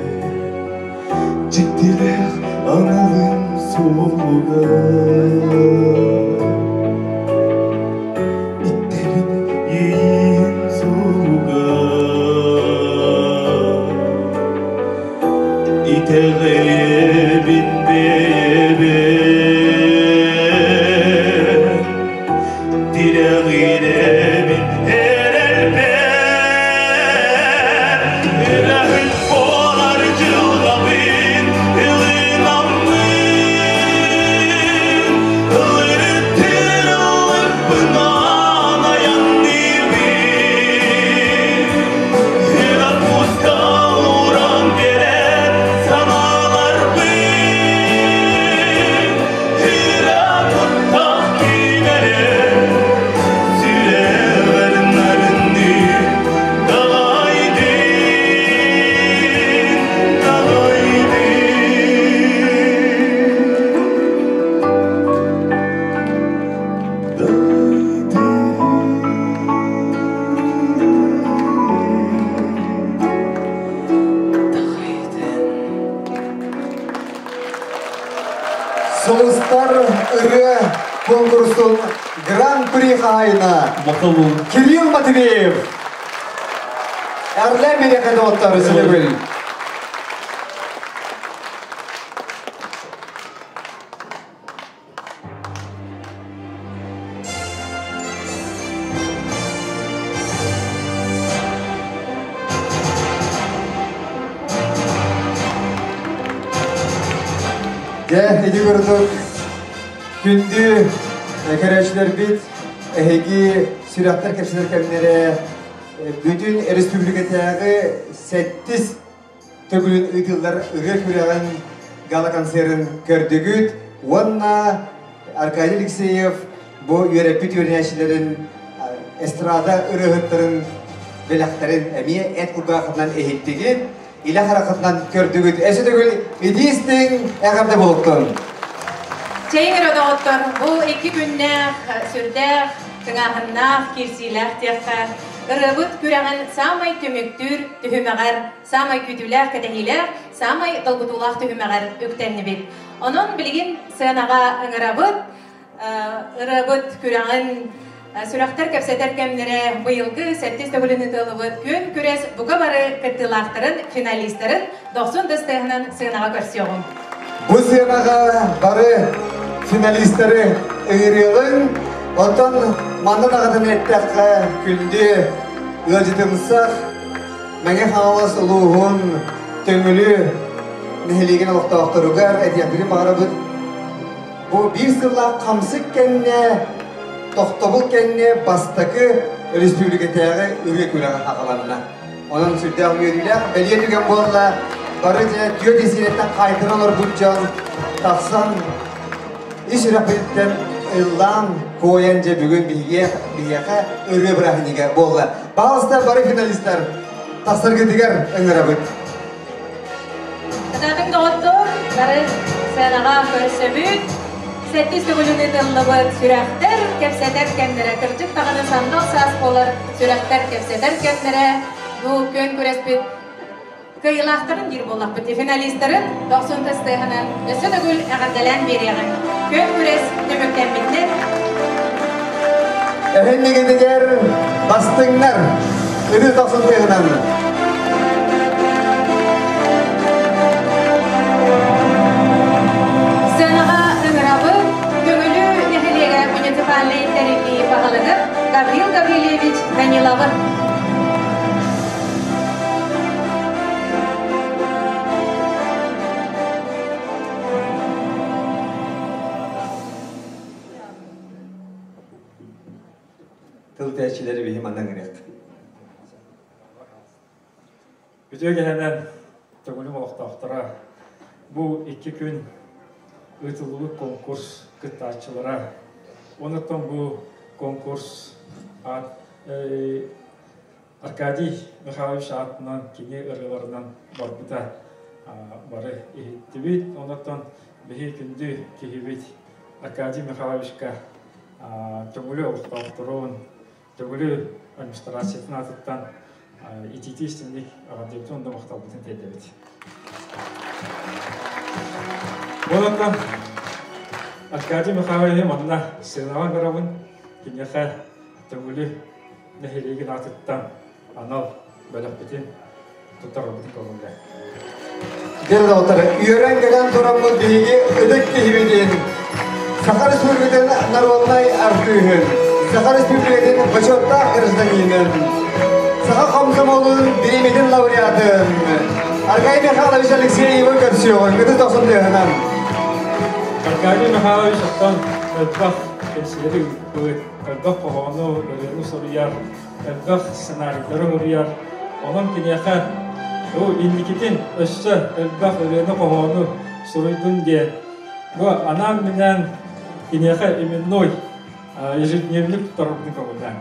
Дьиктилээх аналым суолугар Иттэбин иэйиим суолугар. Итэҕэйэбин бэйэбэр, тирэҕирэбин эрэлбэр. Үрэһит буолар дьылҕабын ылынаммын, Ылырыттыр ыллыкпын анаянныыбын. Сулустар ырыа конкурсун Гран-при хаһаайына Кирилл Матвеев. Эрле мереке доттар үсүлүгүл. Дьэ, ити курдук күндү көрөөччүлэрбит, эһиги сүрэхтэр кэпсэтэр кэмнэрэ бүтүн республикатааҕы сэттис төгүлүн ыытыллар ырыа күрэҕин гала-концерын көрдүгүт уонна Аркадий Алексеев бу үөрэппит үөрэнээччилэрин эстрада ырыаһыттарын бэлэхтэрин эмиэ эт кулгаахытынан иһиттигит, илэ харахытынан көрдүгүт. Эсэ төгүл итиистиҥ эҕэрдэ буолуктун! Чэйиҥ эрэ доҕоттор, бу икки күннээх, сүрдээх, тыҥааһыннаах, киирсиилээх диэххэ, ырыабыт күрэҕин саамай түмүктүүр түһүмэҕэр, саамай күүтүүлээх, кэтэһиилээх, саамай долгутуулаах түһүмэҕэр үктэннибит. Онон билигин сыанаҕа ыҥырабыт, ырыабыт күрэҕин сүрэхтэр кэпсэтэр кэмнэрэ быйылгы сэттис төгүлүн ыытыллыбыт күөн күрэс бука бары кыттыылаахтарын, финалистарын дохсун тыстыаһынан сыанаҕа көрсүөҕүҥ. Бу сыанаҕа бары финалистары ыҥырыаҕыҥ. Оттон манна даҕатан эттэххэ, күндү ыалдьытымсах Мэҥэ Хаҥалас улууһун Төҥүлү нэһилиэгин олохтоохторугар этиэхпитин баҕарабыт. Бу биир сыллаах хамсык кэннэ, тохтобул кэннэ бастакы республикатааҕы ырыа күрэҕэ аҕаланна. Онон сүрдээх үөрүүлээх бэлиэ түгэн буолла. Бары дьэ түөрт исирэттэн хаайтаран олорбут дьон тахсан ис сүрэхпититтэн ыллаан, куойан дьэ бүгүн биһиэхэ ырыа бырааһынньыга буолла. Баҕалыстар бары финалистар тахсаргытыгар ыҥырабыт. Кытаатыҥ доҕоттор, бары сыанаҕа көрсөбүт. Сэттис төгүлүн ыытыллыбыт сүрэхтэр кэпсэтэр кэмнэрэ, кырдьык даҕаны сандал саас буолар сүрэхтэр кэпсэтэр кэмнэрэ. Бу күөн күрэспит кыайыылаахтарын диир буоллахпыт, финалистарын дохсун тастыаһынан өссө төгүл эҕэрдэлээн биэриэҕиҥ. Күөн күрэс түмүктэммитинэн. Эһиннигитигэр бастыҥнар ырыы тохсун тыаһынан. Сыанаҕа ыҥырабыт Төҥүлү нэһилиэгэ муниципальнай тэриллии баһылыгын Гаврил Гаврильевич Даниловы. Тыл тээччилэри биһи манна ыҥырыах. Үтүө кэһэнэн Төҥүлүм олохтоохторо бу икки күн ыытыллыбыт конкурс кыттааччылара. Онуттан бу конкурс Аркадий Михайлович аатынан кини ырыаларынан барбыта бары иһиттибит. Онуттан биһи күндү киһибит Аркадий Михайловичка Төҥүлү олохтоохторун, Төҥүлү администрациятын аатыттан итиитии истинник эҕэрдэбитин уонна махталбытын тиэрдэбит. Онон Аркадий Михайлович манна сыанаҕа ыҥырабын. Киниэхэ Төҥүлү нэһилиэгин аатыттан анал бэлэхпитин туттарарбытын көҥүллээн. Дьэ доҕоттор, үөрэн кэлэн тураммыт биһиги ытык киһибитин, Саха Республикатын народнай артыыһын, Саха Республикатын бочуоттаах гражданинын, Саха комсомолун бириэмэтин лауреатын Аркадий Михайлович Алексеевы көрсүөҕүҥ, ытыс дохсун тыаһынан. Аркадий Михайлович оттон элбэх кэнсиэри ыыппыт, элбэх хоһоону, ырыаны суруйар, элбэх сценарийдары суруйар. Онон киниэхэ бу инникитин өссө элбэх ырыаны-хоһоону суруйдун диэн бу анаан-минээн киниэхэ именной ежедневник туттарбытын көҕүлээн.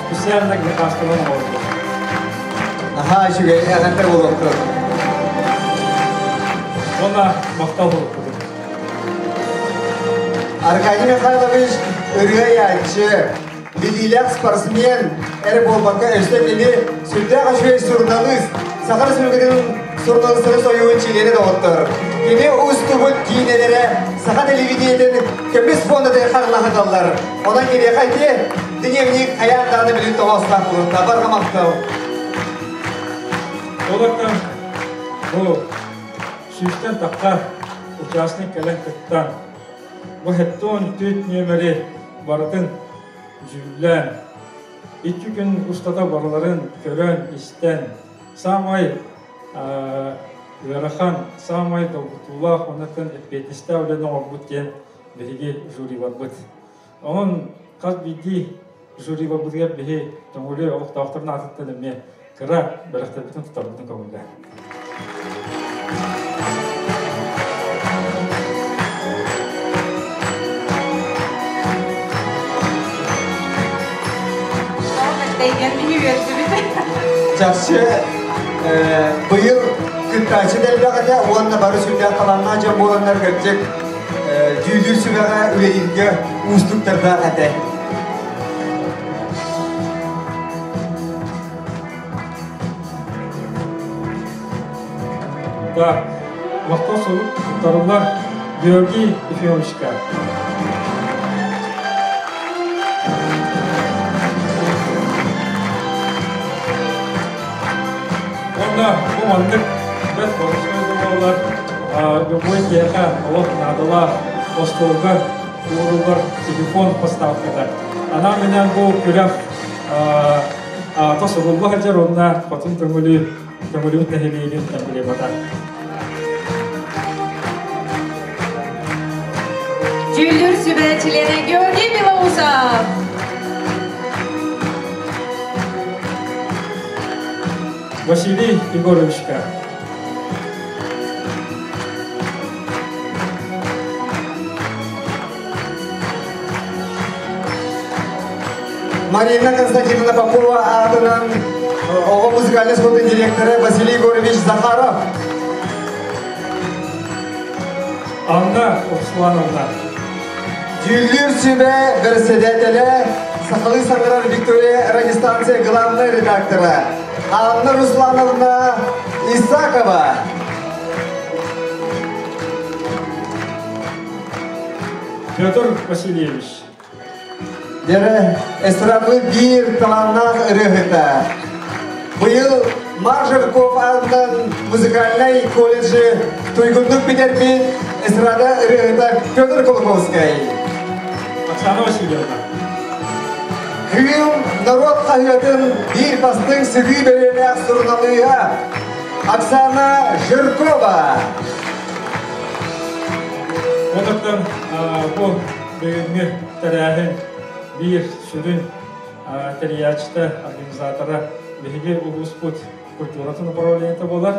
Специально заказканан оҥордум. Наһаа үчүгэй эҕэрдэ буолуохтун. Уонна махтал буолуохпутун. Аркадий Михайлович ырыа айааччы, билиилээх спортсмен эрэ буолбакка өссө кини сүрдээх үчүгэй суруналыыс, Саха Республикатын суруналыыстарын сойууһун чилиэнэ доҕоттор. Кини устубут киинэлэрэ саха телевидениетин көмүс фондатын харалаһыталлар. Онон киниэхэ ити дневник хайаан даҕаны билин тоҕоостоох буолуохтаах. Барҕа махтал. Олортон бу сүүстэн тахха участник кэлэн кыттан, бу 74 нүөмэри барытын дьүүллээн, икки күн устата барыларын көрөн-истэн, саамай ыарахан, саамай долгутуулаах уонна эппиэтинэстээх үлэни оҥорбут диэн биһиги жюриларбыт. Онон хас биирдии жюриларбытыгар биһи Төҥүлү олохтоохторун аатыттан эмиэ кыра бэлэхтэрбитин тутарбытын көҥүллээн. Чахчы быйыл кыттааччы да элбэх этэ уонна бары сүрдээх талааннаах дьон буоланнар кырдьык дьүүллүүр сүбэҕэ үлэлииргэ уустуктардаах этэ. Да, махтал сурук туттарыллар Георгий Ефимовичка. Уонна бу маннык бэрт боростуой буолаллар любой киһиэхэ олох наадалаах остуолга ууруллар телефон поставката. Анаан-минээн бу күрэх аата сурулла сылдьар уонна хотун Төҥүлү Төҥүлүбүт нэһилиэгин эмблемата. Дьүүллүүр сүбэ чилиэнэ Георгий Белоусов. Василий Егоровичка. Марина Константиновна Попова аатынан оҕо музыкальнай школатын директора Василий Егорович Захаров. Анна Руслановна. Дьүүллүүр сүбэ бэрэссэдээтэлэ Сахалыы саҥарар Виктория радиостанция главнай редактора Анна Руслановна Исакова. Петр Васильевич. Дьэрэ, эстрадабыт биир талааннаах ырыаһыта. Быйыл Марк Жирков аатынан музыкальнай колледжы туйгуннук бүтэрбит эстрада ырыаһыта Петр Кулаковскай. Оксана Васильевна. Кыым норуот хаһыатын биир бастыҥ сытыы бэлиэлээх суруналыыһа Оксана Жиркова. Онуттан бу бүгүҥҥү тэрээһин биир сүрүн тэрийээччитэ, организатора биһиги улууспут культуратын управлениета буолар.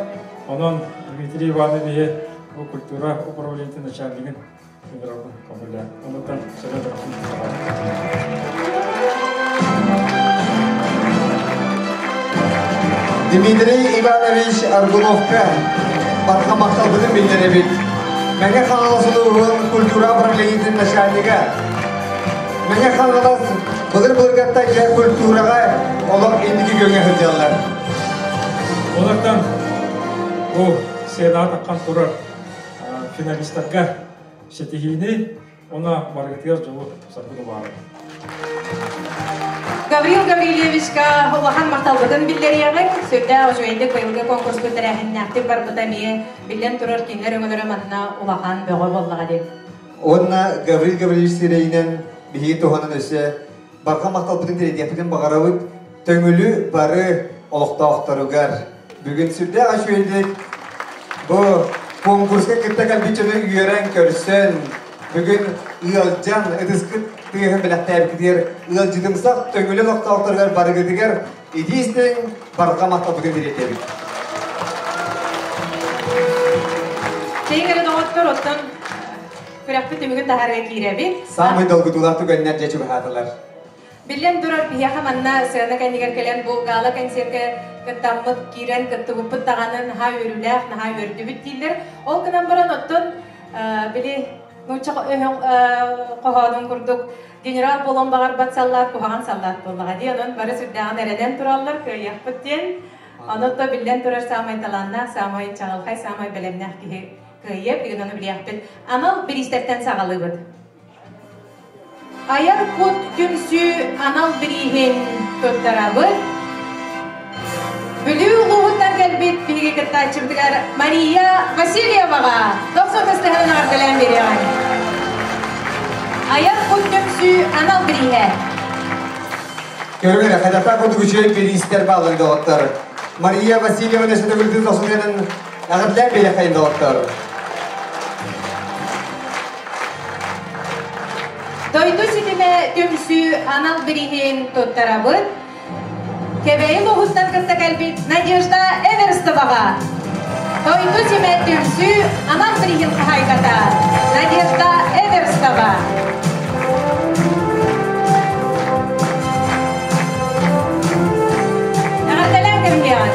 Онон Дмитрий Ивановиһы бу культура управлениетын начальнигын ыҥырабын көҥүллээн. Онуттан сөбө Дмитрий Иванович Аргуновка барҕа махталбытын биллэрэбит. Мэҥэ Хаҥалас улууһун культура управлениетын начальнига. Мэҥэ Хаҥалас былыр-былыргаттан дьэ культураҕа олох инники күөҥҥэ сылдьаллар. Олортон бу сценаҕа таххан турар финалистарга ситиһиини Уонна барыгытыгар дьолу саргыны баҕарабын. Гаврил Гаврильевичка улахан махталбытын биллэриэҕиҥ. Сүрдээх үчүгэйдик быйылгы конкурска тэрээһиннээхтик барбыта эмиэ биллэн турар кинилэр өҥөлөрө манна улахан бөҕө буоллаҕа дии. Уонна Гаврил Гаврильевич сирэйинэн биһиги туһанан өссө барҕа махталбытын тириэрдиэхпитин баҕарабыт. Төҥүлү бары олохтоохторугар бүгүн сүрдээх үчүгэйдик бу конкурска кытта кэлбит дьону үөрэн көрсөн бүгүн ыалдьан ытыскыт тыаһын бэлэхтээбиккитигэр ыалдьытымсах Төҥүлү олохтоохторугар барыгытыгар итии истиҥ барҕа махталбытын тириэрдэбит. Тэйиҥ эрэ доҕоттор, оттон күрэхпит түмүгүн таһаарыга киирэбит. Саамай долгутуулаах түгэннэр дьэ чугаһаатылар. Биллэн турар, биһиэхэ манна сыана кэннигэр кэлэн бу гала-концерка кыттаммыт, киирэн кыттыбыппыт даҕаны наһаа үөрүүлээх, наһаа үөрдүбүт дииллэр. Ол гынан баран оттон били нуучча хоһоонун курдук генерал буолуон баҕарбат саллаат куһаҕан саллаат буоллаҕа дии. Онон бары сүрдээҕин эрэнэн тураллар, кыайыахпыт диэн. Ону то биллэн турар саамай талааннаах, саамай чаҕылхай, саамай бэлэмнээх киһи. кыайыа билигин ону билиэхпит. Анал бириистэртэн саҕалыыбыт. Айар кут түмсүү анал бирииһин туттарабыт. Бүлүү улууһуттан кэлбит биһиги кыттааччыбытыгар Мария Васильеваҕа тохсун тыстыһынан эҕэрдэлээн биэриэҕиҥ. Айар кут түмсүү анал бирииһэ. Көрүҥ эрэ, хайдахтаах курдук үчүгэй бириистэр бааллар доҕоттор. Мария Васильевна өссө тохсун эҕэрдэлээн биэриэххэйин доҕоттор. Дойду ситимэ түмсүү анал бирииһин туттарабыт. Кэбээйи улууһуттан кытта кэлбит Надежда Эверстоваҕа. Дойду ситимэ түмсүү анал бирииһин хаһаайката Надежда Эверстова. Эҕэрдэлээн кэбиһиэҕин.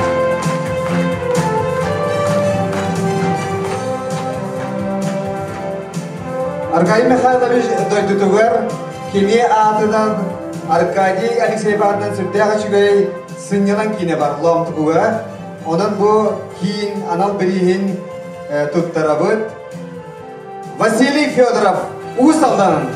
Аркадий Михайлович дойдутугар кини аатынан Аркадий Алексеев аатынан сүрдээх үчүгэй сынньалаҥ киинэ бар Лоомтукуга. Онон бу киин анал бирииһин туттарабыт. Василий Федоров, Уус Алдан.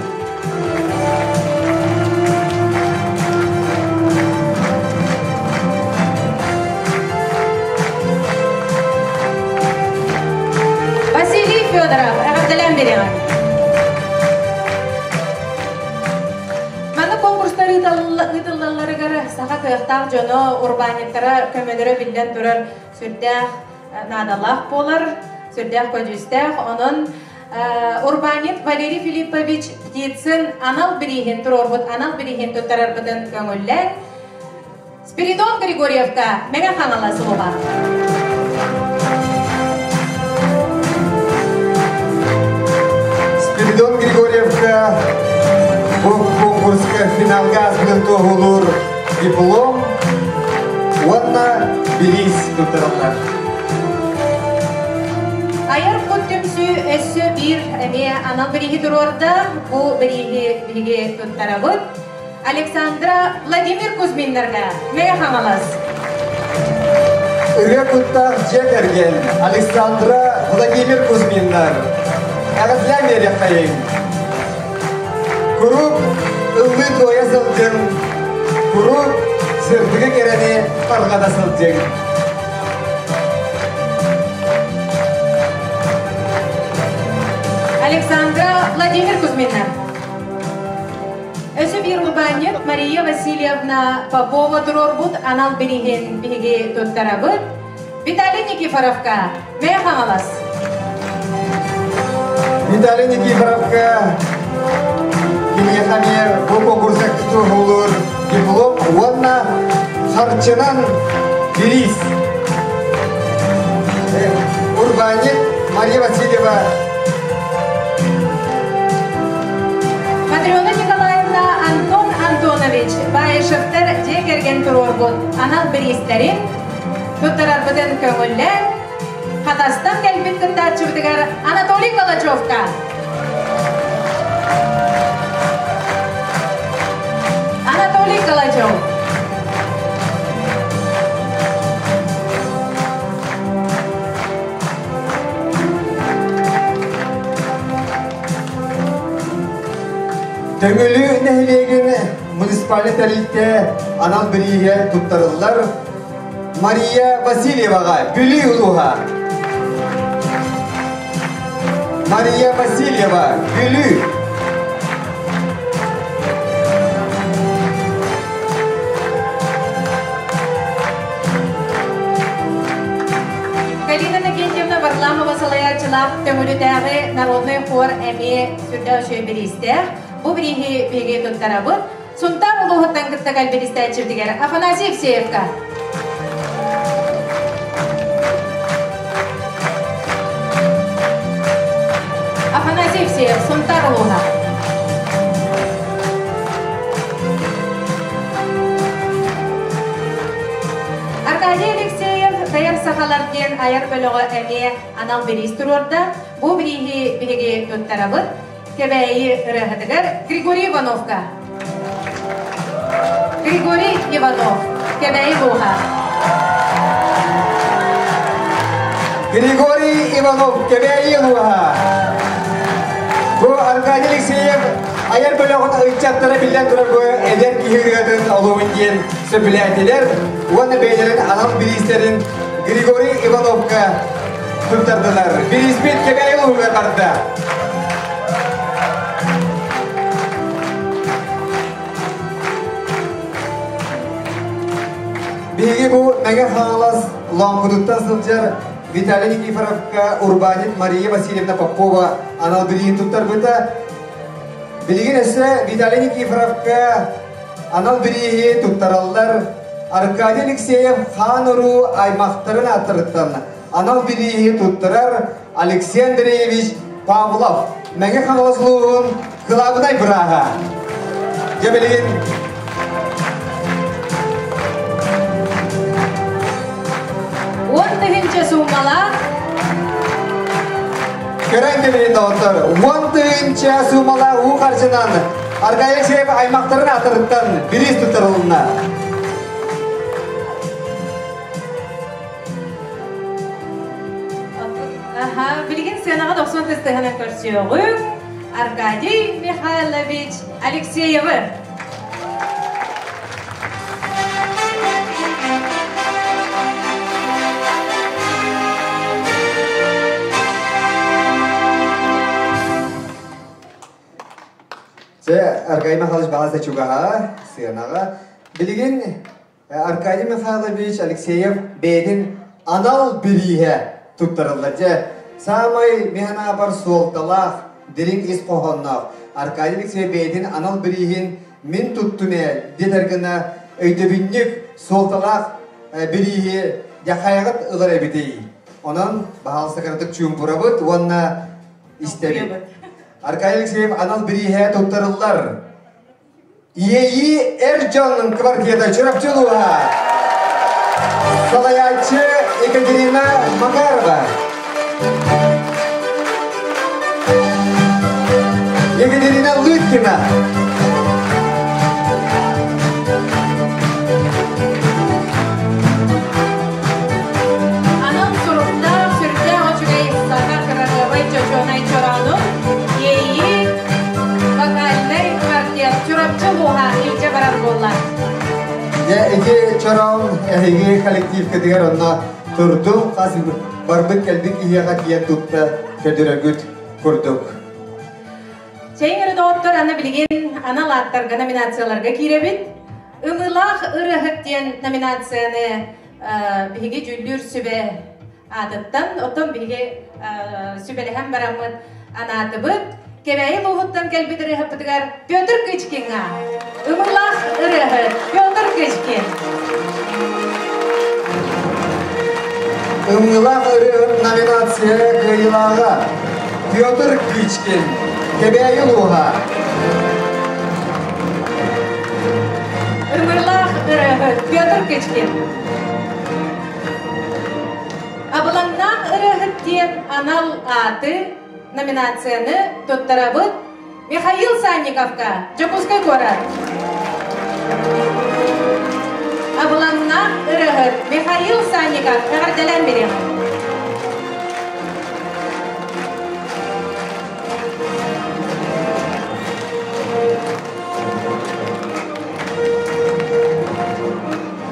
Василий Федоров, эҕэрдэлээн биэриэҕиҥ. Маннык конкурстар ыытыллалларыгар саха кыахтаах дьоно, урбаанньыттара көмөлөрө биллэн турар сүрдээх наадалаах буолар, сүрдээх көдьүүстээх. Онон урбаанньыт Валерий Филиппович Птицын анал бирииһин туруорбут анал бирииһин туттарарбытын көҥүллээн Спиридон Григорьевка Мэҥэ Хаҥалас уола. Спиридон Григорьевка бу конкурска финалга ааспытын туоһулуур диплом уонна бириис туттараллар. Айар кут түмсүү өссө биир эмиэ анал бирииһи туруорда. Бу бирииһи биһиги туттарабыт. Александра Владимир Кузьминнарга Мэҥэ Хаҥалас. Ырыа куттаах дьиэ кэргэн Александра Владимир Кузьминнар. Эҕэрдэлээн биэриэххэйиҥ. Куруук ыллыы туойа сылдьыҥ, куруук сырдыгы кэрэни тарҕата сылдьыҥ. Александра Владимир Кузьминнар. Өссө биир урбаанньыт Мария Васильевна Попова туруорбут анал бирииһин биһиги туттарабыт. Виталий Никифоровка Мэҥэ Хаҥалас. Виталий Никифоровка киниэхэ эмиэ бу конкурска туоһулуур диплом уонна харчынан бириис. Урбаанньыт Мария Васильева Матрена Николаевна Антон Антонович Баишевтар дьиэ кэргэн туруорбут анал бириистэрин туттарарбытын көҥүллээн, Хатастан кэлбит кыттааччыбытыгар Анатолий Калачевка. Анатолий Калачев. Төҥүлү нэһилиэгин муниципальнай тэрилтэ анал бирииһэ туттарыллар Мария Васильеваҕа Бүлүү улууһа. Мария Васильева, Бүлүү. Галина Иннокентьевна Варламова салайааччылаах Төҥүлүтээҕи народнай хор эмиэ сүрдээх үчүгэй бириистээх. Бу бирииһи биһиги туттарабыт. Сунтаар улууһуттан кытта кэлбит истээччибитигэр Афанасий Евсеевка. Афанасий Евсеев, Сунтаар улууһа. Аркадий Алексеев Дайар сахалар диэн айар бөлөҕө эмиэ анал бириис туруорда. Бу бирииһи биһиги туттарабыт. Кэбээйи ырыаһытыгар Григорий Ивановка. Григорий Иванов, Кэбээйи Буоха. Григорий Иванов, Кэбээйи улууһа. Бу Аркадий Алексеев айар бөлөҕүн ыччаттара биллэн турар бу эдэр киһи ырыатын олуһун диэн сөбүлээтилэр уонна бэйэлэрин анал бириистэрин Григорий Ивановка туттардылар. Бирииспит Кэбээйи улууһугар барда. Биһиги бу Мэҥэ Хаҥалас Лоҥкутуттан сылдьар Виталий Никифоровка урбаанньыт Мария Васильевна Попова анал бирииһин туттарбыта. Билигин өссө Виталий Никифоровка анал бирииһи туттараллар Аркадий Алексеев хаан уруу аймахтарын ааттарыттан анал бирииһи туттарар Алексей Андреевич Павлов, Мэҥэ Хаҥалас улууһун кылаабынай бырааһа. Дьэ билигин 10 тыһыынча суумалаах Көрөн кэбиһин доҕоттор, 10 тыһыынча суумалаах уу харчынан Аркадий Алексеев аймахтарын аатырыттан бириис туттарылынна. Аха, билигин сценаҕа 90 тыстыһынан көрсүөҕүҥ Аркадий Михайлович Алексеевы. Чэ, Аркадий Михайлович баҕас чугаһа, сыанаҕа. Билигин Аркадий Михайлович Алексеев бэйэтин анал бирииһэ туттарыллар. Дьэ, саамай миһанаабар суолталаах, дириҥ ис хоһоонноох Аркадий Алексеев бэйэтин анал бирииһин мин туттум ээ диэтэр гына өйдөбүнньүк суолталаах бирииһи дьахайаҕыт ылар эбитий. Онон баһаалыста кыратык чуумпурабыт уонна истэбит. Аркадий Алексеев анал бирииһэ туттарыллар. Иэйии эр дьон квартета Чурапчы улууһа. Салайааччы Екатерина Макарова. Екатерина Лыткина. Анал суруктаах сүрдээх үчүгэй саха кыраһыабай чочуонай чороону Иэйии вокальнай квартет Чурапчы улууһа илдьэ барар буолла. Дьэ, ити чороон эһиги коллективкытыгар онно турдум хас барбыт кэлбит киһиэхэ тиийэн тутта көдүрөгүт курдук. Чэйиҥ эрэ доҕоттор, аны билигин анал ааттарга номинацияларга киирэбит. Ымыылаах ырыаһыт диэн номинацияны биһиги дьүүллүүр сүбэ аатыттан, оттон биһиги сүбэлэһэн бараммыт анаатыбыт. Кэбээйи улууһуттан кэлбит ырыаһыппытыгар Петр Кычкиҥҥа. Ымыылаах ырыаһыт Петр Кычкин. Ымыылаах ырыаһыт номинация кыайыылааҕа Петр Кычкин, Кэбээйи улууһа. Ымыылаах ырыаһыт Петр Кычкин. Абылаҥнаах ырыаһыт диэн анал ааты номинацияны туттарабыт Михаил Санниковка, Дьокуускай куорат. Абылаҥнаах ырыаһыт Михаил Санников эҕэрдэлээн бириэҕин.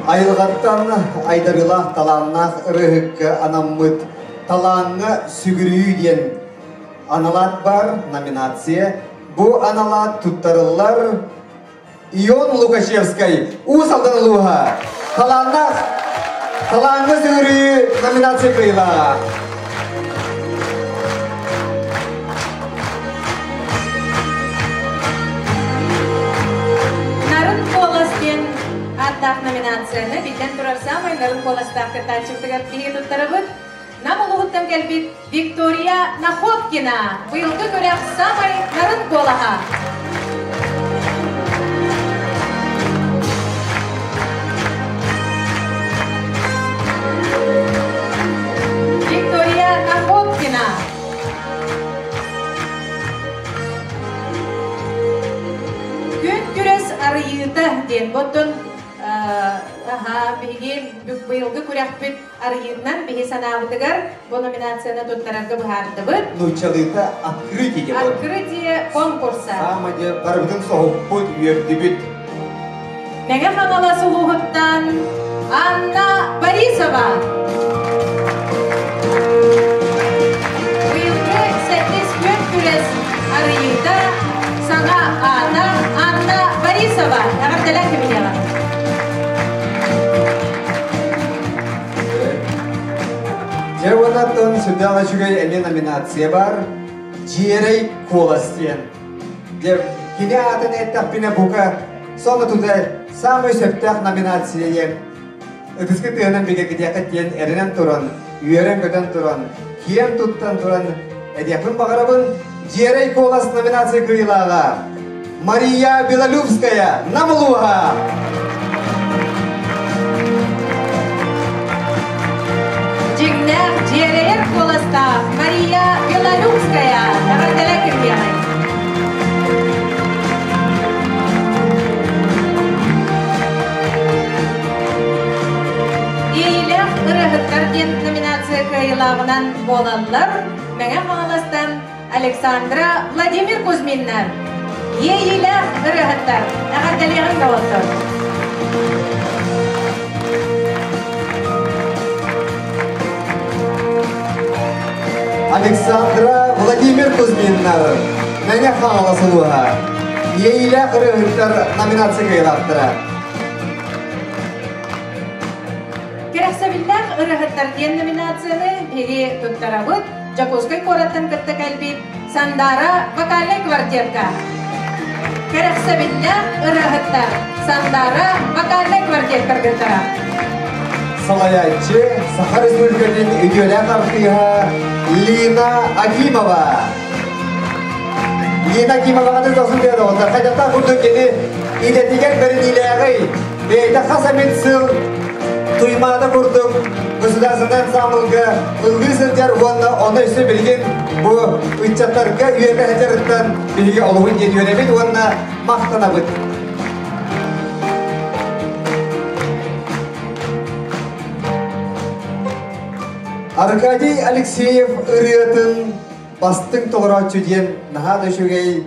Айылҕаттан айдарыылаах талааннаах ырыаһыкка анаммыт Талааҥҥа сүгүрүйүү диэн аналаат бар номинация. Бу аналаат туттарыллар Ион Лукачевскай Уус Алдан улууһа талааннаах Талааҥҥа сүгүрүйүү номинация кыайыылааҕа. Нарын куолас диэн ааттаах номинацияны биллэн турар саамай нарын куоластаах кыттааччыбытыгар биһиги туттарабыт. Нам улууһуттан кэлбит Виктория Находкина быйылгы күрэх саамай нарын куолаһа. Виктория Находкина. Күн күрэс арыйыыта диэн оттон аха биһиги быйылгы күрэхпит арыйыытынан биһи санаабытыгар бу номинацияны туттарарга быһаардыбыт. Нууччалыыта открытие диэн. Открытие конкурса. Саамай дьэ барыбытын соһуппут, үөрдүбүт. Мэҥэ Хаҥалас улууһуттан Анна Борисова. Быйылгы сэттис күөн күрэс арыйыыта саҥа аата Анна Борисова. Эҕэрдэлээн кэбиһиэҕэ. Дьэ уоннаттан сүрдээх үчүгэй эмиэ номинация бар. Дьиэрэй куолас диэн. Дьэ, кини аатын эттэхпинэ бука сонно тута саамай сөптөөх номинация диэн ытыскы тыаһынан бигэргитиэххит диэн эрэнэн туран, үөрэн-көтөн туран, киэн туттан туран этиэхпин баҕарабын. Дьиэрэй куолас номинация кыайыылааҕа Мария Белолюбская, Нам улууһа! Дьиҥнээх дьиэрэйэр куоластаах Мария Белолюбская эҕэрдэлэ кимиэҕэй? Иэйилээх ырыаһыттар диэн номинация кыайыылааҕынан буолаллар Мэҥэ Хаҥаластан Александра Владимир Кузьминнар. Иэйиилээх ырыаһыттар эҕэрдэлиэҕиҥ доҕоттор! Александра Владимир Кузьминнар Мэҥэ Хаҥалас улууһа Иэйиилээх ырыаһыттар номинация кыайыылаахтара. Кэрэхсэбиллээх ырыаһыттар диэн номинацияны биһиги туттарабыт Дьокуускай куораттан кытта кэлбит Сандаара вокальнай квартетка. Кэрэхсэбиллээх ырыаһыттар Сандаара вокальнай квартет кыргыттара. Салайааччы Саха Республикатын үтүөлээх артыыһа Лина Акимова. Лина Акимоваҕа тылдасым диэн оҕолор хайдахтаах курдук кини идэтигэр бэриниилээҕий, бэйэтэ хас эмит сыл Туймаада курдук государственнай ансамблга ыллыы сылдьар уонна ону өссө билигин бу ыччаттарга үөрэ сылдьарыттан биһиги олуһун диэн үөрэбит уонна махтанабыт. Аркадий Алексеев ырыатын бастыҥ толорооччу диэн наһаа да үчүгэй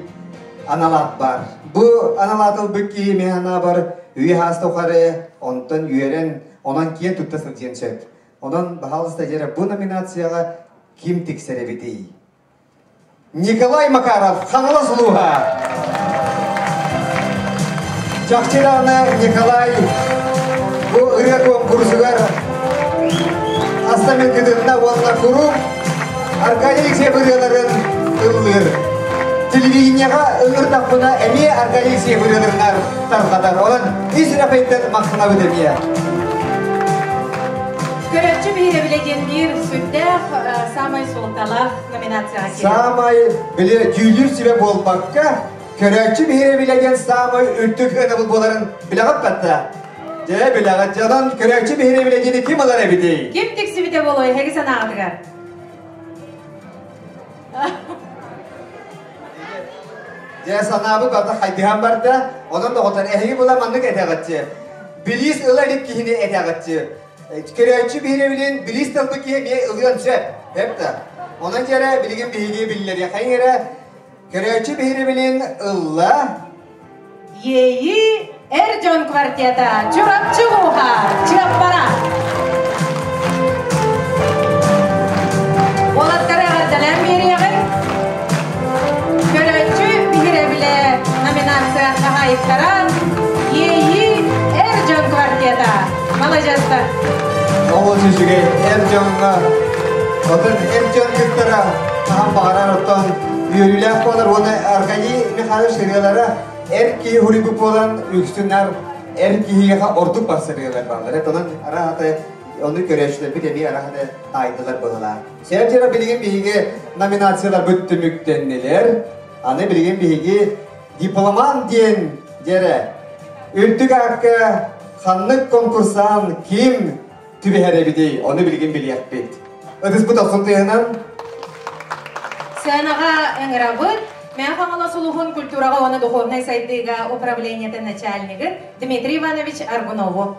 аналаат баар. Бу аналаат ылбыт киһи мин санаабар үйэ саас тухары онтон үөрэн, онон киэн тутта сылдьыан сөп. Онон, баһаалыста дьэрэ бу номинацияҕа ким тиксэр эбитий? Николай Макаров, Хаҥалас улууһа. Чахчы даҕаны Николай бу ырыа куонкурсугар Астамин кытынна уонна куруук Аркадий Алексеев ырыаларын ыллыыр. Телевидениеҕа ыҥырдахпына эмиэ Аркадий Алексеев ырыаларынан тарҕатар. Онон ис сүрэхпиттэн махтанабыт эмиэ. Көрөөччү биһирэбилэ диэн биир сүрдээх саамай суолталаах номинацияҕа киирэр. Саамай били дьүүллүүр сүбэ буолбакка, көрөөччү биһирэбилэ диэн саамай үрдүк ынабыл буоларын билэҕит батта. Дьэ, билэҕит. Дьонон көрөөччү биһирэбилэ диэни ким ылар эбитий? Ким тиксибитэ буолуой эһиги санааҕытыгар? Дьэ, санаабыт барда хайдыһан барда. Онон доҕоттор, эһиги була маннык этэҕитчи. Билиис ыла илик киһини этэҕитчи. Көрөөччү биһирэбилин билиис тылбыт киһи эмиэ ылыан сөп. Сөп да. Онон дьэрэ билигин биһиги биллэриэхэйин эрэ көрөөччү биһирэбилин ылла. Иэйии эр дьон квартета Чурапчы улууһа Чыаппара. Уолаттары эҕэрдэлээн биэриэҕиҥ. Көрөөччү биһирэбилэ номинация хаһаайыттара Иэйии эр дьон квартета. Маладьыастар. Олус үчүгэй эр дьоҥҥо отон эр дьон кыттара хаһан баҕарар оттон үөрүүлээх буолар уонна Аркадий Михайлович ырыалара эр киһи хуруйбут буолан үксүн эр киһиэхэ ордук барсар ырыалар бааллар. Онон араһата ону көрөөччүлэрбит эмиэ араһата таайдылар быһылаах. Сэрдьэрэ билигин биһиги номинацияларбыт түмүктэннилэр. Аны билигин биһиги дипломант диэн дьэрэ үрдүк аакка ханнык конкурсаан ким түбэһэр эбитий, ону билигин билиэхпит. Ытыспыт охсун тыаһынан Сценаҕа ыҥырабыт Мэҥэ Хаҥалас улууһун культураҕа уонна духовнай сайдыыга управлениетын начальнигын Дмитрий Иванович Аргунову.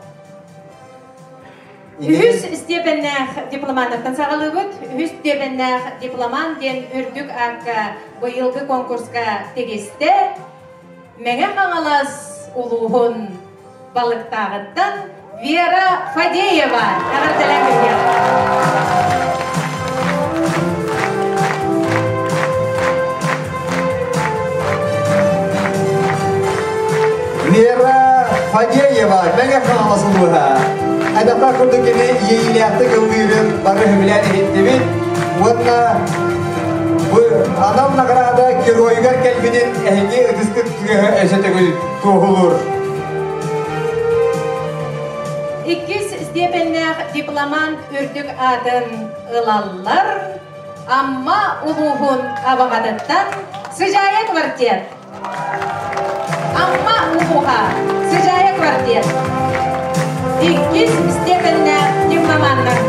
Үһүс степеннээх дипломаннартан саҕалыыбыт. Үһүс степеннээх дипломант диэн үрдүк аакка быйылгы конкурска тигистэ. Мэҥэ Хаҥалас улууһун Балыктааҕыттан Вера Фадеева эҕэрдэлээн кэлиэҕэ. Вера Фадеева, Мэҥэ Хаҥалас улууһа. Хайдахтаах курдук кини иэйиилээхтик ыллыырын бары сөбүлээн иһиттибит. Уонна бу анал награда геройугар кэлбитин эһиги ытыскыт тыаһа өссө төгүл туоһулуур. Иккис степеннээх дипломант үрдүк аатын ылаллар Амма улууһун Абаҕатыттан Сыдьаайа квартет. Амма улууһа Сыдьаайа квартет. Иккис степеннээх дипломаннар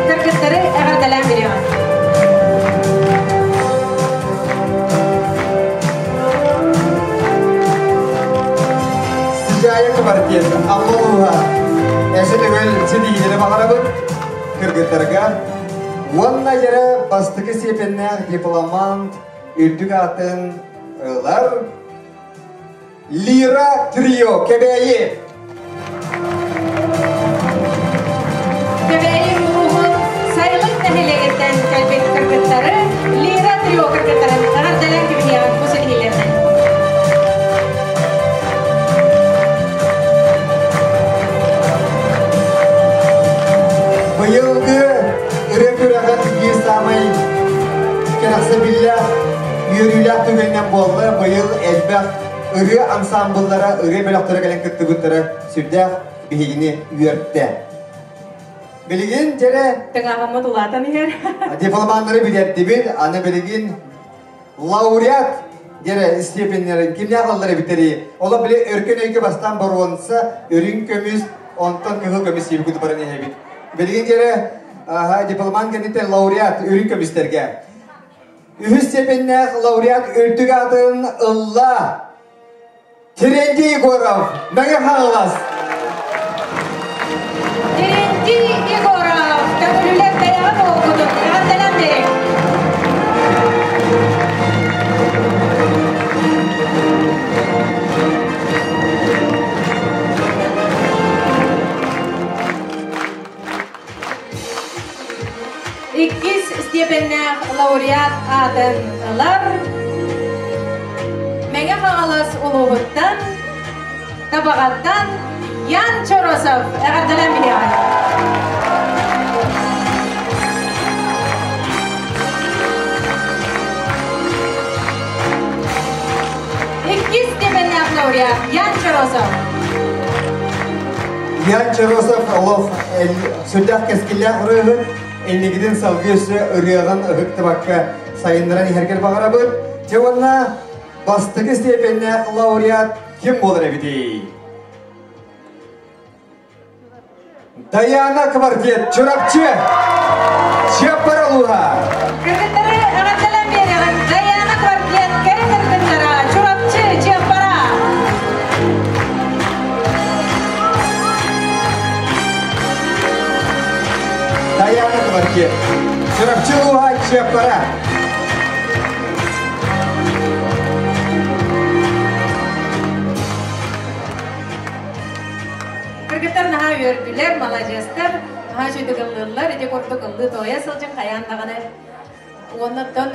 кыргыттары эҕэрдэлээн бириэҕин. Сыдьаайа квартет Амма улууһа эсэ төгүл ситиһиилэри баҕарабыт кыргыттарга уонна дьэрэ бастакы степеннээх дипломант үрдүк аатын ылар Лира Трио Кэбээйи. Кэбээйи улууһун Сайылык нэһилиэгиттэн кэлбит кыргыттары Лира Трио кыргыттарын эҕэрдэлээн кэбиһиэҕин бу ситиһиилэринэн. Быйылгы ырыа күрэҕин биир саамай кэрэхсэбиллээх, үөрүүлээх түгэнинэн буолла. Быйыл элбэх ырыа ансаамбыллара, ырыа бөлөхтөрө кэлэн кыттыбыттара сүрдээх биһигини үөртэ. Билигин дьэрэ Тыҥааһыммыт улаатан иһэр. дипломаннары билэрдибит, аны билигин лауреат дьэрэ степеннэрин кимнээх аллар эбиттэрий? Олор били өркөн өйгө бастаан боруонса, үрүҥ көмүс, онтон кыһыл көмүс сиэбикут баран иһэбит. Билигин дьэрэ дипломан кэнниттэн лауреат үрүҥ көмүстэргэ. Үһүс степеннээх лауреат үрдүк аатын ылла Терентий Егоров, Мэҥэ Хаҥалас. Терентий Егоров, көҥүлүлэр бэйэҕит уолгутун эҕэрдэлээн биэриҥ. Иккис степеннээх лауреат аатын ылар Мэҥэ Хаҥалас улууһуттан Табаҕаттан Ян Чоросов эҕэрдэлээн билиэҕэ. Иккис степеннээх лауреат Ян Чоросов. Ян Чоросов олох сүрдээх кэскиллээх ырыаһыт, инникитин салгыы өссө ырыаҕын ыһыктыбакка сайыннаран иһэргэр баҕарабыт. Дьэ уонна бастакы степеннээх лауреат ким буолар эбитий? Даяна Квартет, Чурапчы, Чыаппар улууһа. Кыргыттары эҕэрдэлээн биэрэҕин Даяна Квартет кэрэ кыргыттара Чурапчы, Чыаппара. Даяна Квартет, Чурапчы улууһа, Чыаппара. Кыргыттар наһаа үөрдүлэр, маладьыастар, наһаа үчүгэй ыллыыллар, ити курдук ыллыы тоойо сылдьан хайаан даҕаны уоннаттан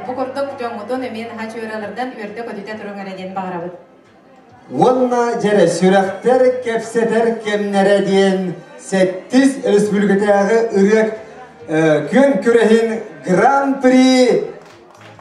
бу курдук дьоҥҥутун эмиэ наһаа үчүгэй үөрдэ-көтүтэ туруҥ эрэ диэн баҕарабыт. Уонна дьэрэ сүрэхтэр кэпсэтэр кэмнэрэ диэн сэттис республикатааҕы ырыа күөн күрэһин гран-при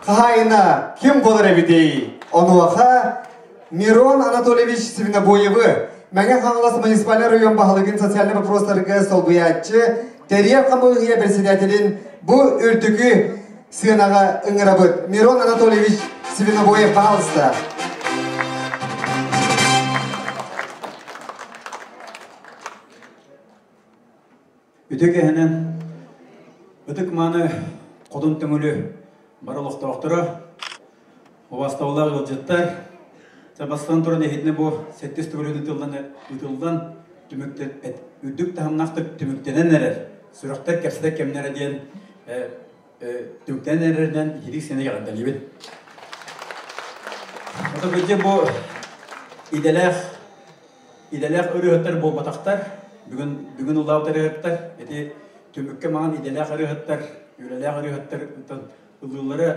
хаһаайына ким буолар эбитий? Онуоха Мирон Анатольевич Свинобоевы, Мэҥэ Хаҥалас муниципальнай район баһылыгын социальнай вопростарга солбуйааччы, тэрийэр хамыыһыйа председателин бу үрдүкү сыанаҕа ыҥырабыт. Мирон Анатольевич Свинобоев, пожалуйста. Үтүө кэһэнэн ытык-мааны Хотун Төҥүлү бары олохтоохторо, убаастабыллаах ыалдьыттар, бастатан туран эһитинэ бу сэттис төгүлүн ыытыллан, ыытыллан үрдүк таһымнаахтык түмүктэнэн эрэр, сүрэхтэр кэпсэтэр кэмнэрэ диэн түмүктэнэн эрэринэн итирик сиэнэ эҕэрдэлиибин. Ото кырдьык бу идэлээх идэлээх ырыаһыттар буолбатахтар. Бүгүн бүгүн ыллаабыт ырыаһыттар ити түмүккэ маҥан идэлээх ырыаһыттар, үлэлээх ырыаһыттар ыллыыллара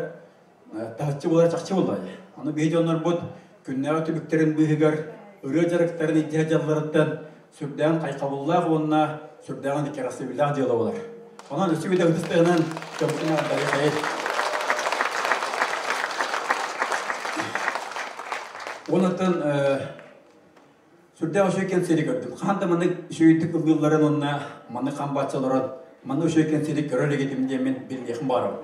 таһыччы буолар чахчы буолла. Аны биһи дьоннорбут күннээҕи түбүктэрин быыһыгар ырыа дьарыктарын илдьэ дьалларыттан сүрдээн хайхабыллаах уонна сүрдээҕин кэрэхсэбиллээх дьыала буолар. Онон өссө биирдэ ытыс тыаһынан көмөтүн эҕэрдэлиэхэйин. Онтон сүрдээх үчүгэй кэнсиэри көрдүм. Хаһан да маннык үчүгэйдик ыллыылларын уонна маннык хам бааччы олорон маннык үчүгэй кэнсиэри көрөр илигитим диэммин биллиэхим баарым.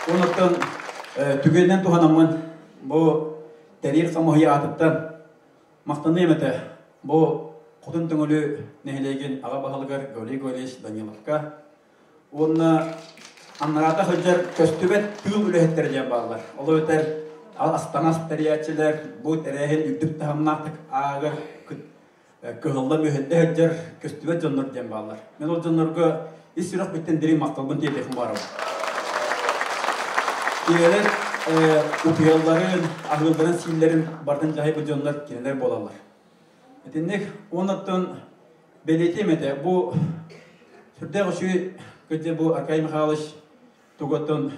Онуттан түгэнинэн туһанаммын бу тэрийэр хамыһыйа аатыттан махтаныам этэ. Бу Хотун Төҥүлү нэһилиэгин аҕа баһылыгар Гаврил Гаврильевич Даниловка уонна аннараата сылдьар көстүбэт тыыл үлэһиттэрэ диэн бааллар. Ол эбэтэр ас-таҥас тэрийээччилэр бу тэрээһин үрдүк таһымнаахтык ааҕар кыһылла мүһэллэ сылдьар көстүбэт дьоннор диэн бааллар. Мен ол дьоннорго ис сүрэхпиттэн дириҥ махталбын тиэрдиэхпин баҕарабын. Кинилэр утуйалларын, аһыылларын, сииллэрин бардын дьаһайбыт дьоннор кинилэр буолаллар. Итинник уоннаттан бэлиэтиэм этэ, бу сүрдээх үчүгэй кырдьа бу Аркадий Михайлович тугуттан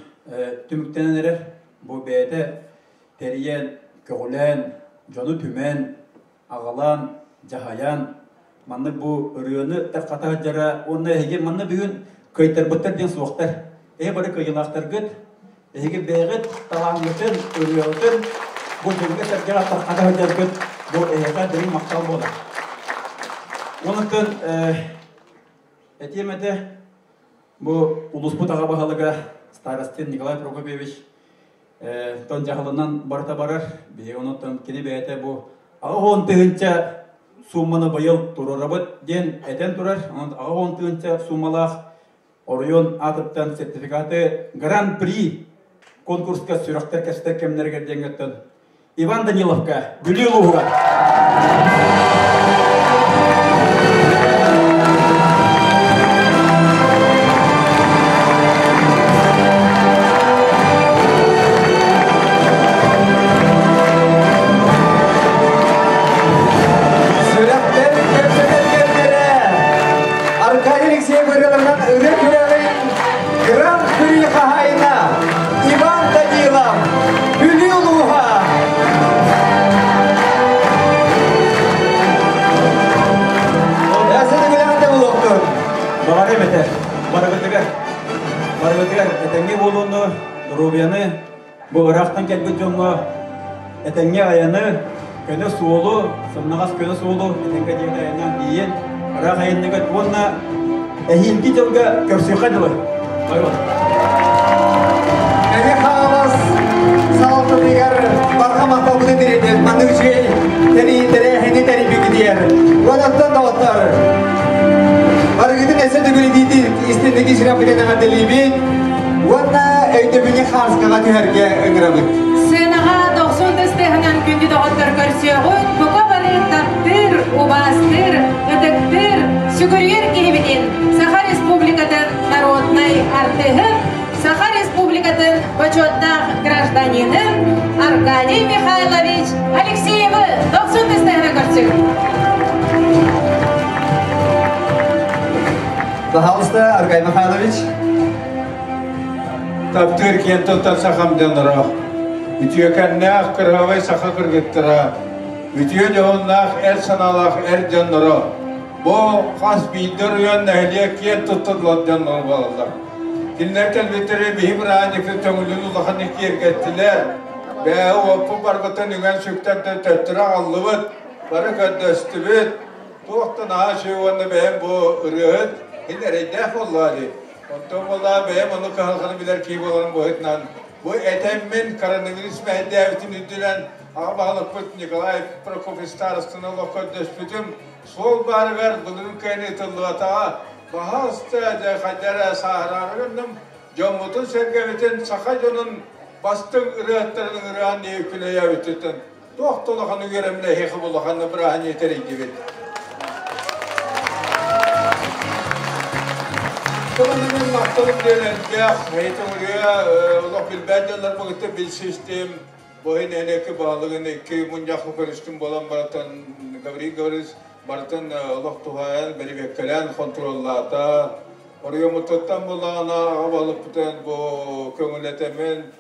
түмүктэнэн эрэр. Бу бэйэтэ тэрийэн, көҕүлээн, дьону түмэн, аҕалаан, дьаһайан, маннык бу ырыаны тархата сылдьара уонна эһиги манна бүгүн кыайтарбыттар диэн суохтар. Эһи бары кыайыылаахтаргыт, эһиги бэйэҕит талааҥҥытын, ырыаҕытын бу дьоҥҥо-сэргэҕэ тархата сылдьаргыт бу эһиэхэ дириҥ махтал буолар. Онон этиэм этэ, бу улууспут аҕа баһылыга Старостин Николай Прокопьевич тон дьаһалынан барыта барар. Биһиги онон кини бэйэтэ бу 80 тыһыынча суумманы быйыл туруорабыт диэн этэн турар. Онон 80 тыһыынча сууммалаах оройуон аатыттан сертификаты Гран-при конкурска сүрэхтэр кэстэр кэмнэригэр диэҥҥэттэн Иван Даниловка Бүлүү улууһугар. Сүрэхтэр кэпсэтэр кэмнэрэ Аркадий Алексеев ырыаларынан ырыа күрэҕин Гран-при хаһаайына Иван Данилов, Бүлүү улууһа. Эсэдигилэҕитэ булуохтун. Баҕарым этэ, барыгытыгар, барыгытыгар этэҥҥэ буолууну, доруобуйаны, бу ыраахтан кэлбит дьоҥҥо этэҥҥэ айаны, көнө суолу, сымнаҕас көнө суолу этэҥҥэ диэн айаннаан тиийэн, ыраах айанныгыт уонна эһиилги дьылга көрсүөххэ дылы. Мэҥэ Хаҥалас салалтатыгар барҕа махталбытын тириэрдэн маннык үчүгэй тэрээһини тэрийбиккитигэр уонаттан доҕоттор барыгытын өссө төгүл истинники сүрэхпитин эҕэрдэлиибит уонна өйдөбүнньүк хааскаҕа түһэргэ ыҥырабыт. Сыанаҕа дохсун тыстыһынан күндү доҕоттор көрсүөҕүн, бука бары таптыыр, убаастыыр, ытыктыыр, сүгүрүйэр киһибитин Саха Республикатын народнай артыһын, Саха Республикатын бочуоттаах гражданинын Аркадий Михайлович Алексеевы дохсун тыстыһынан көрсүөҕүн. Пожалуйста, Аркадий Михайлович. Таптыыр киэн туттар сахам дьонноро, үтүөкэннээх кыраһабай саха кыргыттара, үтүө дьоһуннаах эр санаалаах эр дьонноро, бу хас биирдии оройуон нэһилиэк киэн туттуллар дьонноро буолаллар. Кинилэр кэлбиттэрэ биһи бырааһынньыкпыт төҥүлүн улаханнык киэргэттилэр. Бээ уоппут барбытын үҥэн-сүктэн төттөрү аҕаллыбыт, бары көрдөстүбүт. Туох да наһаа үчүгэй уонна бэйэм бу ырыаһыт иһин эрэйдээх буоллаҕа дии. Оттон буоллаҕа бэйэм ону кыһалҕаны билэр киһи буоларым быһыытынан бу этэммин коронавирус мэһэйдээбитин үрдүнэн аҕа баһылыкпыт Николай Прокопьевич Старостины олох көрдөспүтүм. Суол баарыгар былырыын кыайан ыытыллыбатаҕа. Баһаалыста дьэ хайда эрэ сааһыраары гынным. Дьоммутун-сэргэбитин саха дьонун бастыҥ ырыаһыттарын ыҥыран күнэйээбититтэн. Туох да улахан үөрэммин эһиэхэ улахан бырааһынньык тэрийдибит. Тылынан махталым диэн элбэх, эйтэҥүрүө олох билбэт дьоннор быгытта билсистим. Бу нэһилиэккэ баһылыгын икки мунньахха көрүстүм буолан барытын Гаврил Гаврилович барытын олох туһаайан, бэрибиэккэлээн хонтуруоллаата. Оройуоммутуттан буллаҕына аҕа баһылыкпытын бу көҥүлэтэммин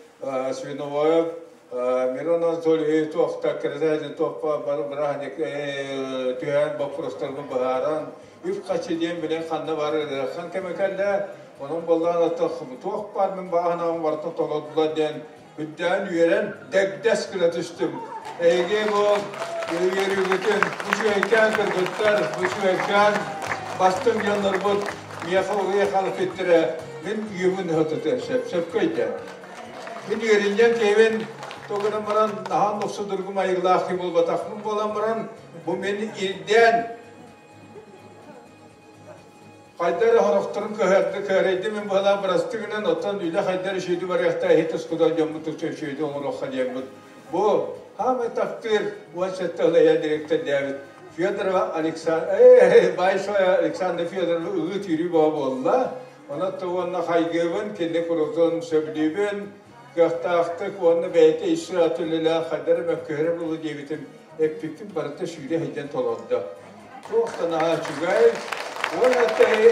Свиновоев Мирон Анатольевич туохта кырасаайдын туохпа бырааһынньык түһээн боппуруостарбын быһааран үп-харчы диэн билэн ханна бар ыарахан кэмэ кэллэ. Онон буоллаҕына туох баар мин бааһынаҕым барытын толордулар диэн үрдээн үөрэн дэгдэс гына түстүм. Эһиги бу үөрүүгүтүн үчүгэйкээн кыргыттар, үчүгэйкээн бастыҥ дьоннорбут миэхэ уруй халыппыттара мин үйэбин ыһытыта сөп сөпкө өйдөөн. Мин үөрүнньэҥ киһибин тугунан баран наһаа нохсудургу майгылаах киһи буолбатахпын буолан баран бу мин ирдээн хайдар хорохторун көһөрдө көһөрөйдү мин быһалаах бырасты гынан оттон үлэ хайдар үчүгэйди барыахта иһит тускудан дьоммут үчүгэйди оҥоруохха диэммит бу хаамай таптыыр 17 ылайа директор дээбит Федорова Александр Большой Александр Федорова ыы түүрүү боо буолла. Онон уонна хайгыыбын, кини курутун сөбүлүүбүн, кыахтаахтык уонна бэйэтэ ис сүрэҕэ үлэлээх хайдара мөккүһэрэ буолуо диэбитим, эппиппин барыта сүүрэ сылдьан толордо. Туох да наһаа үчүгэй. Уонна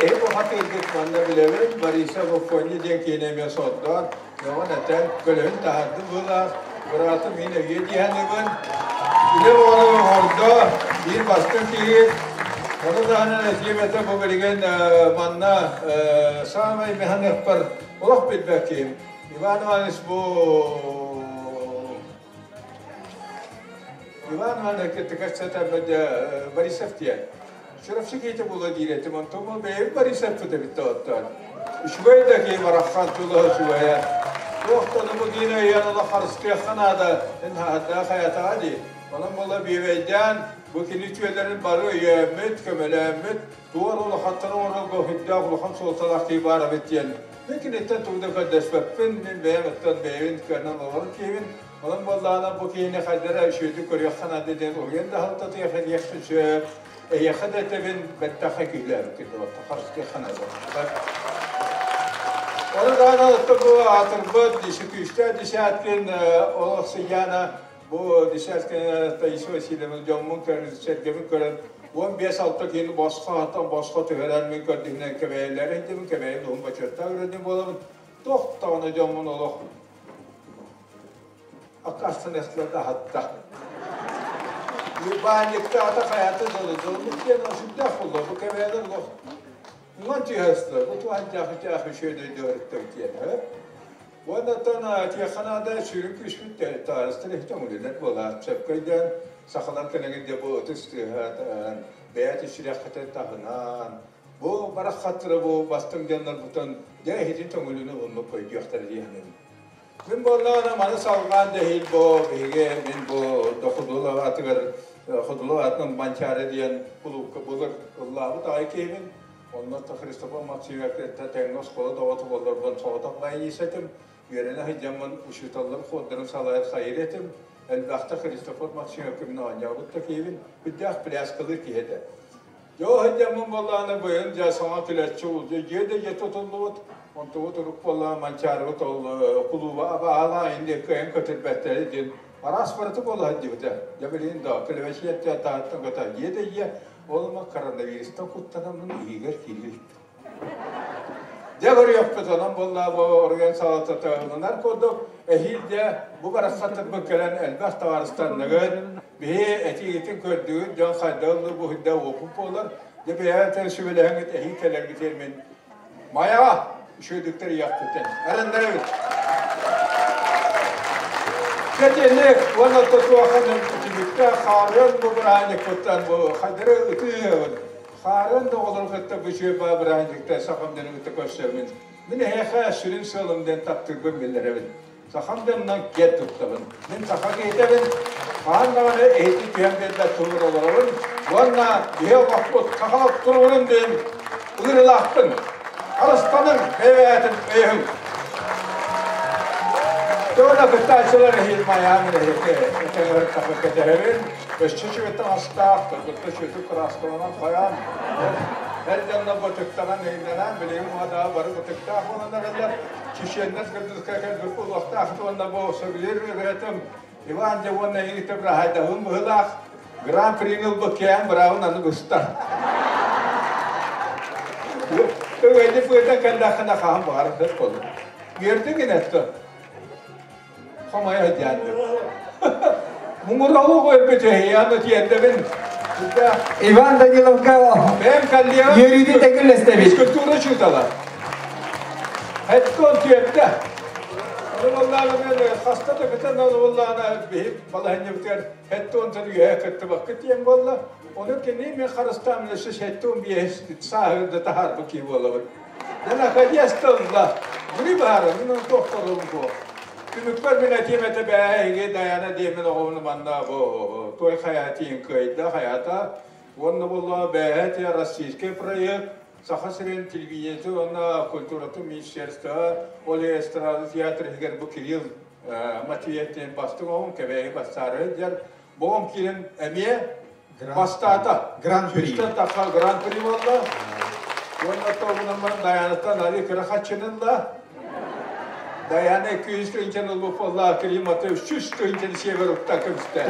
эһи бу хатыыргыт манна билэбин, Бориса Боппуонньа диэн киһини эмиэ сордоон, мөҕөн этэн, көлөһүн таһаардым быһыылаах, быраатым мин өйүө дии саныыбын. Үлэ оҕону оҥордо, биир бастыҥ киһи. Ону таһынан этиэм этэ бу билигин манна саамай механикпар олох билбэт киһим. Иван Иванович бу Иван Иванович кытта Борисов диэн. Чурапчы киһитэ буола диир этим, онтон бу бэйэбит Борисовпыт эбит да оттон. Үчүгэй да киһи барахсан тыла үчүгэйэ. Туохтан бу диин өйөөн олох харыстыахха наада, эн хаһардаах хайатаҕа дии. Онон буола биэбэйдээн, бу кини үтүөлэрин бары өйөөммүт, көмөлөөммүт, туор улахаттары оҥорорго сүрдээх улахан суолталаах киһи баар эбит диэн. Мин киниттэн тугу да көрдөспөппүн, мин бэйэм оттон бэйэбин кыанан олорор киһибин. Онон буоллаҕына бу киһини хайдара үчүгэйдик көрүөххэ наада диэн уһуйан да аһылтатыах эриэхпин сөп. Эйиэхэ да этэбин, бэттэххэ киһилээбиккин дуота, харыстыахха наада. Ону даҕаны бу аатырбыт күүстээх десяткин олох сыйаана бу десяткин Таисия Васильевна дьоммун көрөн, сэргэбин көрөн 15-6 киһини босхо атан босхо түһэрэн мин көрдүгүнэн кэбэйэллэр иһдибин, кэбэйэн уһун бочуоттаах үрдүн буолабын. Туох даҕаны дьоммун олох аккаастаныахтара да аһатта. Баанньыктаата хайата дылы дылы диэн сүрдээх буолла. Бу кэбээлэр олох уҥан түһэстилэр. Бу туһан дьаахы үчүгэй дөйдөөрүттэр диэн. Уоннаттан тиэханаада сүрүн күүспүт таарыстар иһит өҥүлүнэр буолаат. Сөпкө өйдөөн сахалар кэлэҥин де бу ытыс тыаһа бэйэ сүрэххитин таһынан бу бараххаттара бу бастыҥ дьоннорбутун дьэ иһитин төҥүлүнү оннук өйдүөхтэрэ дии саныыбын. Мин буоллаҕына маны салҕаан да иһин бу биһиги мин бу Ходулов аатыгар Ходулов аатынан Манчаары диэн кулуупка былыр ыллаабыт аҕай киһибин. Онно Христофор Максимовка тэҥҥэ оскуола доҕото буолларбын соҕотох баянист этим. Үөрэнэ сылдьаммын учууталлар хуордарын салайар хайыр этим. Элбэхтэ Христофор Максимовка мин оонньообут да киһибин. Үрдээх пляскалыыр киһи этэ. Дьоо сылдьаммын буоллаҕына быйыл дьэ саҥа килэччи дьиэ да дьиэ тутуллубут, онтубут урук буоллаҕына Манчаарыбыт ол кулууба абааһылаах инде кыайан көтүрбэттэрэ диэн араас барыта буола сылдьыбыта. Дьэ билигин да килэбэчийэттэ таһыттан көтө дьиэ да дьиэ ол ама коронавирустан куттанаммын иһигэр киирбит. Дьэ көрүөхпүт онон буоллаа бу оройуон салалтата ылынар курдук эһиил дьэ бу барахсаттарбыт кэлэн элбэх табаарыстанныгыт биһи этиигитин көрдүгүт дьон хайда ыллы бу хүндэ уопут буолар дьэ бэйэҕит сүбэлэһэҥҥит эһиил кэлэргитигэр мин Майаҕа үчүгэйдиктэр ийэхпитин эрэннэрэбит. Кэтиэнник уонна тотуохан түмүккэ хаарыан бу бырааһынньыкпыттан бу хайдары ытыыбын. Хаарыан да оҕолору кытта бу үчүгэй баа бырааһынньыкта сахам дьону кытта көрсөммүн. Мин эһиэхэ сүрүн сыалым диэн таптыырбын биллэрэбин. Сахам дьонунан киэн туттабын. Мин саха киһитэбин, хаһан даҕаны эһити түһэн биэрбэт туһугар олоробун уонна биһи олохпут сахалар туругурун диэн ыҥырыылаахпын. Харыстаныҥ, бэйэ-бэйэтин өйөһүҥ! Туона кыттааччылар эһиил майаан эһиэхэ этэҥэр кэтэһэбин. Өссө үчүгэйтэн астаах, кыргытта сүөтүк кырааскаланан хайаан эр дьоннор бытыктанан иҥнэнэн билигин уһадаҕа бары бытыктаах буолан эрэллэр. Чеченнэр кыргызка кэлбит буолуохтаах уонна бу сөбүлүүр ырыатым Иван дьэ уонна эһигиттэ быраһайдаһым быһыылаах Гран-при ылбыт кээн быраабын аны быстар. Төгөйдү пыытан кэллэххинэ хаһан баҕарар сөп буолар. Үөрдүҥ инэтто. Хомойо дианды. Муҥуралуу өлбүтэ, тиэрдэбин. Иван Даниловка Бэйэм коллега үөрүүтүн тэҥүллэстэбит. Физкультура учуутала. Хэттон түөртэ. Оны боллаана мен хаста да кытан оны боллаана биһип балаһынньыбытыгар хэттон үөһэ кыттыбакка диэн буолла. Ону кини мен харыстаам өссө хэттон биэс сааһы да таһаарбыт киһи буолабыт. Да наконец-то ылла. Гүри баара, мин тохторум бу. Түмүкпэр мин этиэм этэ бээ, Даяна диэмин оҕобуну манна бу той хаятиин кыайда хаята. Уонна буолла бээһэ российский проект Саха сирин телевидениеты уонна культуратын министерство ол эстрада театр иһигэр бу Кирилл Матвеев диэн бастыҥ оҕом Кэбээйи бастаары диэн бу оҕом киирэн эмиэ бастаата. Гран-при. Сүүстэн тахха гран-при буолла. Уонна тобунан баран Даянаттан али кыра хаччынылла. Даяна 200 тыһыынчаны ылбыт буолла, Кирилл Матвеев 300 тыһыынчаны сиэбэр укта көмүстэ.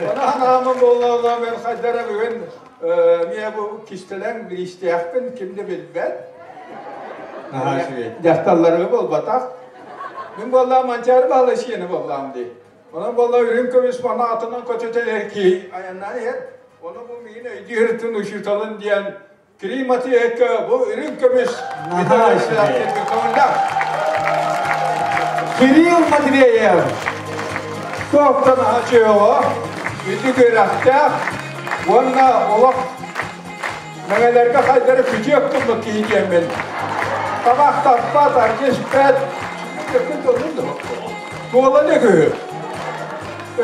Аны ханаамын буолла, мен хайдара бүгүн Миэ бу кистэлэҥ бириистээхпин ким да билбэт. Дьахталларга буолбатах. Мин буоллаам Манчаары Баһылай сиэнэ буоллаам дии. Онон буолла үрүҥ көмүс мана атынан көтүтэн эр киһи айаннаан иһэр. Ону бу миигин өйдүүр учууталын диэн Кирилл Матвеевка бу үрүҥ көмүс Кирилл Матвеев. Туохтан ачыаҕа, үрдүк үөрэхтээх уонна олох мэҥэлэргэ хайдары күтүөк курдук киһи диэммин. Табах таппат, аргы испэт, туолан үгүһү.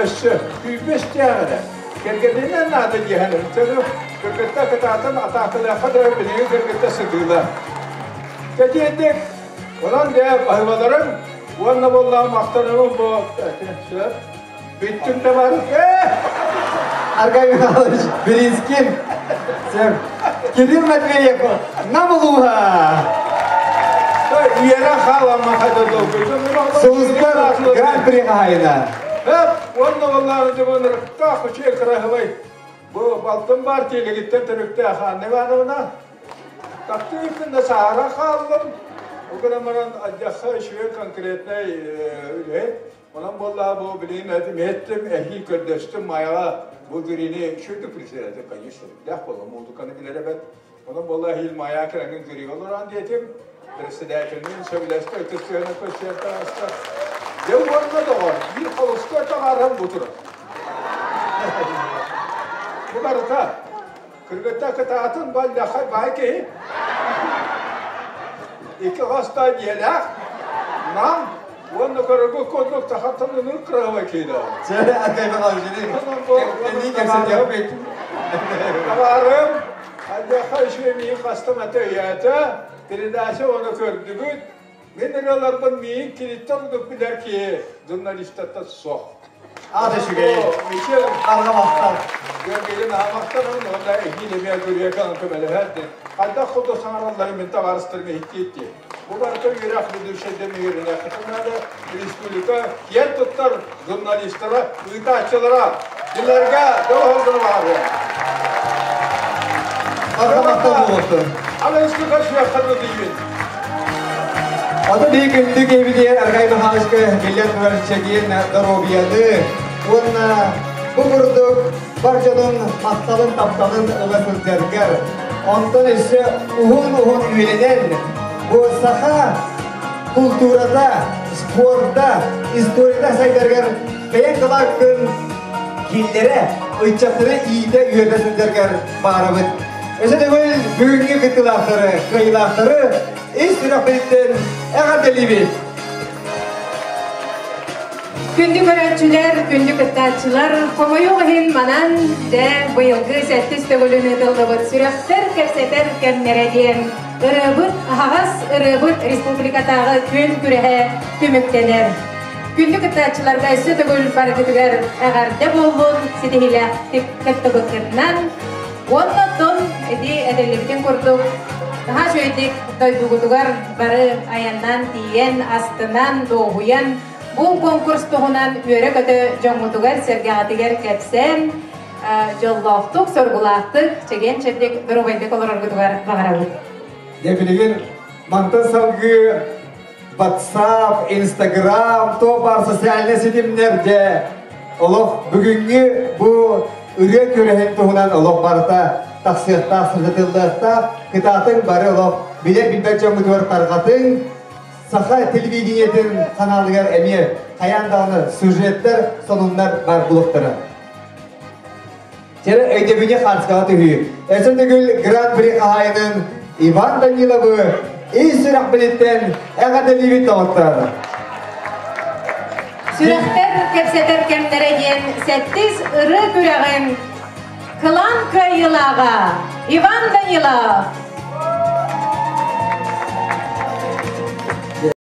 Өссө күүпэс тээҕинэ кэргэнинэн наада диэһэн өттөрү кыргытта кытаатан атаакылыахха да билигин кыргытта сытыыла. Кэтиэтик, онон дэ баһыбаларым уонна буоллаҕым махтанабын бу сөп. Бүттүм да бар. Аркадий Михайлович Белинскин. Кирилл Матвеев нам улууһа. Үөрэ хаалама хайда долгуйдум. Сулустар Гран-при хаһайына. Уонна боллааны дьыбынырыктаах үчүгэй кыраһыбай. Бу балтым бар телегиттен төрүктээх Анна Ивановна. Таптыырбын да саара хааллым. Ол гынан баран адьахха үчүгэй конкретнай үлэһит. Онон буоллаа бу билигин эттим, эһии көрдөстүм Майаҕа бу жюрини үчүгэй председатель, конечно, билэх буолла, музыканы билэр эбэт. Онон буолла эһиил Майа кэлэҥин жюрига олорон диэтим. Председателин сөбүлэстэ, ытыс тыаһына көрсүөхтэн аста. Дьэ уонна доҕор, биир холустой таҥааран бу турар. Бу барыта кыргытта кытаатын баллахай баай киһи. Икки хосто дьиэлээх, нам уонна көрөргө курдук сахаттан ыныр кыраһыбай киһи да. Чэ, Аркадий Михайлович, эни кэпсэтиэхпит. Табаарым, Альдяха үчүгэй миин хастым ата өйөөтө, передача оны көрдүгүт. Мин ырыаларбын миин киниттэн ордук билэр киһи журналистаттан суох. Аата үчүгэй. Мичил Арҕа махтал. Георгийин аамахтанын уонна эһиил эмиэ Гүрүөкэ көмөлөһөр диэн. Хайдах курдук саҥаралларын мин табаарыстарым иһиттиит дии. Бу барыта үөрэх ведущайдан үөрэнээххитин наада. Республика киэн туттар журналистара, ыытааччылара кинилэргэ доҕордоро баҕарыам. Арҕа махтал буолуохтун. Аны көрсүөххэ диибин. Ата биһи күндү киһибитигэр Аркадий Михайловичка биллэн турар чэгиэн доруобуйаны уонна бу курдук бар дьонун махталын тапталын ыла сылдьаргар, онтон өссө уһун-уһун үйэлэнэн бу саха култуурата, спорта, историята сайдарыгар бэйэҥ кылааккын киллэрэ, ыччаттары иитэ үөрдэ сылдьаргар баарабыт. Өссө төгүл бүгүҥҥү кыттыылаахтары, кыайыылаахтары ис сүрэхпититтэн эҕэрдэлиибит! Күндү көрөөччүлэр, күндү кыттааччылар, хомойуох иһин манан дьэ быйылгы сэттис төгүлүн ыытыллыбыт сүрэхтэр кэпсэтэр кэмнэрэ диэн ырыабыт аһаҕас ырыабыт республикатааҕы күөн күрэһэ түмүктэнэр. Күндү кыттааччыларга өссө төгүл барыгытыгар эҕэрдэ буоллун, ситиһиилээхтик кыттыбыккытынан. Уонна оттон ити этиллибитин курдук, наһаа үчүгэйдик дойдугутугар бары айаннаан тиийэн, астынан, дуоһуйан, бу конкурс туһунан үөрэ-көтө дьоҥҥутугар-сэргэҕитигэр кэпсээн, дьоллоохтук, соргулаахтык, чэгиэн-чэбдик доруобайдык олороргутугар баҕарабыт. Дьэ билигин мантан салгыы WhatsApp, Instagram, то бар социальнай ситимнэргэ олох бүгүҥҥү бу ырыа күрэһин туһунан олох барыта тахсыахтаах, сырдатыллыахтаах, кытаатыҥ бары олох билэр билбэт дьоҥҥутугар тарҕатыҥ, саха телевидениетин ханаалыгар эмиэ хайаан даҕаны сюжеттар, сонуннар бар булуохтара. Чэрэ өйдөбүнньүк хаартыскаҕа түһүү. Өссө төгүл Гран-при хаһаайынын Иван Даниловы ис сүрэхпититтэн эҕэрдэлиибит доҕоттор! Сүрэхтэр кэпсэтэр кэмнэрэ диэн сэттис ырыа күрэҕин кылаан кыайыылааҕа Иван Данилов!